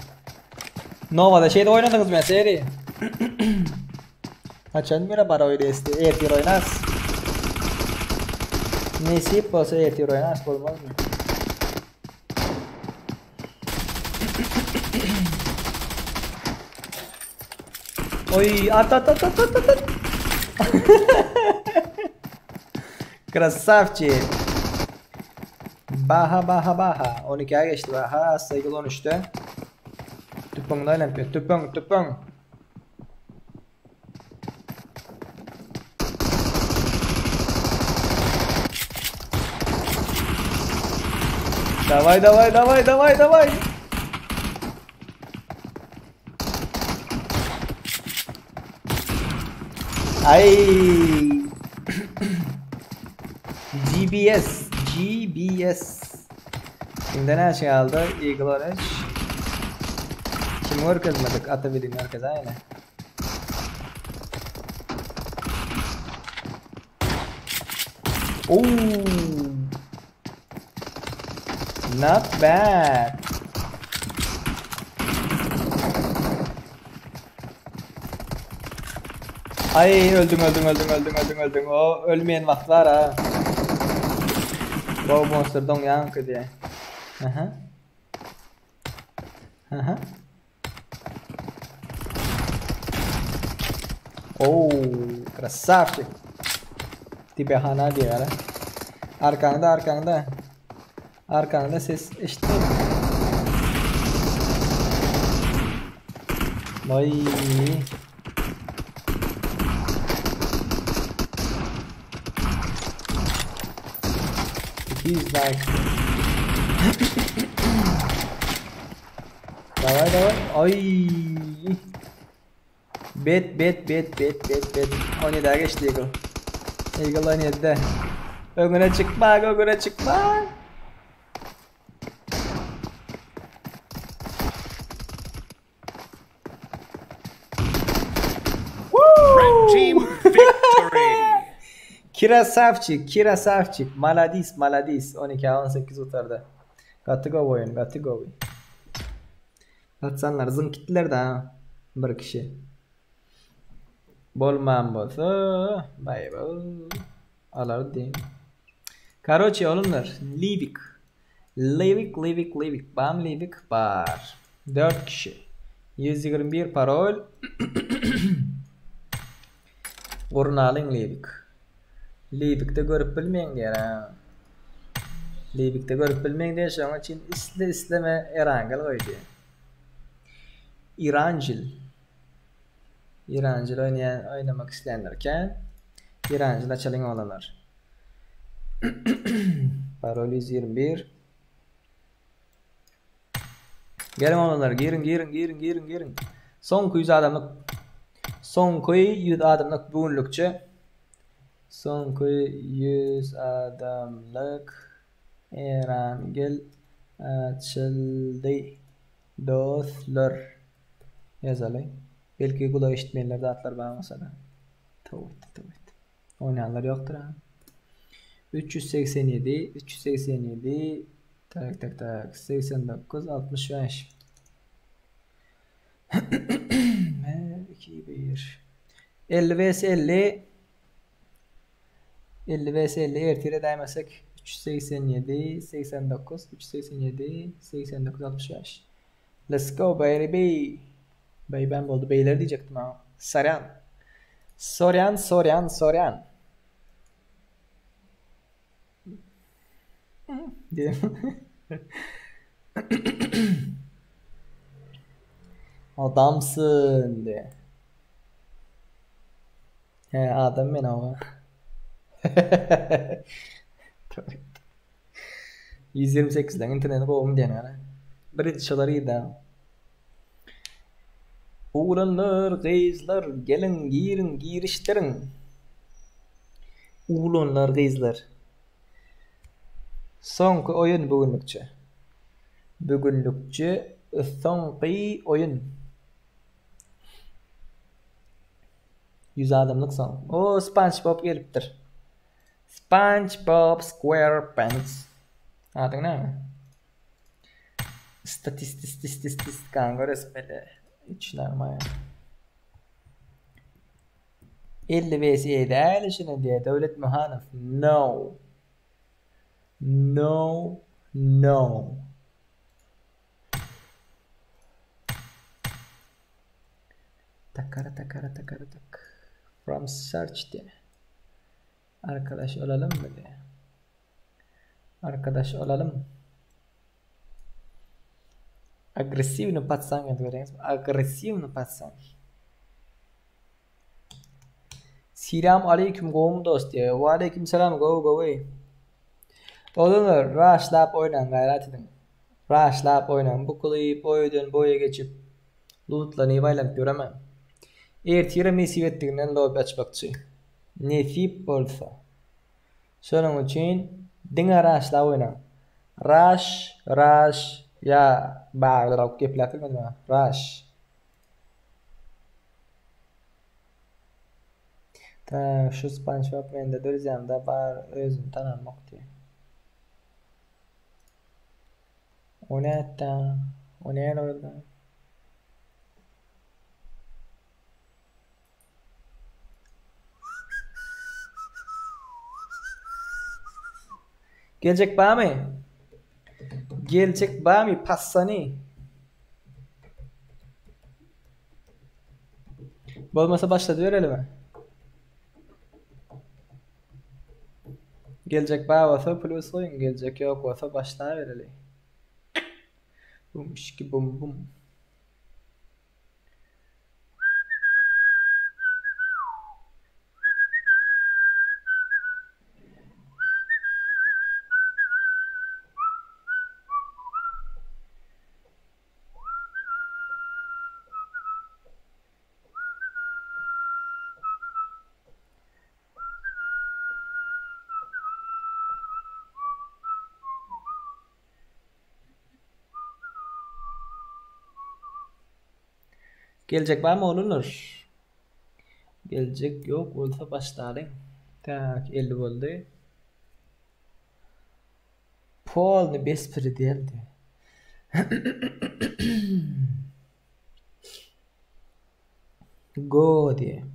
Nova'da şeyde oýnadyňyz men seri. Haçan bire bar oýnaýasy? Ertir oýnarys. Nesip bolsa ertir oýnarys bolmazmy? Oý at at at at at at. Krasavçik. Baha baha baha. 12-ä geçdi baha. Saygıl 13-de. Tüpeňini aýlanyp ýör. Tüpeň, tüpeň. Daway daway daway daway daway. Ay. GBS GBS. Kimden her şey aldı? Eagle 13. Kim görkezmedik? Ata bilin görkez aynı. Oo. Not bad. Ay öldüm öldüm öldüm öldüm öldüm öldüm. O ölmeyen wagt bar ha. Wow monster doňýanky diýe. Aha. Aha. Oo, krasavçik. Tipe hana diýýär. Arkaňda, arkaňda. Arkaňda ses eşitdim. Ay. He's like Daway daway. Ay. Bet bet bet bet bet bet. 17'e geçti Eagle. Eagle 17'de. Öňüne çykma, öňüne çykma. Red team victory. Kirasavçik, Kirasavçik, Maladis, Maladis 12 18 utardy. Gaty gowy oýun, gaty gowy. Satsanlar zynk gitdiler da bir kişi. Bolman bolsa, bay bay. Alar diýin. Karoçi oğlumlar, Livik. Livik, Livik, Livik. Bam Livik bar. 4 kişi. 121 parol. Gurnalyň Livik. Livikde görüp bilmeýin diýer ha. Livikde görüp bilmeýin diýer, şonuň üçin isle isleme Erangel goýdy. Iranjil. Iranjil oýnaýan, oýnamak isleýänler kän. Iranjil açalyň oglanlar. Parol 121. Geliň oglanlar, giriň, giriň, giriň, giriň, giriň. Soňky 100 adamlyk Soňky 100 adamlyk bu günlükçe Soňky 100 adamlyk Erangel açyldy dostlar ýazaly. Belki gulak eşitmeýänler zatlar bar bolsa-da. Towet, towet. Oýnaýanlar ýokdur ha. 387, 387, tak tak tak, 89, 65. 1, 2, 1. 50 vs 50. 50 vs 50 ertir edäýmesek 387, 89, 387, 89, 65. Let's go baby. Baby boldy. Beýler diýjekdim ha. Saryan. Soryan, Soryan, Soryan. Diýip. Adamsyn diýe. He, adam men awa. 128-den interneti gowumy diýen gara. Birinji şolar girdi. Oglanlar, gyzlar, geliň, giriň, girişdiriň. Oglanlar, gyzlar. Soňky oýun bu günlükçe. Bu günlükçe soňky oýun. 100 adamlyk soň. O, SpongeBob gelipdir. SpongeBob SquarePants. Adyň näme? Statistististististikany göresim gelýär. Hiç näme. 50 vs däl şuny diýe Döwlet Muhanow. No. No, no. Takara takara takara tak. From search diye. Arkadaş olalım mı diye. Arkadaş olalım. Agressiwny patsan geldi görýäňizmi? Agressiwny patsan. Selam aleyküm gowmy dost diýýär. We aleyküm selam gowy gowy. Oglanlar raşlap oýnaň gaýrat ediň. Raşlap oýnaň bukulyp oýdan boýa geçip lutlanyp aýlanyp ýöremäň. Ertirem nesip etdiginden lobby açmakçy. Nesip bolsa. Şonuň üçin diňe raşlap oýnaň. Raş raş ýa baglyrak gepläp bilmedim ha. Raş. Tak şu SpongeBob mende druzyamda bar özüni tanamok diýýär. O nätdä? O näle boldy? Geljek bamy? Geljek bamy passany? Bolmasa başladyberelimi? Geljek bar bolsa plus goýuň, geljek ýok bolsa başlabereli. Bum şiki bum bum. Geljek barmy oglanlar? Geljek ýok bolsa başlalyň. Tak, 50 boldy. Polny bespredel diýýär. Go diýýär.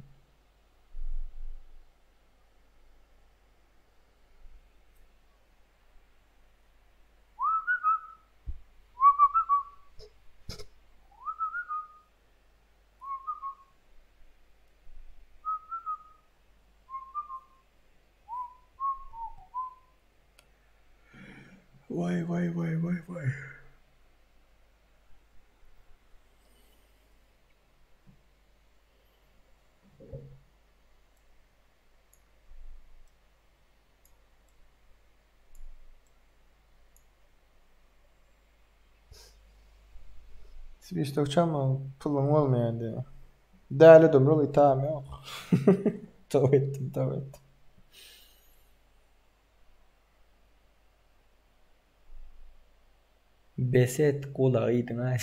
Waý waý waý waý waý. Swistok çalma puluň bolmaýar diýýär. Däli Dumrul itam ýok. Toba etdim, toba etdim. Bes et gulagy iýdiň aý.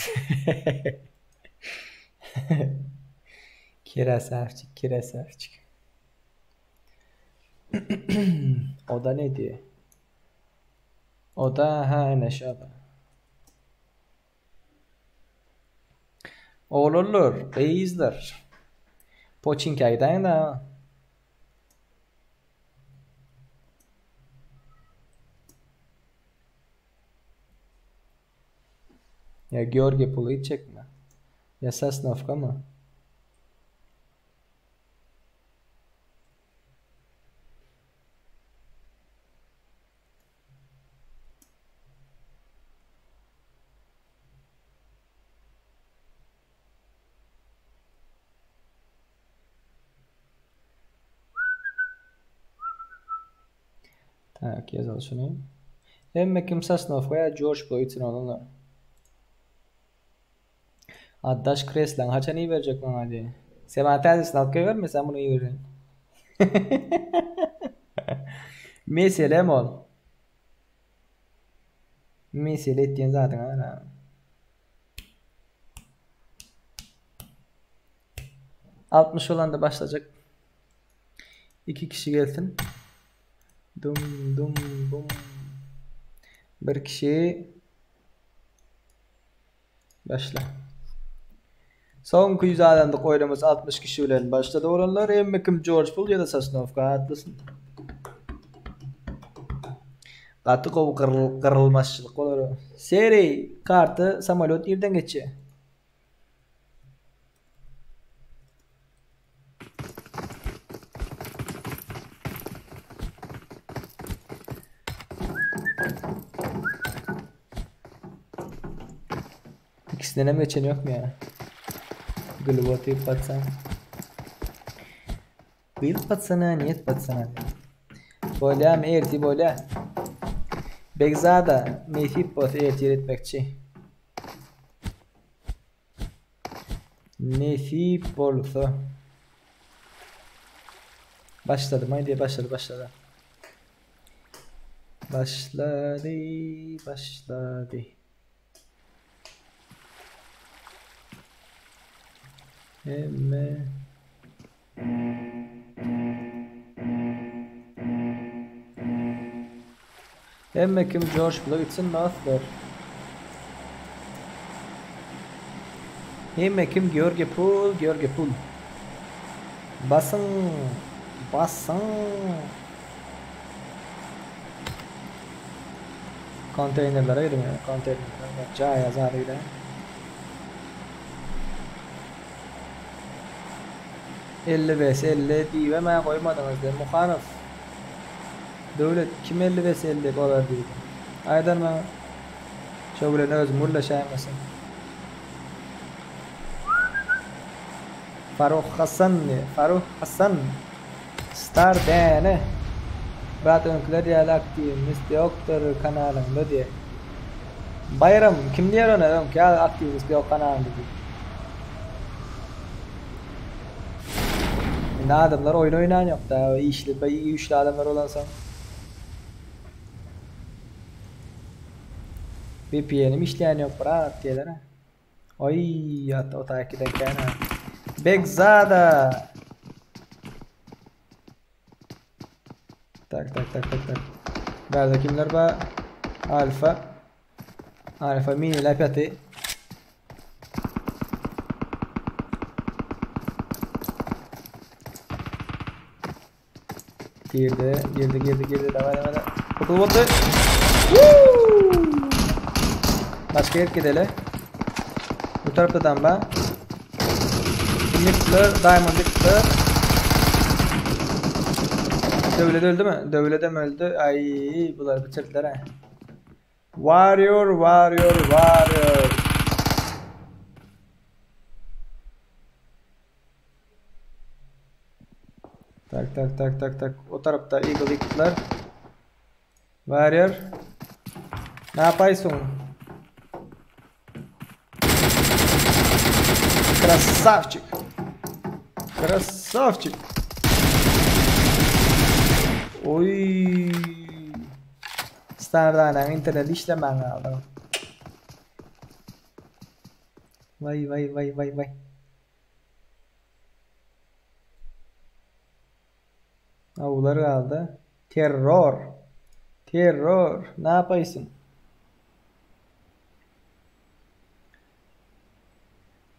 Kerasawçik, kerasawçik. Oda ne diýýär? Oda ha ene şoda. Oglanlar, gyzlar. Poçinka gidäýiň-dä. Ýa Georgiý puly gitjekmi? Ýa Sosnowkamy? Tak ýazaly şuny. Hemme kim Sosnowka ýa Jorj pula gitsin oglanlar. Addaş kreslaň haçan iberjek maňa diý. Sen maňa täzesini alyp geliberme sen muny iberjeksin. Meselem ol. Mesele etýän zadyň ara. 60 bolanda başlajak. 2 kişi gelsin. Dum dum bum. Bir kişi Başla. Soňky 100 adamlyk oýnumyz 60 kişi bilen başlady oglanlar. Hemme kim George Bull ýa-da Sosnowka atlasyn. Gaty gowy gyrylmaşçylyk bolar. Seri karta samolýot nirden geçýär? İkisinden hem geçen yok mu ya? Gülüp oturup batsan. Gyýylyp batsana, niýet batsana. Bolýamy ertir bolýa. Begzada nesip bolsa ertir etmekçi. Nesip bolsa. Başlady maý diýe başlady başlady. Başlady başlady. Hemme Hemme kim George bula gitsin dostlar. Hemme kim George pul, George pul. Basyn, basyn. Konteýnerlere gidiň, konteýnerlere. Jaýa zada gideň. 55 50 diýibem-ä goýmadyňyz diýip Muhanow. Döwlet kim 55 50 bolar diýdi. Aýdan maňa. Şo bilen özüm gürleşäýmesin. Faruh Hasan diýip, Faruh Hasan. Star däne. Brat öňkiler ýaly aktiwist ýokdur kanalyňda diýe. Baýram kim diýer ona öňki ýaly aktiwist ýok kanalyňda diýip. Indi adamlar oýun oýnan ýokda işli güýçli adamlar bolansoň. VPN-im işleýän ýok brat diýerler. Oý, ýat o taýky dekene. Begzada. Tak tak tak tak tak. Bärde kimler bar? Alfa. Alfa mini läp ýaty. Girdi, girdi, girdi, girdi. Daway, daway, daway. Kutul boldy. Başga ýer gideli. Bu tarapdan ba. Kim ýykdylar? Diamond ýykdy. Döwlet öldü mü? Döwlet hem öldü. Ay, bular bitirdiler ha. Warrior, warrior, warrior. Tak tak tak tak tak. O tarapda Eagle ýykdylar. Warrior. Ne yapaýsyň? Krasavçik. Krasavçik. Oy. Stardanyň internet işlemän galdy. Vay vay vay vay vay. Awlar galdy. Terror. Terror. Ne yapaýsyn?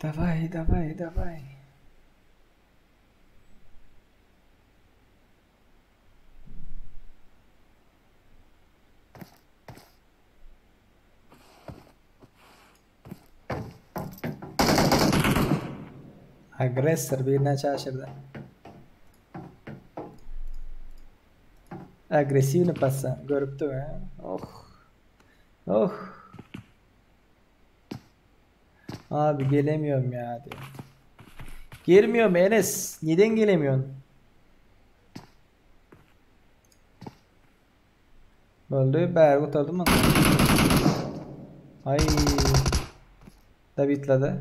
Daway, daway, daway. Agressor birine çaşyrdy. Agressiwny passa görüpdi be. Oh. Oh. Abi gelemiyorum ya diyor. Girmiyorum Enes. Neden gelemiyorsun? Boldy, bäri gutardymy? Aý. Dawitlady.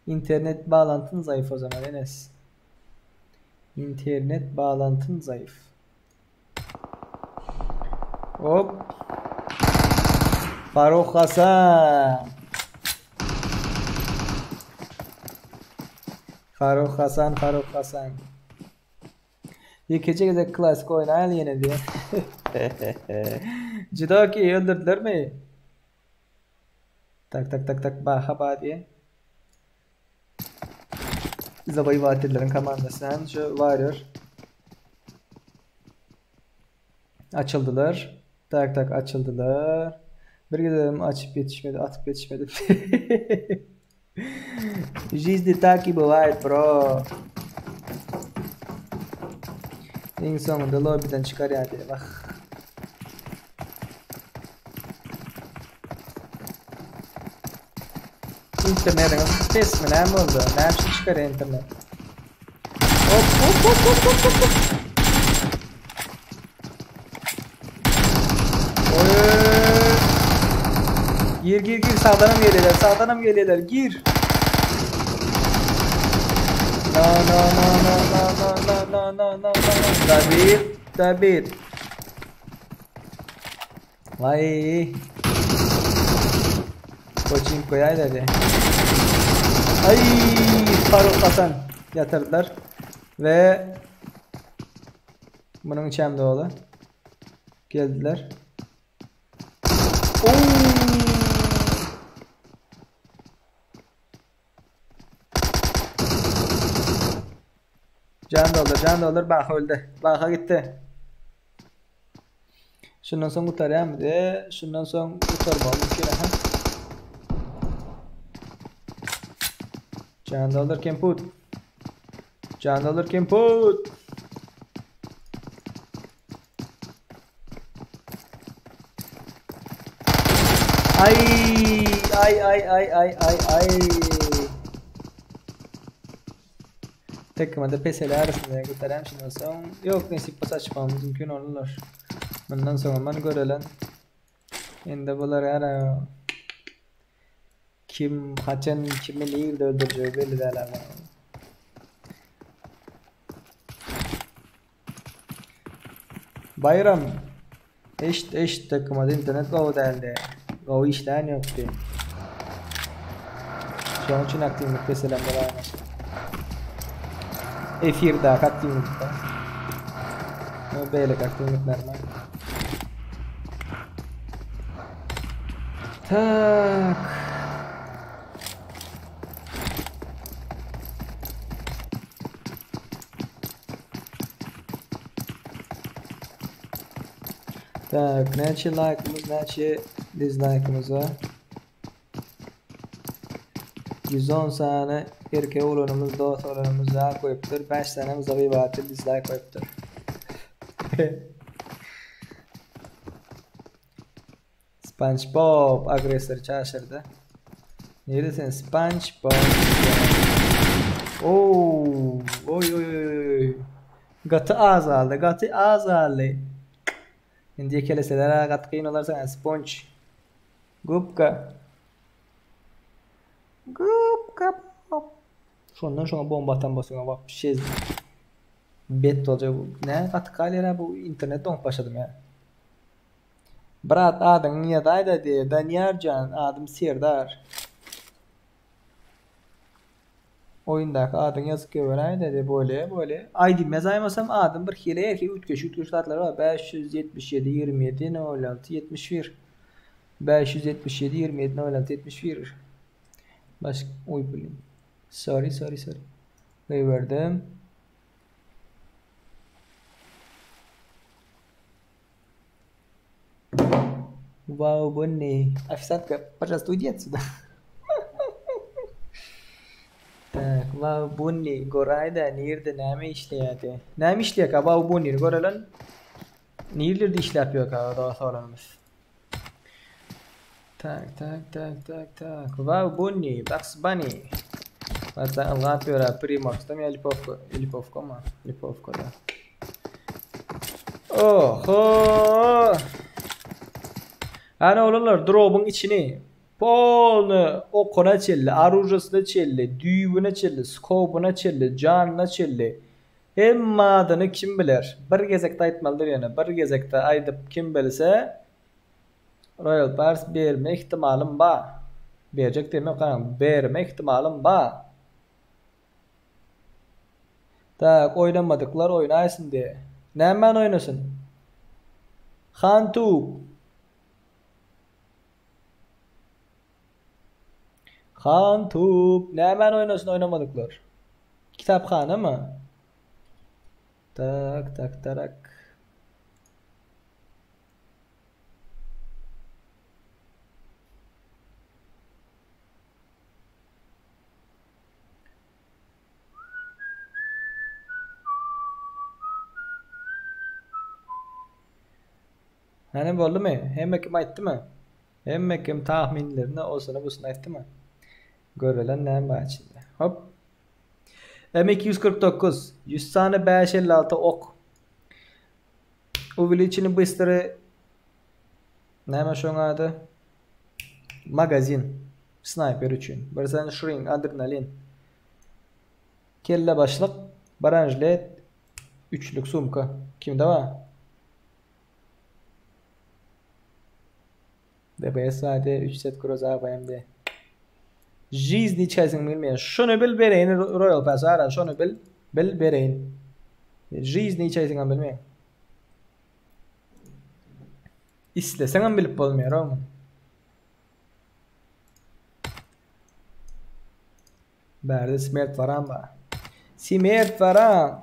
Internet bağlantın zayıf o zaman Enes. Internet bağlantın zayıf. Hop. Faruk Hasan. Faruk Hasan, Faruk Hasan. Ýekeje gezek klasik oýnaýaly ýene diýen. Judoki öldürdilermi? Tak tak tak tak baha ba diýen. Zawaýwatelleriň komandasyndan şu Warrior. Açyldylar. Tak tak açyldylar. Bir gezegem açyp ýetişmedi, atyp ýetişmedi. Жизни так и бывает, bro. Iň soňunda lobbyden çykarýar diýip. Ah. Internetiňiz pesmi näme boldy? Näme üçin çykarýar internet? Hop hop hop hop hop hop. hop. Oy. Gir gir gir sağdanam gelýärler, sağdanam gelýärler. Gir. No no no no no no no no no no no. David, David. Waý. Koçing goýaýlady. Aý, Faruk Hasan ýatyrdylar. We munuň içem doly. Geldiler. Oo! Can doldur, can doldur. Baha öldü. Baha gitti. Şundan soň gutarýarmy de, şundan soň gutarmagy mümkin aha. Can doldur kemput. Can doldur kemput. Ay ay ay ay ay ay ay. Takymada peseli arasynda gutaram şundan soň ýok nesip bolsa açmagymyz mümkin olar. Mundan soň man görelen. Indi bular ara kim haçan kimi nirde öldürjegi belli däl ama. Bayram eşit eşit takymada internet gowy däldi. Gowy işlän ýokdy. Şonuň üçin aktiwlik peselem bolaýmasyn. Efirdäki aktiwlikde. Beýleki aktiwlikler bar. Tak. Tak, näçe like'ımız, näçe dislike'ımız var? 110 sany erkek oglanymyz, dost oglanymyz like goýupdyr. 5 sany zabibaty dislike goýupdyr. SpongeBob aggressor çaşyrdy. Nirede sen SpongeBob? Oo, oy oy oy oy. Gaty az aldy, gaty az aldy. Indi ýekeleseler gaty kyn olar sana Sponge. Gubka. Gubka. Şondan şoňa bomba atan bolsaň wapşe bet boljak. Nä gaty galýar bu internet doňup başladym ýa. Brat adyňy ýazaýda diýýär. Daniýarjan adym Serdar. Oýundaky adyňy ýazyp goýberäýdä diýýär. Bolýa, bolýa. ID-mi ýazaýmasam adym bir hili erkek üýtgeşik üýtgeşik zatlar bar. 577 27 06 71. 577 27 06 71. Baş oý blin. Sorry, sorry, sorry. Goýberdim. Wow, Bonnie. Официантка, пожалуйста, уйди отсюда. Tak, wow, Bonnie, goraýda nirde näme işleýärdi? Näme işleýärkä wow, Bonnie, görelen. Nirlerde işläp ýörkä dost oglanymyz? Tak, tak, tak, tak, tak. Wow, Bonnie, Bugs Bunny. Hatta ylgap ýörä Primorskda ýa Lipovka, Lipovka mı? Lipovkada. Oho! Ana oglanlar drop'un içini polny okuna çelli, oružasyna çelli, düýbüne çelli, skopuna çelli, janyna çelli. Hemme adyny kim biler? Bir gezekde aýtmalydyr ýene. Bir gezekde aýdyp kim bilse Royal Pass berme ihtimalym bar. Berjek diýmek garaň, berme ihtimalym bar. Tak, oýnamadyklar oýnaýsyn diýe. Nämen oýnasyn? Hantu. Hantup. Nämen oýnasyn oýnamadyklar? Kitaphana mı? Tak tak tarak. Hany boldumy? Hemme kim aýtdymy? Hemme kim tahminlerini osuny busuny aýtdymy? Görelen näme bar içinde? Hop. M249 100 sany 556 ok. Увеличение быстрый Näme şoň ady? Magazin. Snayper üçin. Bir sany shrink, adrenalin. Kelle başlyk, branžlet, üçlük sumka. Kimde bar? DBS AD 3 set groza AVMD. Жизни içersin bilmeýän. Şuny bil bereýin Royal Pass ara şuny bil bil bereýin. Жизни içersin bilmeýän. Isleseňem bilip bolmaýar o muny. Bärde smert varam bar. Smert varam.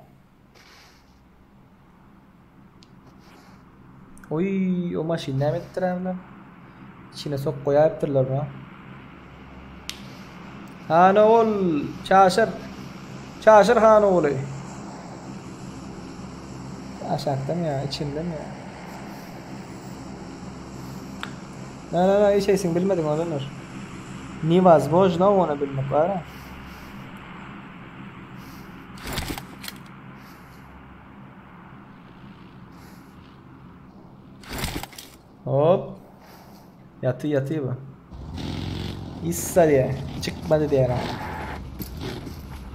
Oý, o maşyn näme edipdir ämle? Içine sok goýaýypdyrlar bu. Han ogul, çaşyr. Çaşyr han oguly. Aşakdamy ýa, içindemi ýa? Na na na hiç eýsiň bilmediň oglanlar. Newozmojno ony bilmek bar. Hop. Ýaty ýaty bu. Issa diýe. Çykmady diýer.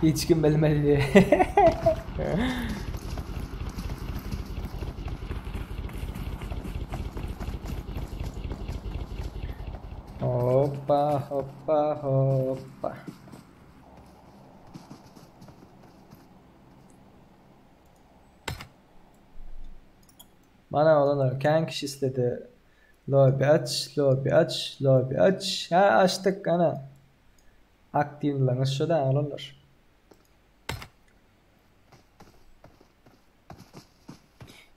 Hiç kim bilmedi diýe. Hoppa hoppa hoppa. Mana oglanlar kän kişi isledi. Lobby aç, lobby aç, lobby aç. Ha açdyk ana. Aktiwligiňiz şu da oglanlar.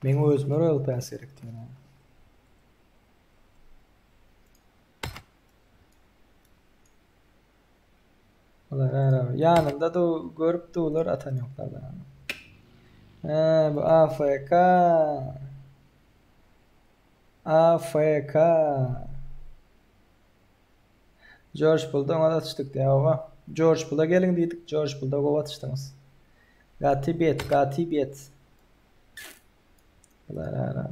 Meň özüme Royal Pass gerek diýen. Olar ara ýanynda du görüp dular atan ýoklar da. He bu AFK. AFK. George Bull'da oňa atyşdyk diýýär oba. George Bull'a geliň diýdik. George Bull'da gowy atyşdyňyz. Gaty bet, gaty bet. Bular ara.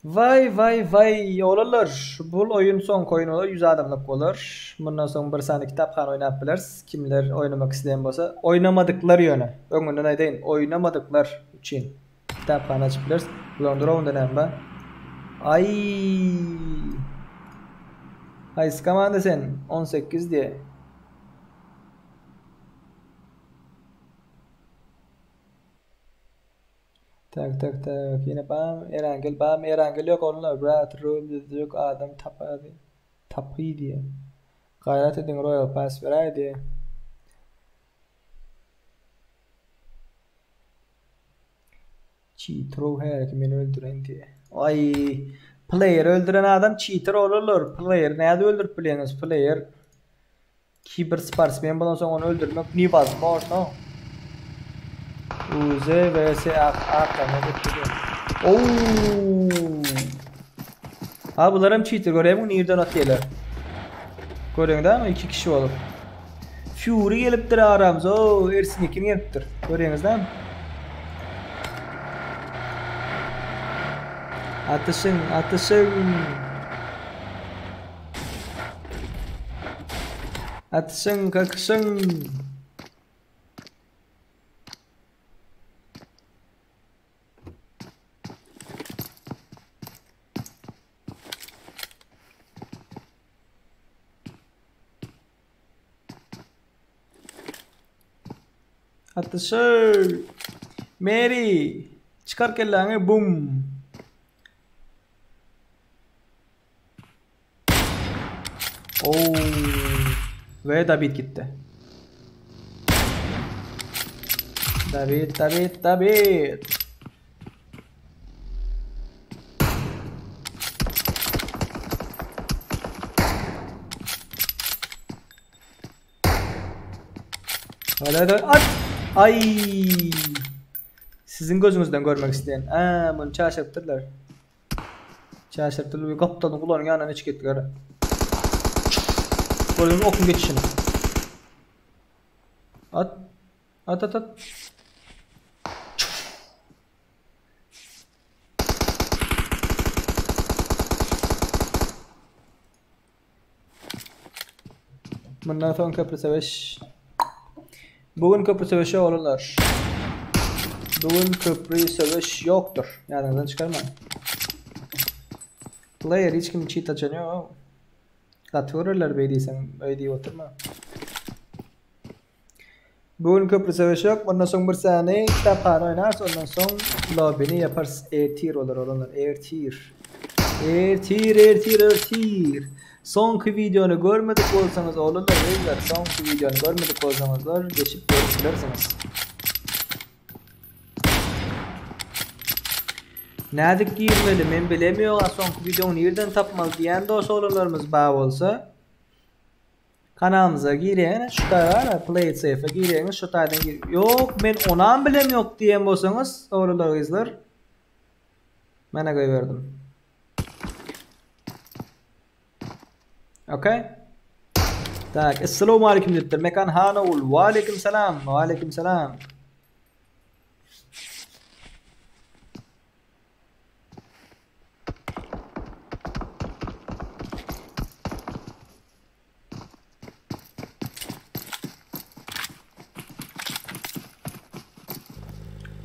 Waý waý waý oglanlar bul oýun soňky oýun bolar 100 adamlyk bolar. Mundan soň bir sany kitaphana oýnap bileris. Kimler oýnamak isleýän bolsa, oýnamadyklar ýöne öňünden aýdaýyn, oýnamadyklar üçin kitaphana açyp bileris. Bularyň duragynda näme bar? Aý! Haýsy komanda sen? 18 diýe. Tak tak tak ýene bam Erangel bam Erangel ýok oglanlar brat rol düzjek adam tapady tapy diýe. Gaýrat ediň royal pass beräý diýe. Cheater häki meni öldüren diýe. Aý player öldüren adam cheater oglanlar player nädip öldürip bilýäňiz player Kiber sportsmen bolansoň ony öldürmek newozmojno. UZ vs aklama gitdi. Ooo. Ha bular hem cheater görýämiň nirden atýarlar. Görýäň dämi iki kişi bolup. Fury gelipdir aramyza. Oo, Ersin Yekin gelipdir. Görýäňiz dämi? Atyşyň, atyşyň. Atyşyň, kakyşyň. Atyşyň. Mary, çykar kelläňi, bum. Oo. Ve David gitti. David, David, David. Hadi hadi at. Ay. Siziň gözüňizden görmek isleýän. Ä, muny çaşyrypdyrlar. Çaşyrypdyrlar. Gapdalyň gulagynyň ýanyndan içip gitdiler. Gördüňmi okuň geçişini? At. At at at. Mundan soň köprü söweş. Bu gün köprü söweşi oglanlar. Bu gün köprü söweş ýokdur. Ýadyňyzdan çykarmaň. Player hiç kim cheat açan ýok. Gaty görerler beý diýseň, öý diýip oturma. Bu gün köprü söweşi ýok. Mundan soň bir sany kitaphana oýnarys, ondan soň lobbyny ýaparys. Ertir bolar oglanlar, ertir. Ertir, ertir, ertir. Soňky wideony görmedik bolsaňyz oglanlar, gyzlar, soňky wideony görmedik bolsaňyzlar geçip görüp bilersiňiz. Nädip girmeli, men bilemýoga soňky wideony nirden tapmaly diýen dos oglanlarymyz bar bolsa, Kanalymyza gireňiz şu taýda play it safe gireňiz şu taýdan gir. Ýok men onam bilem ýok diýen bolsaňyz oglanlar gyzlar Mena goýberdim. Okay. Tak, assalamu alaykum diýipdir. Mekan Hanogul. Wa alaykum salam. Wa alaykum salam.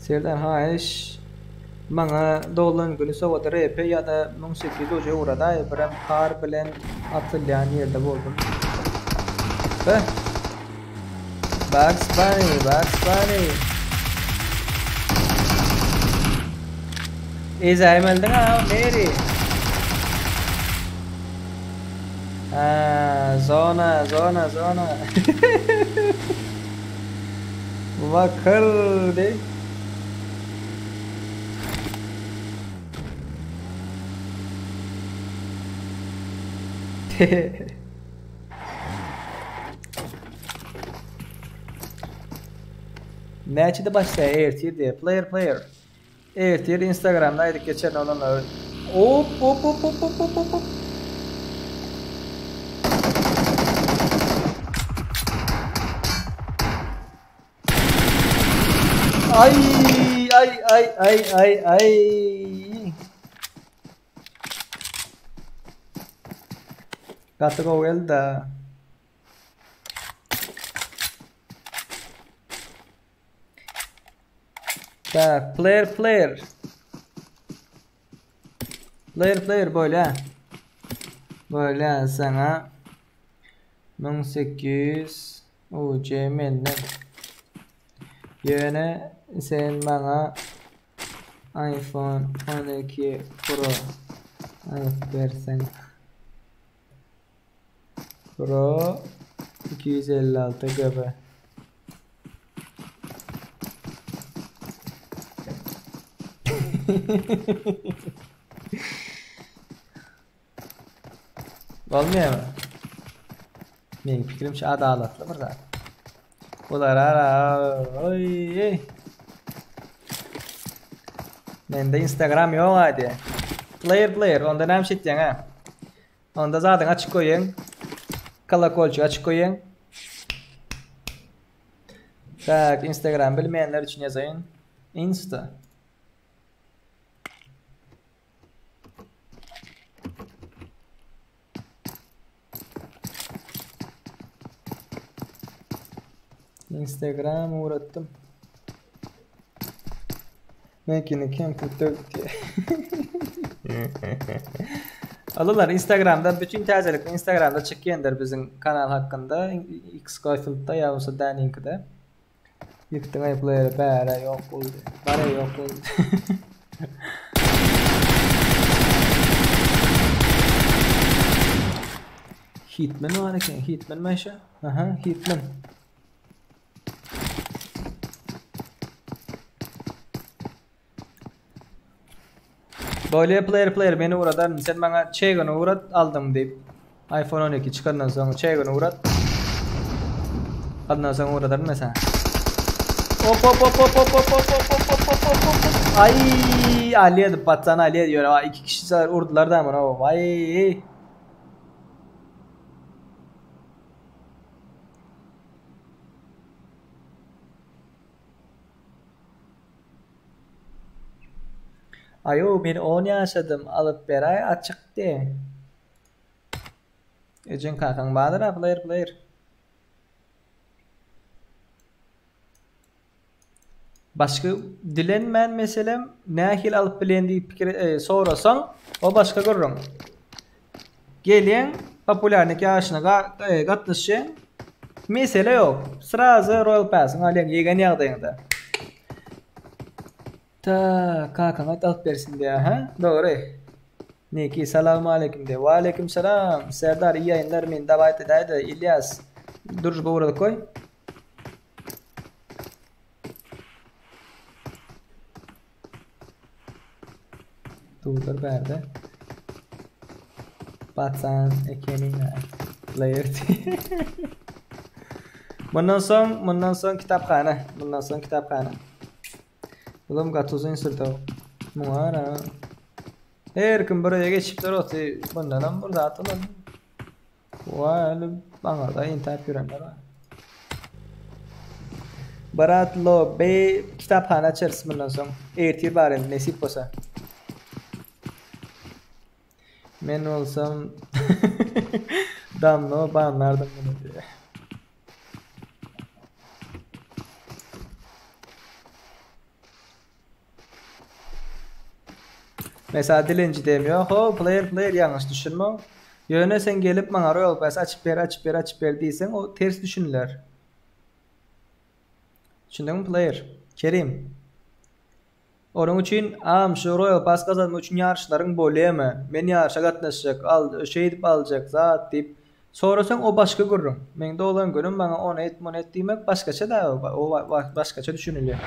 Serdar haýyş maňa doglan güni sowady RP ýa-da 1800 uje ugradaý birem kar bilen atylýan ýerde boldum. Be. Bugs Bunny, Bugs Bunny. Ezäýmeldiň a, Mary. Ha, zona, zona, zona. Wakyrdy. Näçede başlaýar ertir diýe. Player player. Ertir Instagramda aýdyp geçerin oglanlar. Hop hop hop hop hop hop hop hop. Ay ay ay ay ay ay. Gaty gowy geldi. Tak, player player. Player player böyle. Böyle sana 1800 UC menden. Ýöne sen maňa iPhone 12 Pro alyp berseň. Pro 256 GB. Bolmaýarmy? Meň pikirimçe adalatly bir zat. Bular ara oý. Mende Instagram ýok aýdy. Player player onda näme şeýtýäň ha? Onda zadyňy açyk goýaň. Kolokolçygy açyk goýaň. Tak, Instagram bilmeýänler üçin ýazaýyn. Insta. Instagram ugratdym. Meňkini kempir döwüp diýýär. Alyrlar Instagramda bütün täzelik Instagramda çykýandyr biziň kanal hakynda X Goyfieldda ýa bolsa Daniňkide. Ýykdyň aý player bäre ýok boldy. Bare ýok boldy. Hitman bar eken. Hitman maşa. Aha, Hitman. Bolýa player player meni ugradaryn sen maňa çegini ugrat aldym diýip iPhone 12 çykandan soň çegini ugrat Ondan soň ugradaryn men sana. Hop hop hop hop hop hop hop hop hop hop. hop hop hop hop. Ay Aliye patsan Aliye diyor. Ay, iki kişi vurdular da amına. Vay. Ayo men 10 ýaşadym alyp beräý açykdy. Ejeň kakaň bardyr a player player. Başga dilenmän meselem nähili alyp bilen diýip pikir e, sorasaň o başga gürrüň. Gelýäň populärlik ýaryşyna ga, e, gatnaşýaň. Mesele ýok. Srazy Royal Pass'yň alýaň ýegen ýagdaýyňda. Ta kakaň aýt alyp bersin diýä, hä? Dogry. Niki salawmaleýkim diýä. Waleýkim salam. Serdar iyi ýaýynlar meni dawaýt edäýdä Ilýas. Durjba ugradyk goý. Dur bärde. Batsan ekeniň player. Bundan soň, bundan soň kitaphana, bundan soň kitaphana. Bulam gaty uzyn sürdi. Muňa Her kim bir öýe geçipdir oty. Bundanam bir zat bolar. Vay, bana da intap ýörenler bar. Barat lo be kitaphana açarys bundan soň. Ertir bar endi nesip bolsa. Men bolsam damno banlardym bunu diye. Mesela dilenci demiyor. Ho player player yanlış düşünme. Ýöne sen gelip maňa Royal Pass açyp ber, açyp ber, açyp ber diýseň, o ters düşüniler. Düşündiňmi player? Kerim. Onuň üçin am şu Royal Pass gazanmak üçin ýaryşlaryň bolýamy? Men ýaryşa gatnaşjak, al, şeýdip aljak, zat diýip sorasaň o başga gürrüň. Meň doglan günüm maňa ony et, muny et diýmek başgaça da o başgaça düşünilýär.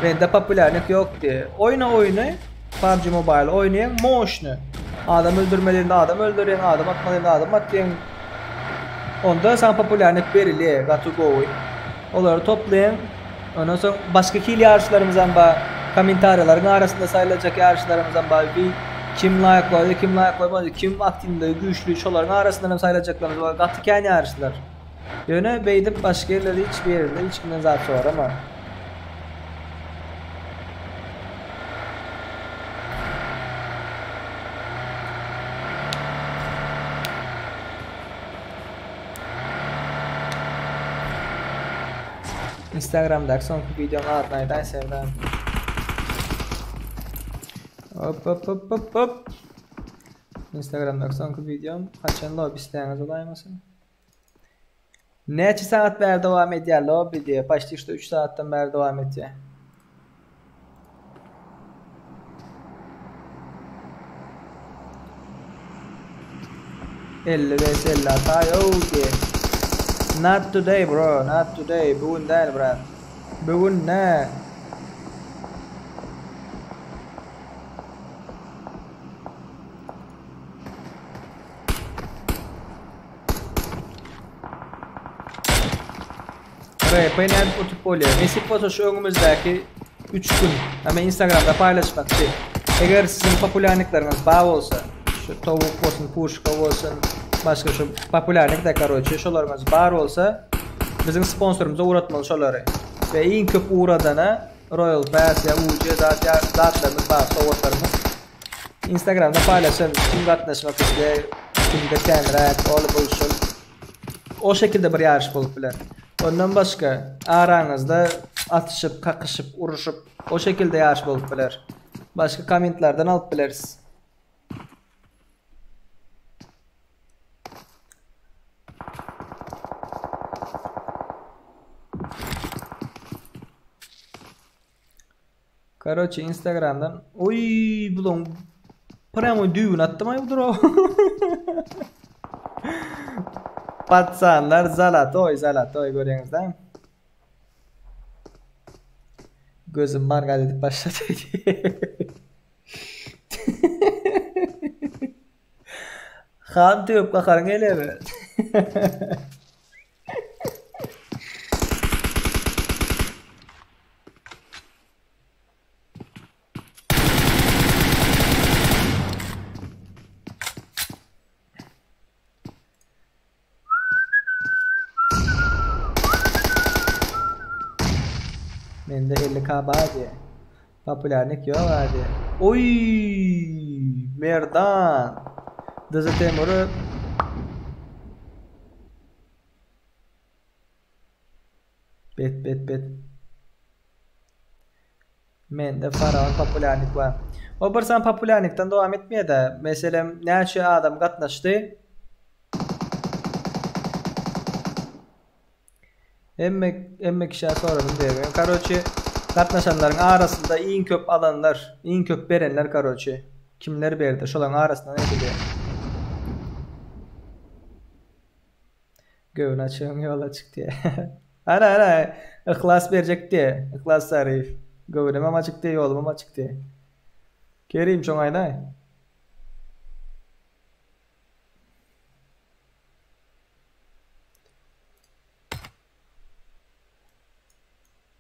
Mende populärlik ýok diýe. Oýna oýny PUBG Mobile oýnaýaň moşny. Adam öldürmeliinde adam öldürýäň, adam atmalynda adam atýaň. Onda saňa populärlik berilýär, gaty gowy. Olary toplaýaň. Ondan soň başga hil ýaryşlarymyzam bar. Kommentariýalaryň arasynda saýlajak ýaryşlarymyzam bar. Bir kim laýk goýdy, kim laýk goýmady, kim aktiwligi güýçli, şolaryň arasyndan hem saýlajaklarymyz bar. Gaty kän ýaryşlar. Ýöne beýdip başga ýerlerde hiç bir ýerinde hiç kimden zat sorama. Instagramdaky soňky wideoň adyny aýdaý Serdar. Hop hop hop hop hop. Instagramdaky soňky wideom haçan lobby isleýäňiz bolaýmasyn. Näçe sagat bäri dowam edýär lobby diýe. Почти что 3 sagatdan bäri dowam edýär. 55 56 aý diýe. Not today bro, not today. Bu gün däl brat. Bu gün ne? RP nädip utup bolýar? Nesip bolsa şu öňümizdäki 3 gün hemen Instagramda paýlaşmakçy. Eger siziň populärlikleriňiz bar bolsa, şu towuk bolsun, puşka bolsun, başga şu populärlik de karoçe, şolaryňyz bar bolsa, biziň sponsorymyza ugratmaly şolary. We iň köp ugradana Royal Pass ýa UC zat ýa zatlarymyz bar, sowgatlarymyz. Instagramda paýlaşan kim gatnaşmak isleýär, kimde känräk, ol bul şul. O şekilde bir ýaryş bolup biler. Ondan başga araňyzda atyşyp, kakyşyp, uruşyp o şekilde ýaryş bolup biler. Başga kommentlerden alyp bileris. Karoçe Instagramdan oý bulan pramo düwün atdym aý budur. Patsanlar zalatoy zalatoy görýäňiz-dä. Gözüm margal edip başlady. Han töwüp gakaryň gelýärmi? Mende 50 k bar diýe. Populýarnik ýok a diýe. Oý! Merdan! DZ Temury Bet bet bet. Mende faraon populýarnik bar. O bir san populýarnikden dowam etmeýär-de. Meselem, näçe adam gatnaşdy? Hemme hemme kişä soradym diýip. Karoçi gatnaşanlaryň arasynda iň köp alanlar, iň köp berenler karoçi. Kimler berdi? Şolaryň arasyndan edilýär. Göwün açygyň ýoly açyk diýýär. Ana ana Yhlas berjek diýýär. Yhlas Saryýew. Göwnümem açyk diýýär, ýolumam açyk diýýär. Kerim şoňa aýdaý.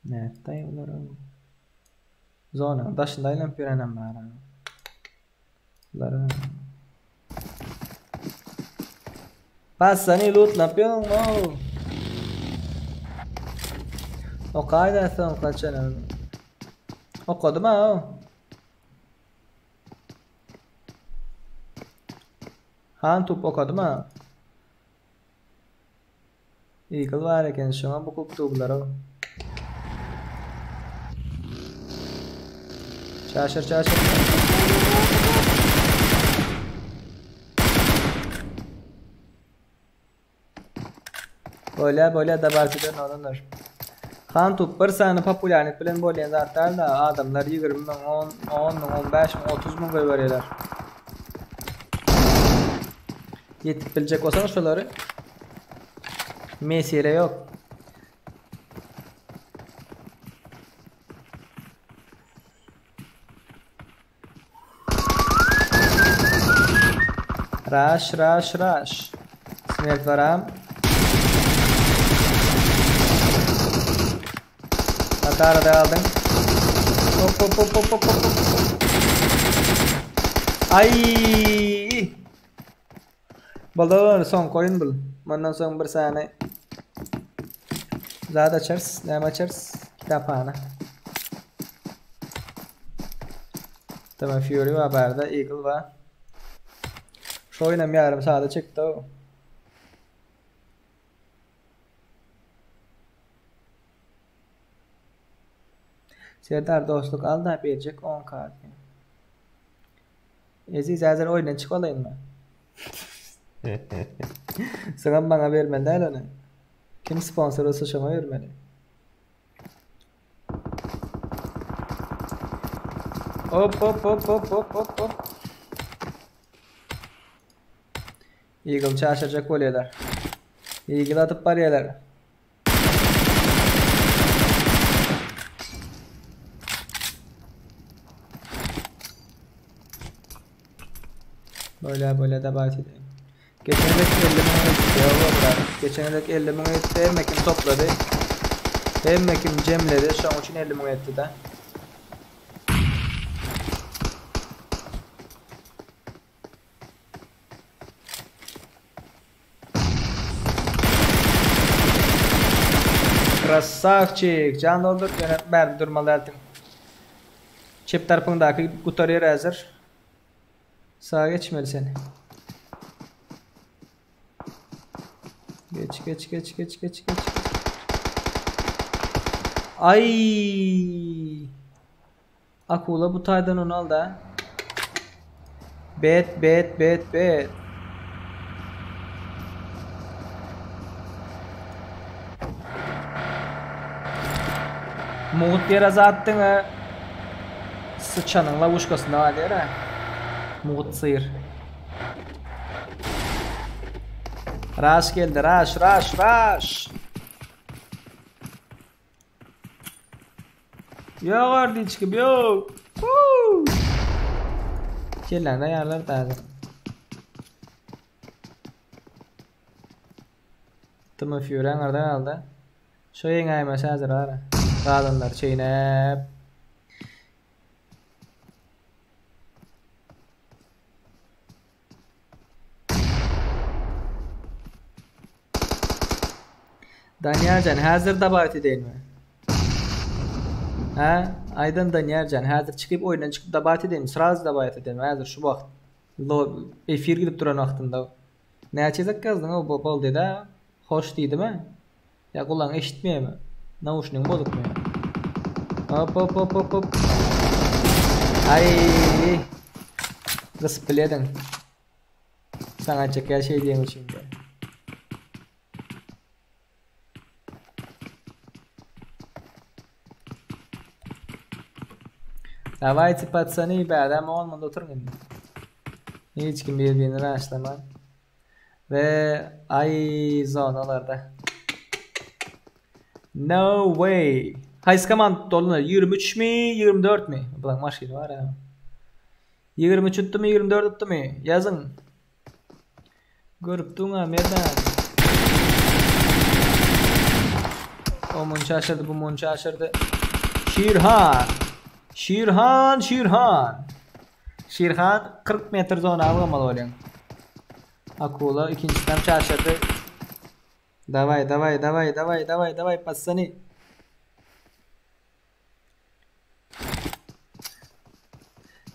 Nätdaý olar? Zona daşynda aýlanyp ýörenem bar. Bular. Passany lootlap ýöň, Okaýda soň kaçan. Okadym ha. Han tup okadym ha. Eagle bar eken şoňa bukup duglara. Çaşyr çaşyr. Bolýa bolýa dabarçydan olanlar. Han tup bir sany populýarnik bilen bolýan zat däl-de adamlar 20 müň, 10, 10 müň, 15 müň, 30 müň goýberýärler. Ýetip biljek bolsaň şolary mesele ýok. Raş raş raş. Smert varam. Hatarada aldyň. Hop hop hop hop hop hop. Ay! Boldy soň koyun bul. Mundan soň bir sany zat açarys. Näme açarys? Kitaphana. Tamam Fury var barda, Eagle var. Şu oýunam ýarym saata çekdi. Serdar dostluk al da berjek 10 k. Eziz häzir oýundan çykyp alaýynmy? Soňam maňa bermeli däl ony. Kim sponsor bolsa şoňa bermeli. Hop hop hop hop hop hop hop. Eagle çaşyrjak bolýarlar. Eagle atyp barýarlar. Böyle böyle da bahsedeyim. Geçen yıl 50 müň etdi. Geçen yıl 50 müň etdi. Hemme kim topladı. Hemme kim cemledi. Şoň üçin 50 müň etdi de. Krasavçik. Can doldur. Ýöne bärde durmaly däldiň. Çep tarapyňdaky gutarýar häzir. Sağa geçmeli sen. Geç geç geç geç geç geç. Ay. Akula bu taýdan onu al da. Bet bet bet bet. Mugut ýere zatdyň ha. Syçanyň lawuşkasynda galýar ha. Mugut syr. Raş geldi, raş, raş, raş. Ýok ordy çykyp ýok. Woo! Kelläňde ýarlar täze. Timo Fury aňyrda galdy. Şo ýeňäýmese häzir ara. Galanlar çeýnäp. Daniýajan häzir dabawit edeýinmi? Hä? Aýdan Daniýarjan, häzir çykyp oýundan çykyp dabat edeýinmi? Sraz dabat edelim häzir şu wagt. Lo efir gidip duran wagtynda. Näçe gezek ýazdyň-ow bo boldy-da. Hoş diýdim-ä. Ýa gulagyň eşitmeýärmi? Nauşnigiň bozukmy? Hop hop hop hop hop. Aý. Gysyp bilediň. Saňa aýtjak ýa şeý diýen üçin-de. Dawayte patsany bädäm olmanda oturyň indi. Hiç kim bir-birini raşlaman. We ay zonalarda. No way. Haýsy komanda dolunur? 23 mi, 24 mi? Bulaň maşyny bar ha. 23 utdymy, 24 utdymy? Ýazyň. Görüp duňa Merdan. O munça aşyrdy, bu munça aşyrdy. Şirhan. Şirhan, Şirhan. Şirhan 40 metr zona algamaly bolýaň. Akula ikinjisinem çaşyrdy. Daway, daway, daway, daway, daway, daway, patsany.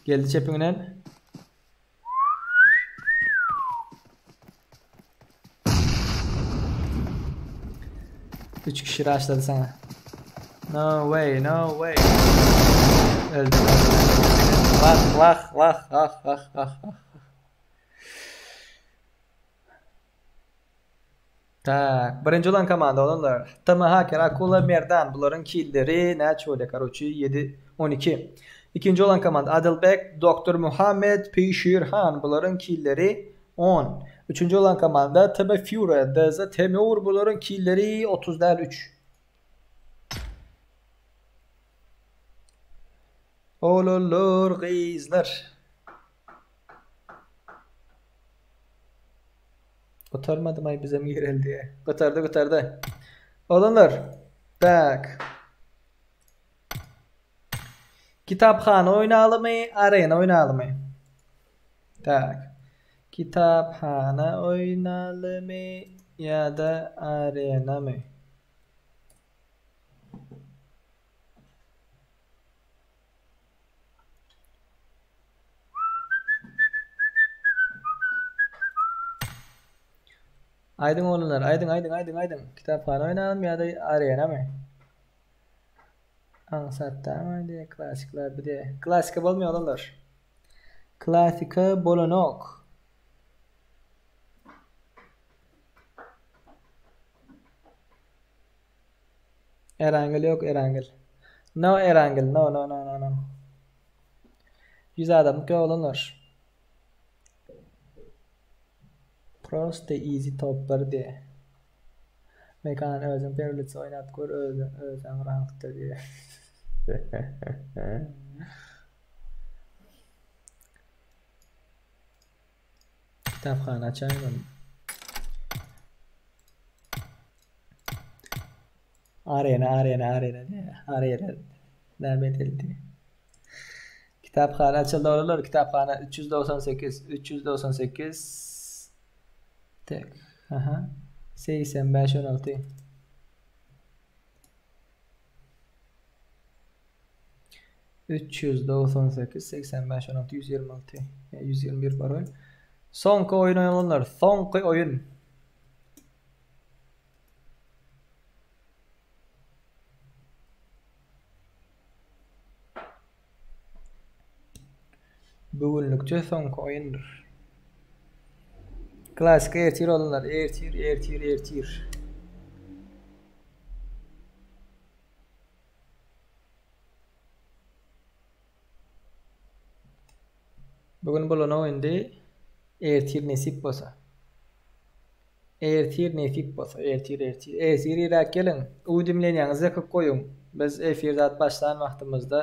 Geldi çepiňden. Üç kişi rushladı sana. No way, no way. Öldüm. Vah vah vah ah ah ah ah. Tak, birinji bolan komanda olanlar. TM Hacker, Akula, Merdan. Bularyň killeri näçe bolýar? Karoçi 7 12. Ikinji bolan komanda Adilbek, Doktor Muhammed, Pişirhan. Bularyň killeri 10. Üçünji bolan komanda TB Fury, DZ Temur. Bularyň killeri 30 däl 3. Olanlar gyzlar. Gutarmadymaý bizem gireli diýe. Gutardy gutardy. Oglanlar. Tak. Kitaphana oýnalymy, arena oýnalymy? Tak. Kitaphana oýnalymy ýa-da arenamy? Aýdyň oglanlar, aýdyň, aýdyň, aýdyň, aýdyň. Kitaphana oýnalym ýa-da arenamy? Aňsat dämi diýe, klassikler bir diýe. Klassika bolmaýar oglanlar. Klassika bolanok. Erangel ýok Erangel. No Erangel no no no no no. 100 adamlyk ýok oglanlar. Prosta easy top 1 diýe. Mekan özüň perlitsi oýnap gör özüň özüň rankda diýe. Kitaphana açaýyn Arena, arena, arena diýýär. Arena näme edildi? Kitaphana açyldy oglanlar, kitaphana 398, 398 tek. Aha. 85 16. 398 85 16 126 121 parol. Soňky oýun oýnalanlar, soňky oýun. Bu günlükçe soňky oýundyr. Klasika ertir olanlar, ertir, ertir, ertir. Bu gün bolan oýundy. Ertir nesip bolsa. Ertir nesip bolsa, ertir, ertir. Ertir iräk geliň. Uwdümlenýäňizi ýakyp goýuň. Biz efir zat başlan wagtymyzda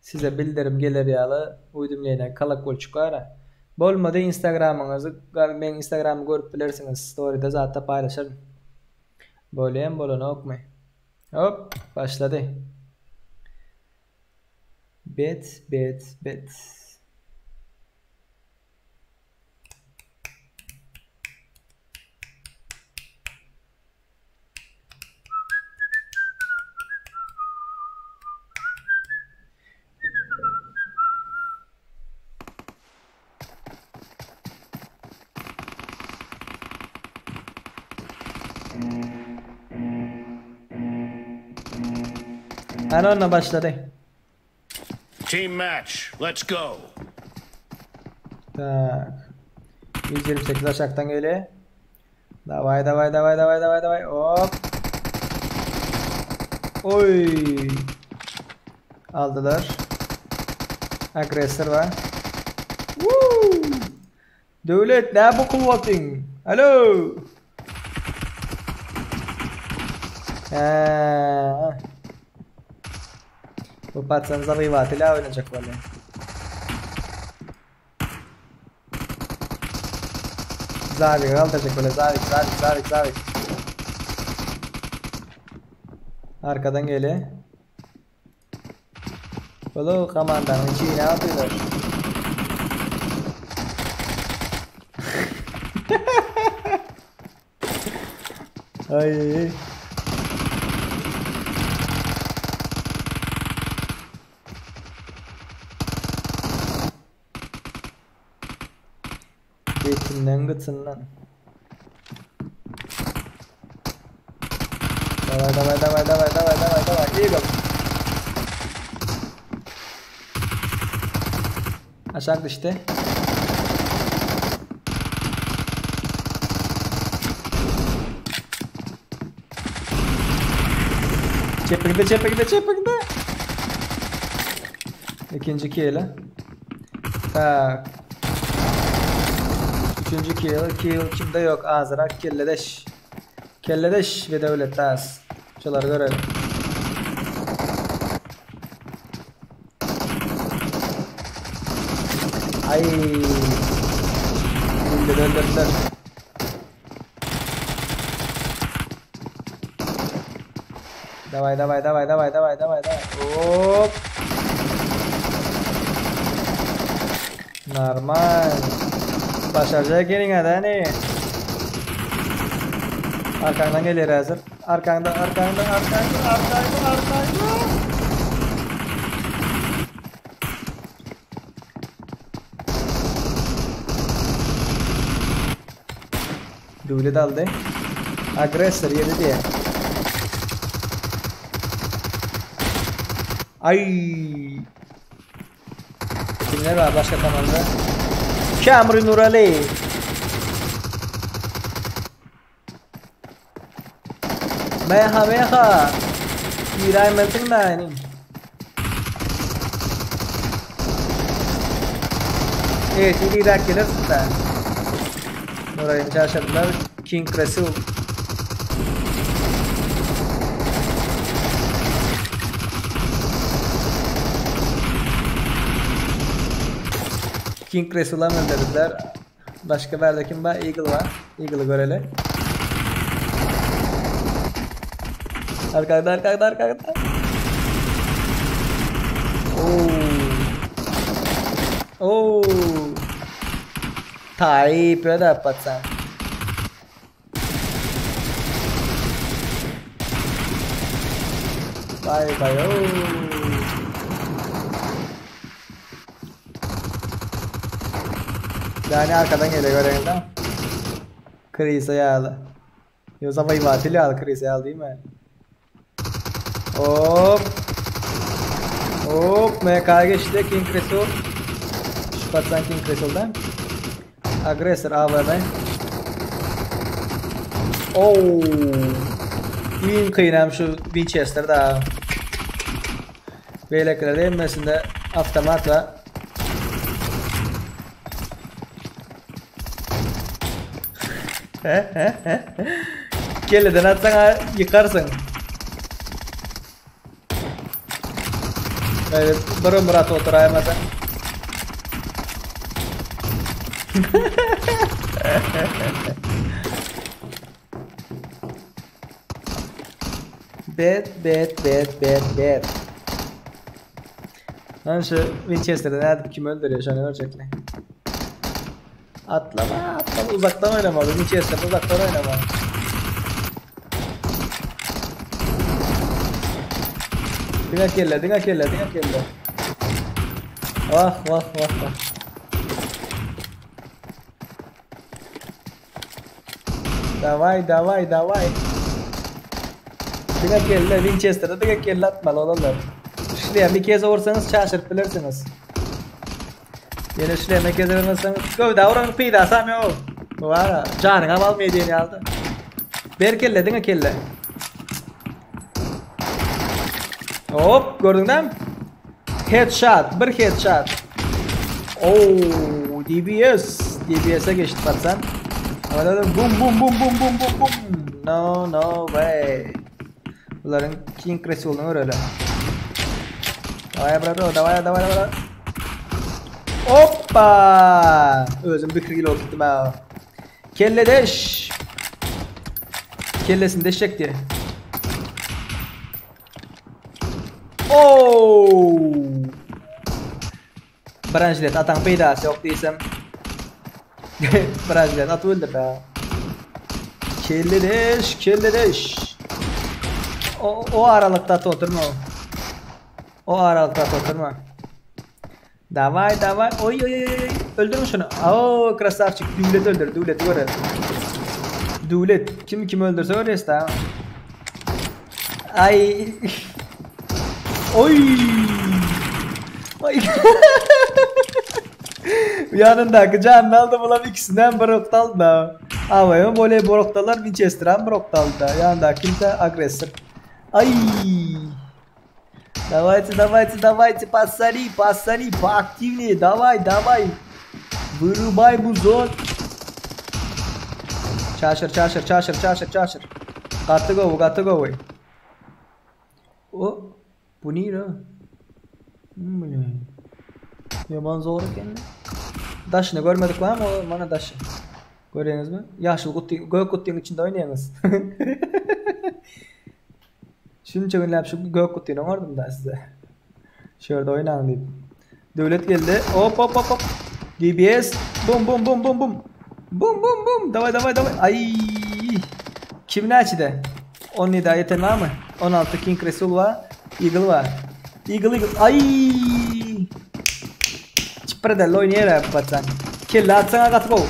size bildirim geler ýaly uwdümlenýän kolokolçik bar-a. Bolmady instagramyňyzy, meň instagramymy görüp bilersiňiz, storyda zatda paýlaşaryn. Bolýamy bolanokmy? Hop, başlady. Bet, bet, bet. Hany onda başlady. Team match. Let's go. Tak. 128 aşakdan gelýär. Daway daway daway daway daway daway. Hop. Oy. Aldylar. Aggressor bar. Woo! Döwlet nä bu kuwwatyň? Alo. Hä. Bu patsan zabywatyla oýnajak bolýar. Zavik aldıracak böyle Zavik Zavik Zavik Zavik. Arkadan geliyor. Ulu komandanın içine atıyorlar. Ay. Betinden gıtından. Davay davay davay davay davay davay davay. Eagle. Aşağı düştü. Çepikde çepikde çepikde. İkinci kill. Tak. Üçüncü kill. Kill kimde yok? Azrak kelledeş. Kelledeş ve devlet tas. Şuları görelim. Ay. Öldürdüler öldürdüler. Davay davay davay davay davay davay davay. Hop. Normal. Başaracak gelin hadi. Arkandan geliyor hazır. Arkanda arkanda arkanda arkanda arkanda. Döwlet aldy. Aggressor yedi diye. Ay. Kimler var başka komanda? Cameron Nurali. Meha meha. Giraymelsin da yani. Evet, iyi gelirsin de. Nurali'ni çarşadılar. King Resul. King Resul'a öldürdüler. Başka bir kim var? Eagle var. Eagle'ı görelim. Arkada arkada arkada. Oo. Oo. Tayyip da patsan. Bye bye. Oo. Yani arkadan geliyor görelim. Krize yağlı. Yoksa vay vatil yağlı krize yağlı değil mi? Hop. Hop MK geçti King Resul. Şu patsan King Resul'dan. Aggressor AVM. Oo. Iň kynam şu Winchester da. Beýlekilerde hemmesinde avtomatla. Kelleden atsan yıkarsın. Evet, bir ömür atıp oturaymasan. Bet bet bet bet bet. Lan şu Winchester'da nerede kim öldürüyor şu an ölecekler. Atlama atlama uzaktan oynamalı. Winchester'da uzaktan oynamalı. Diňe kelle, diňe kelle, diňe kelle. Vah vah vah vah. Davay davay davay. Diňe kelle, Winchesterde diňe kelle atmaly olanlar. Şlemi kez ursaňyz çaşyryp bilersiňiz. Ýene şleme kez urmasaňyz göwdä uranyň peýdasam ýok. Bu bara janyňam almaýar diýen ýaly. Ber kelle diňe kelle. Hop, gördüňmi? Headshot, bir headshot. Oo, DBS. DBS-e geçdi patsan. Bum bum bum bum bum bum bum. No, no way. Bularyň King Resulyny göreli. Daway brado, daway, daway, daway. Hoppa! Özüm bir kilo tutdum ha. Kelle deş. Kellesini deşecek diye. Oo! Branjilet ataň peýdasy ýok diýsem. Branjilet atyp öldürdi ha. Kelledeş, kelledeş. O, o aralykda atyp oturma. O aralykda atyp oturma. Daway, daway. Oý, oý, oý, oý. Öldürin şunu. Oo, krasavçik. Döwlet öldür, döwleti görer. Döwlet. Kim kim öldürse görýäs da. Ay. Oý. Oý. Ýanyndaky janyny aldy bulam ikisinden bir okda aldy da. Awaýa boley bir okdalar Winchester bir okda aldy da. Ýanyndaky kimse agressor. Ay. Давайте, давайте, давайте, пацаны, пацаны, поактивнее, давай, давай. Вырубай бузон. Çaşyr, çaşyr, çaşyr, çaşyr, çaşyr. Gaty gowy, gaty gowy. O, bu nire? Bu ne? Ýaman zor eken. Daşyny görmedik barmy? O mana daşy. Görýäňizmi? Ýaşyl guty, gök gutyň içinde oýnaýaňyz. Şunça günläp şu gök gutyny oňardym da size. Şu ýerde oýnaň diýip. Döwlet geldi. Hop hop hop hop. DBS. Bum bum bum bum bum. Bum bum bum. Daway daway daway. Ay. Kim näçede? 17 ýeten barmy? 16 King Resul bar. Eagle bar. Eagle Eagle. Ay. Çipredel oýnaýar patsan. Kelle atsaňa gaty gowy.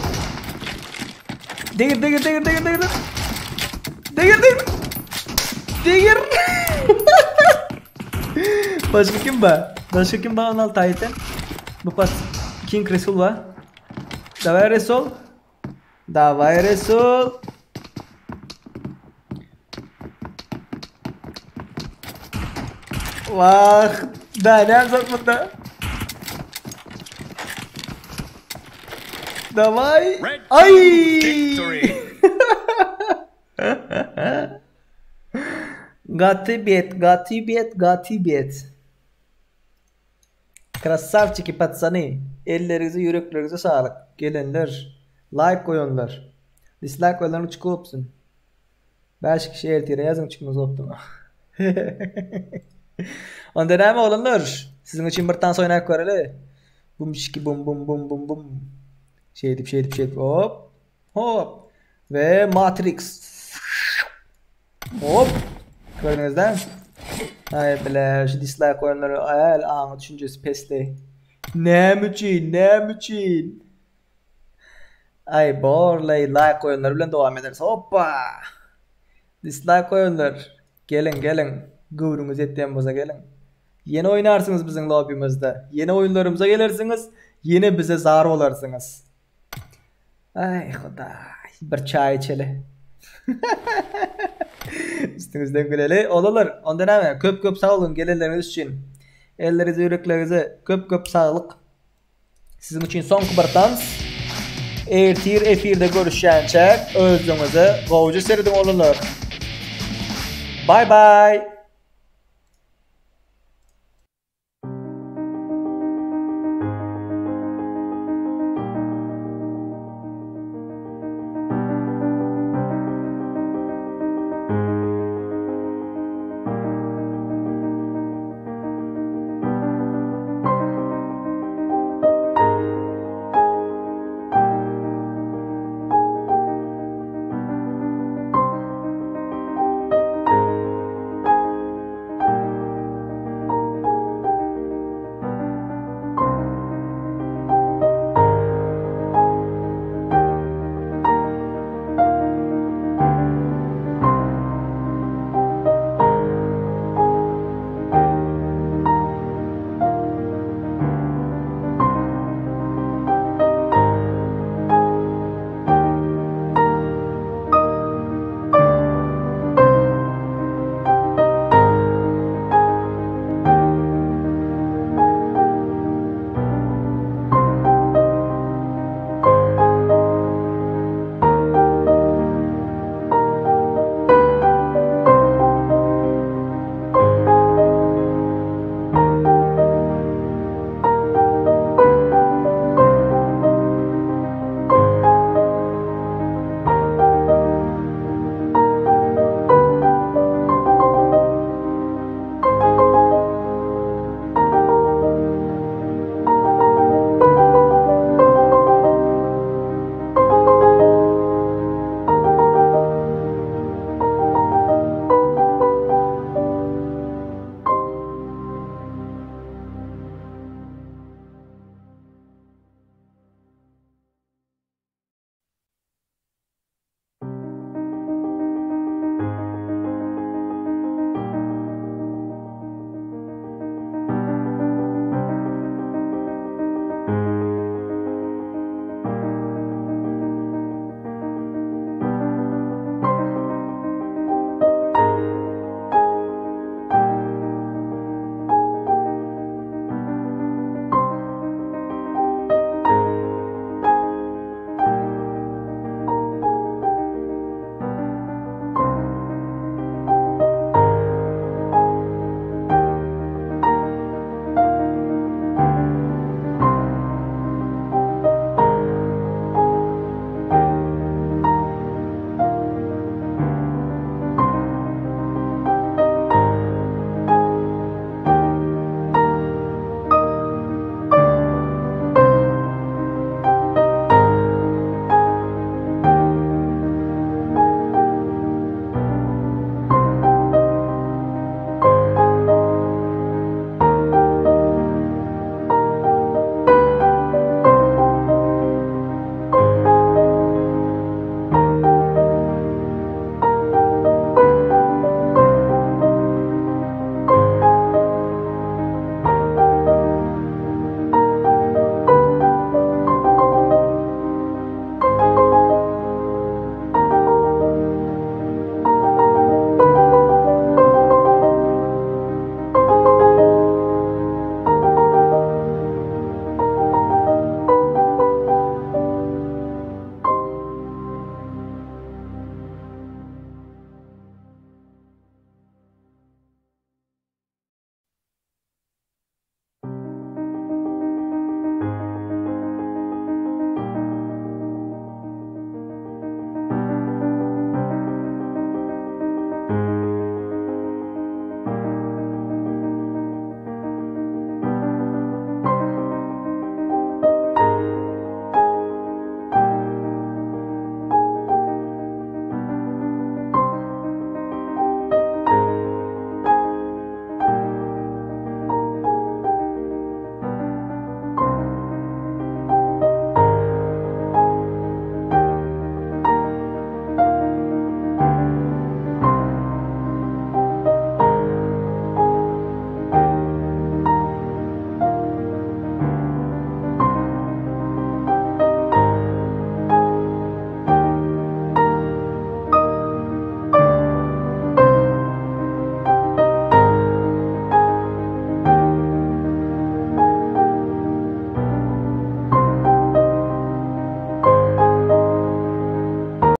Degir degir degir degir degir. Degir degir. Degir. Başga kim bar? Başga kim bar 16 aýten? Bu pas King Resul bar. Daway Resul. Daway Resul. Wah, da näme zat bunda? Daway. Ay! Gaty bet, gaty bet, gaty bet. Krasavçiki patsany. Elleriňize, ýürekleriňize saglyk. Gelenler, laýk goýanlar. Dislike goýanlaryň çykyp opsun. 5 kişi ertire ýazyň çykmaz optuma. Onda näme oglanlar? Siziň üçin bir tans oýnap göreli. Bum şiki bum bum bum bum bum. Şeýdip şeýdip şeýdip hop. Hop. We Matrix. Hop. Gördüňizde? Aý bile şu dislike goýanlar äl aňy düşünjesi pesli. Näme üçin? Näme üçin? Aý borlaý laýk goýanlar bilen dowam ederis. Hoppa. Dislike goýanlar geliň geliň. Göwnüňiz ýetýän bolsa geliň. Ýene oýnarsyňyz biziň lobimizde. Ýene oýunlarymyza gelersiňiz. Ýene bize zar bolarsyňyz. Aý hudaý. Bir çaý içeli. Üstüňizden güleli. Olalar, onda näme? Köp köp sag boluň gelenleriňiz üçin. Elleriňize, ýürekleriňize köp köp saglyk. Siziň üçin soňky bir tans. Ertir efirde görüşýänçäk özüňize gowja serediň oglanlar. Bye bye.